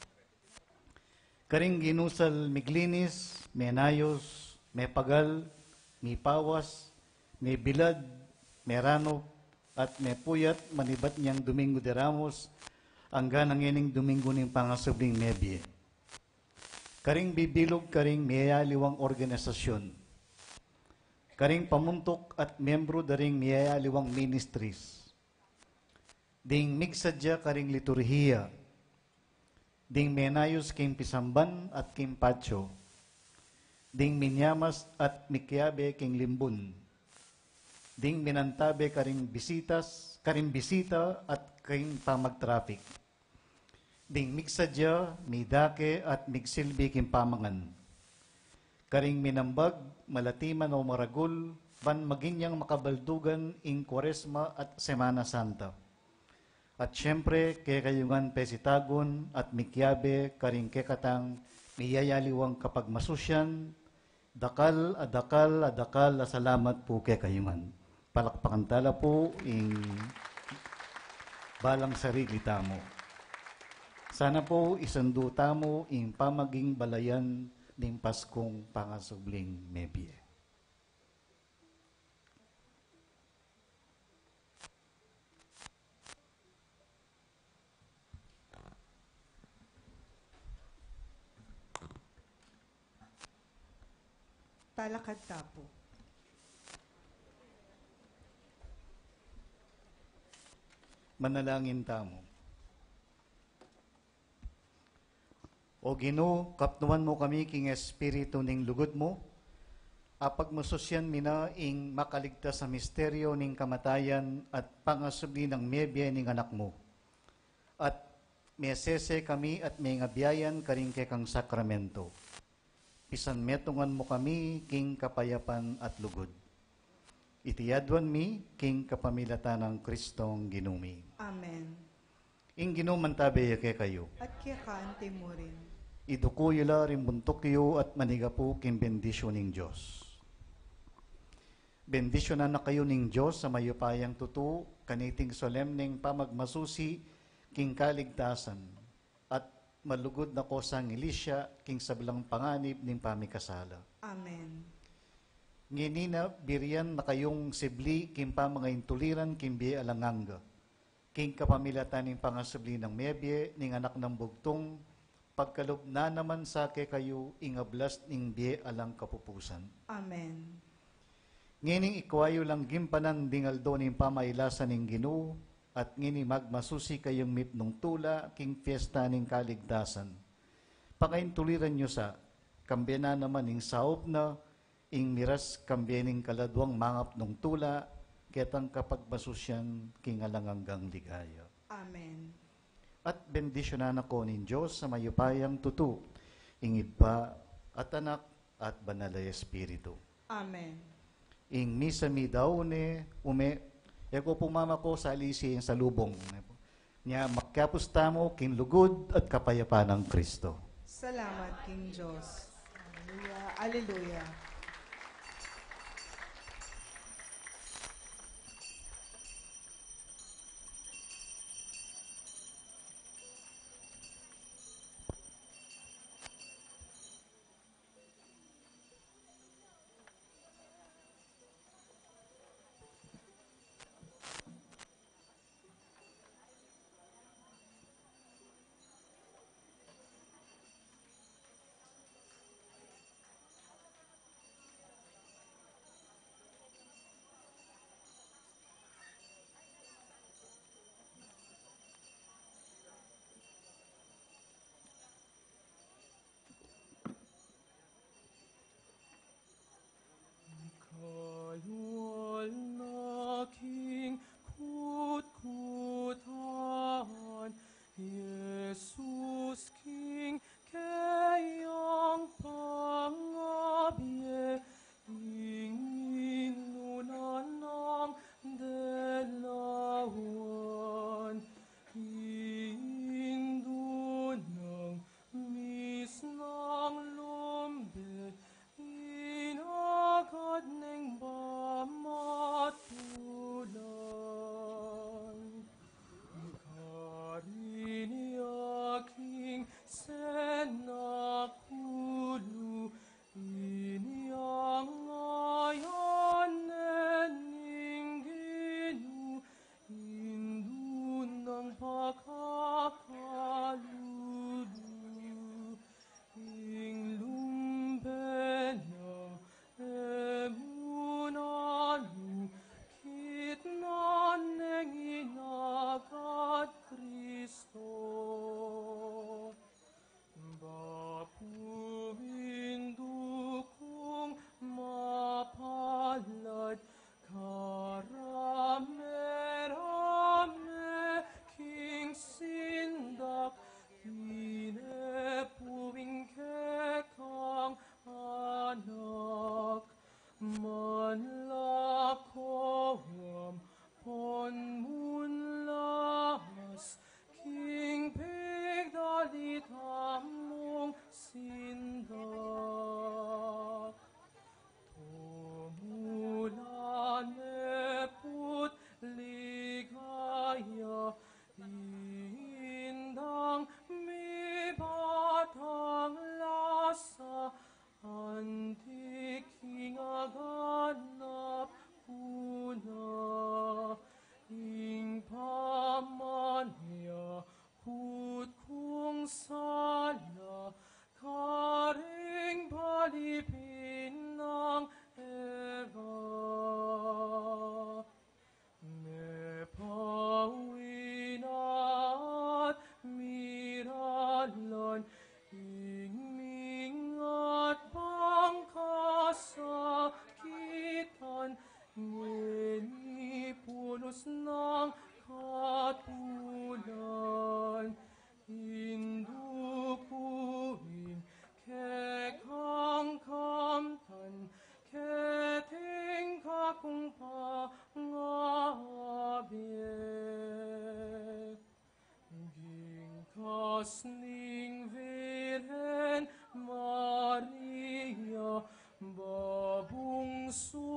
Karing ginusal miglinis, menayus, mepagal, mipawas, mebilad, meranup, at mepuyat manibat neng Domingo de Ramos, angga na ngening Domingo ning pangasubling mebie. Karing bibilug karing miyayaliwang organisasyon. Karing pamuntuk at miyembru da ring miyayaliwang ministries. Ding migsadya karing liturhiya. Ding menayus king pisamban at king patio. Ding minyamas at mikiabe king limbun. Ding minantabe karing bisitas, karing bisita at king pamagtrafik. Ding migsadya, midake at migsilbi king pamangan. Karing minambag, malati man o maragul, ban maging yang makabaldugan ing Kuaresma at Semana Santa. At siyempre, kekayu ngan pesitagun at mikiabe karing kekatang miyayaliwang kapagmasusyan, dakal a dakal a dakal a salamat pu kekayu ngan. Palakpakan ta la pu ing balang sarili tamu. Sana pu isandu tamu ing pamaging balayan ning Paskung pangasubling mebie. Talakad ta pu. Manalangin tamu. O Ginu, kapnuan mu kami king espiritu ning lugud mu, apagmasusyan mi na ing makaligtas a misteryo ning kamatayan at pangasubli nang mebie ning Anak mu, at mesese kami at mengabiayan karing kekang sakramento. Pisanmetungan mu kami king kapayapan at lugud. Iti aduan mi king kapamilatan nang Kristong Ginu mi. Amen. Ing Ginu mantabe ya kekayu. At keka anti mu rin. Iduku yu la ring buntuk yu at manigapu king bendisyun ning Dios. Bendisyunan na kayu ning Dios a mayupayang tutu, kaniting solemneng pamagmasusi king kaligtasan, at malugud na ko sang Iglesia king sablang panganib ning pamikasala. Amen. Ngeni na birian na kayung sibli king pamangaintuliran king bie alang angga, king kapamilatan ning pangasubli nang mebie ning Anak nang Bugtung, pagkalub na naman sa kekayu ing ablas ning bie alang kapupusan. Amen. Ngening ikwa yu lang gimpanan ding aldo ning pamailasan ning Ginu, at ngeni magmasusi kayung mipnung tula king fiesta ning kaligtasan. Pangaintuliran yu sa, kambe na naman ing saup na, ing miras kambe ning kaladwang mangapnung tula, ketang kapagmasusian king alang anggang ligaya. Amen. At bendisyunan na ko ning Dios a mayupayang tutu, ing Ibpa, at Anak, at Banal a Espiritu. Amen. Ing misa mi daun ne, ume, e ko pu mamako salisi ing salubung. Nya, makyapus tamu king lugud at kapayapan nang Kristo. Salamat king Dios. Aleluya, aleluya. Babungsu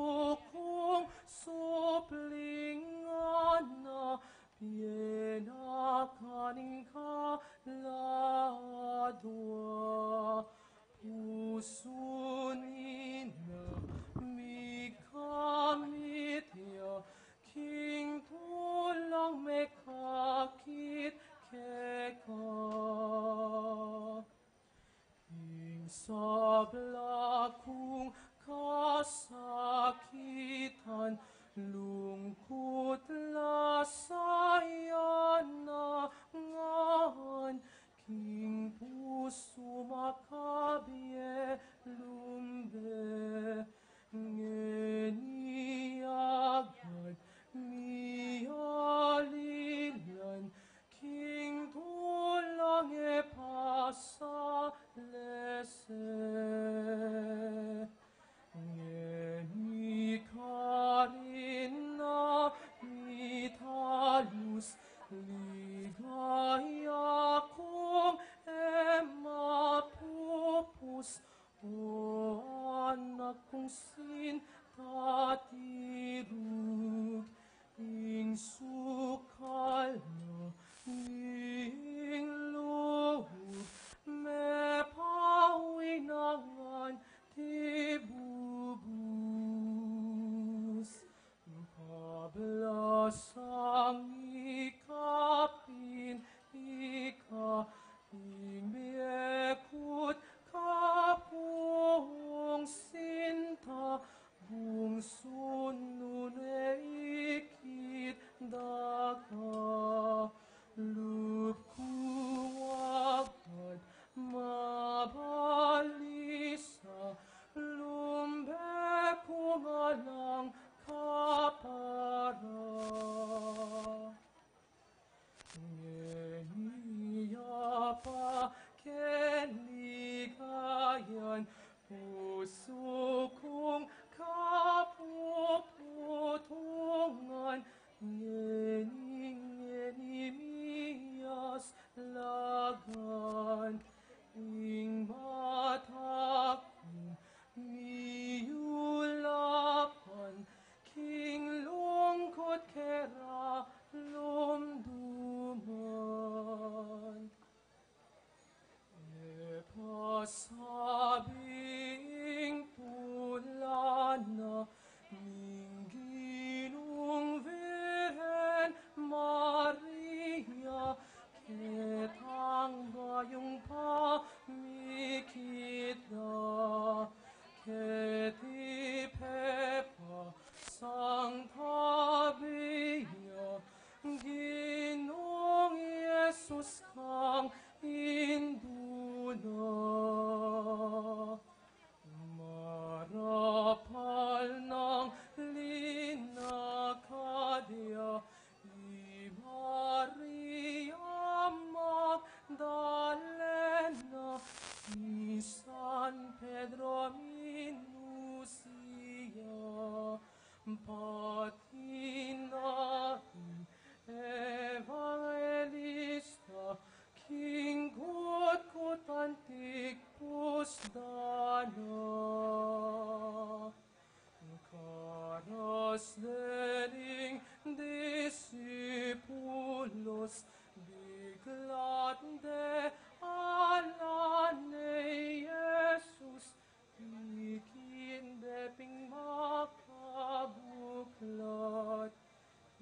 kung supling ngana, pienakan ing kaladua. Pusu na mikamit ya king tulang mekakit keka. Ing sabla kung kasakitan, lungkut, la, sayanangan, king pusu makabie lumbe. Ngeni agad mialilan king tulang e pasalese. Ngeni karin na mitalus, ligaya kung e mapupus, o anak kung sinta tirug, ing sukal na ning lub, mepawinangan tibubus. Kablasang ikapin ika, ing biekut kapung sinta, bungsu nune ikit daka. Lub ku agad mabalisa, lumbe kung alang kapara. Ngeni ya pa keligayan, pusu kung kapuputungan, ngeni, ngeni miyaslagan, ing mata kung miyulapan, king lungkut kera lumduman. E pasabi ing tula na ning Ginung Virgen Maria, ketang bayung pamikit da, keti pepasang tabi ya, Ginung Jesus kang Indu na. Marapal nang linakad ya i Maria Magdalena, i San Pedro minus ya, pati na ring evangelista, king kutkut antik pusda na. Karas de ring disipulus, biklat de ala ne i Jesus, ikit de pin makabuklat.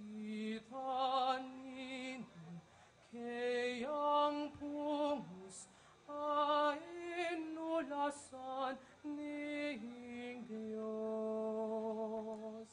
Ita ninu keyang pungus a inulasan ning Dios.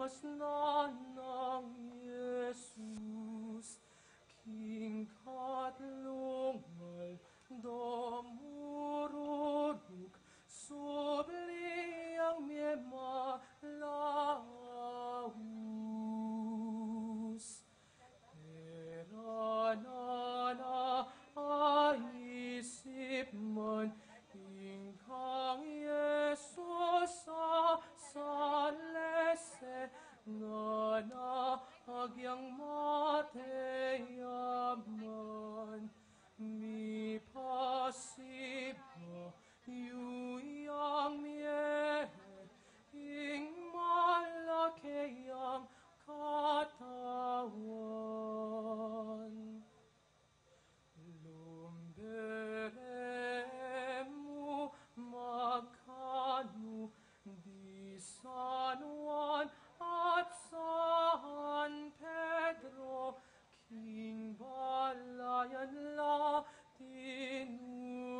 Mas na nang Jesus, king katlung aldo mururuk, subli yang mie malaus. Pera na na aisip man, ing kang Jesus a salese, nganang agyang mate ya man, mipasibayu yang mie, ing malake yang katawan. Lumberemu magkanu di San Juan at San Pedro, king balayan la tinu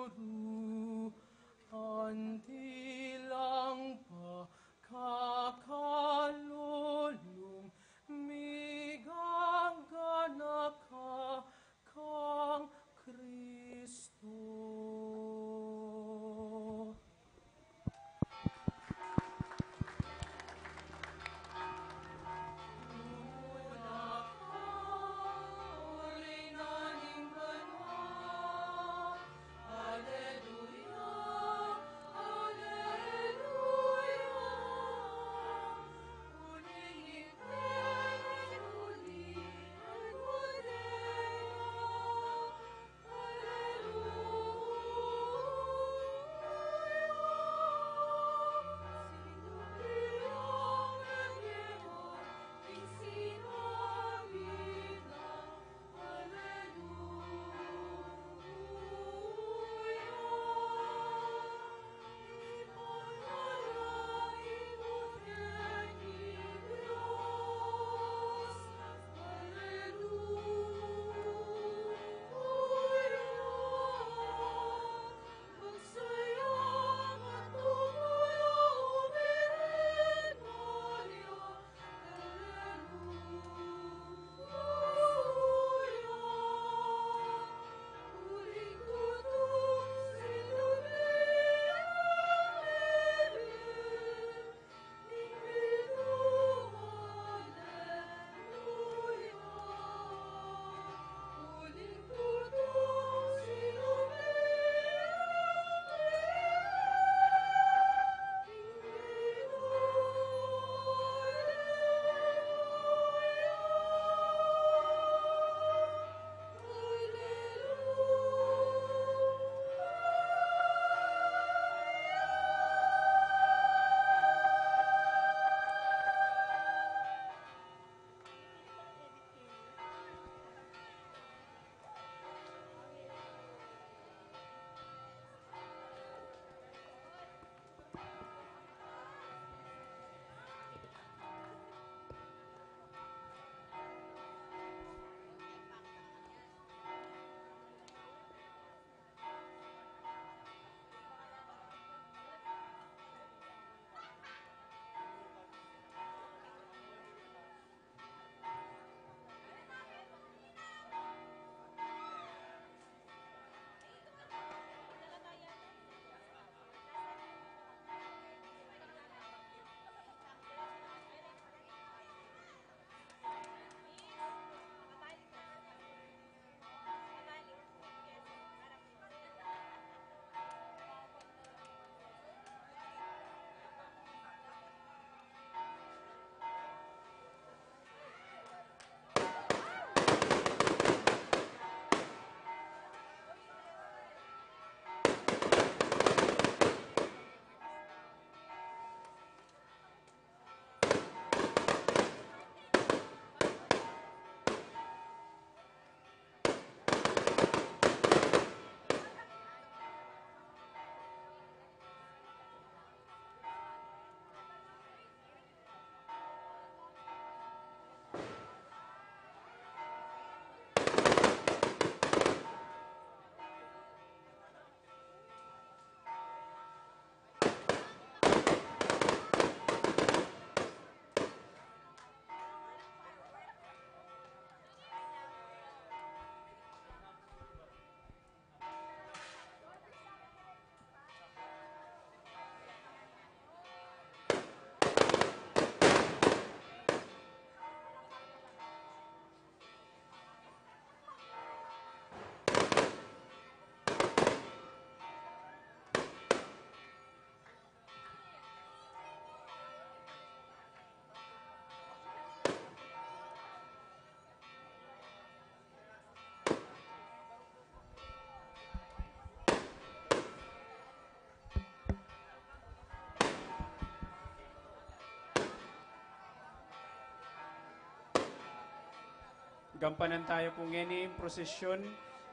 Gampanan taya pu ngeni ing prosesyon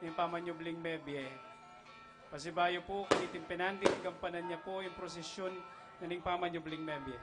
ning pamanyubling mebie. Pasibayu pu, kaniting penandit, gampanan ne pu ing prosesyon na ning pamanyubling mebie.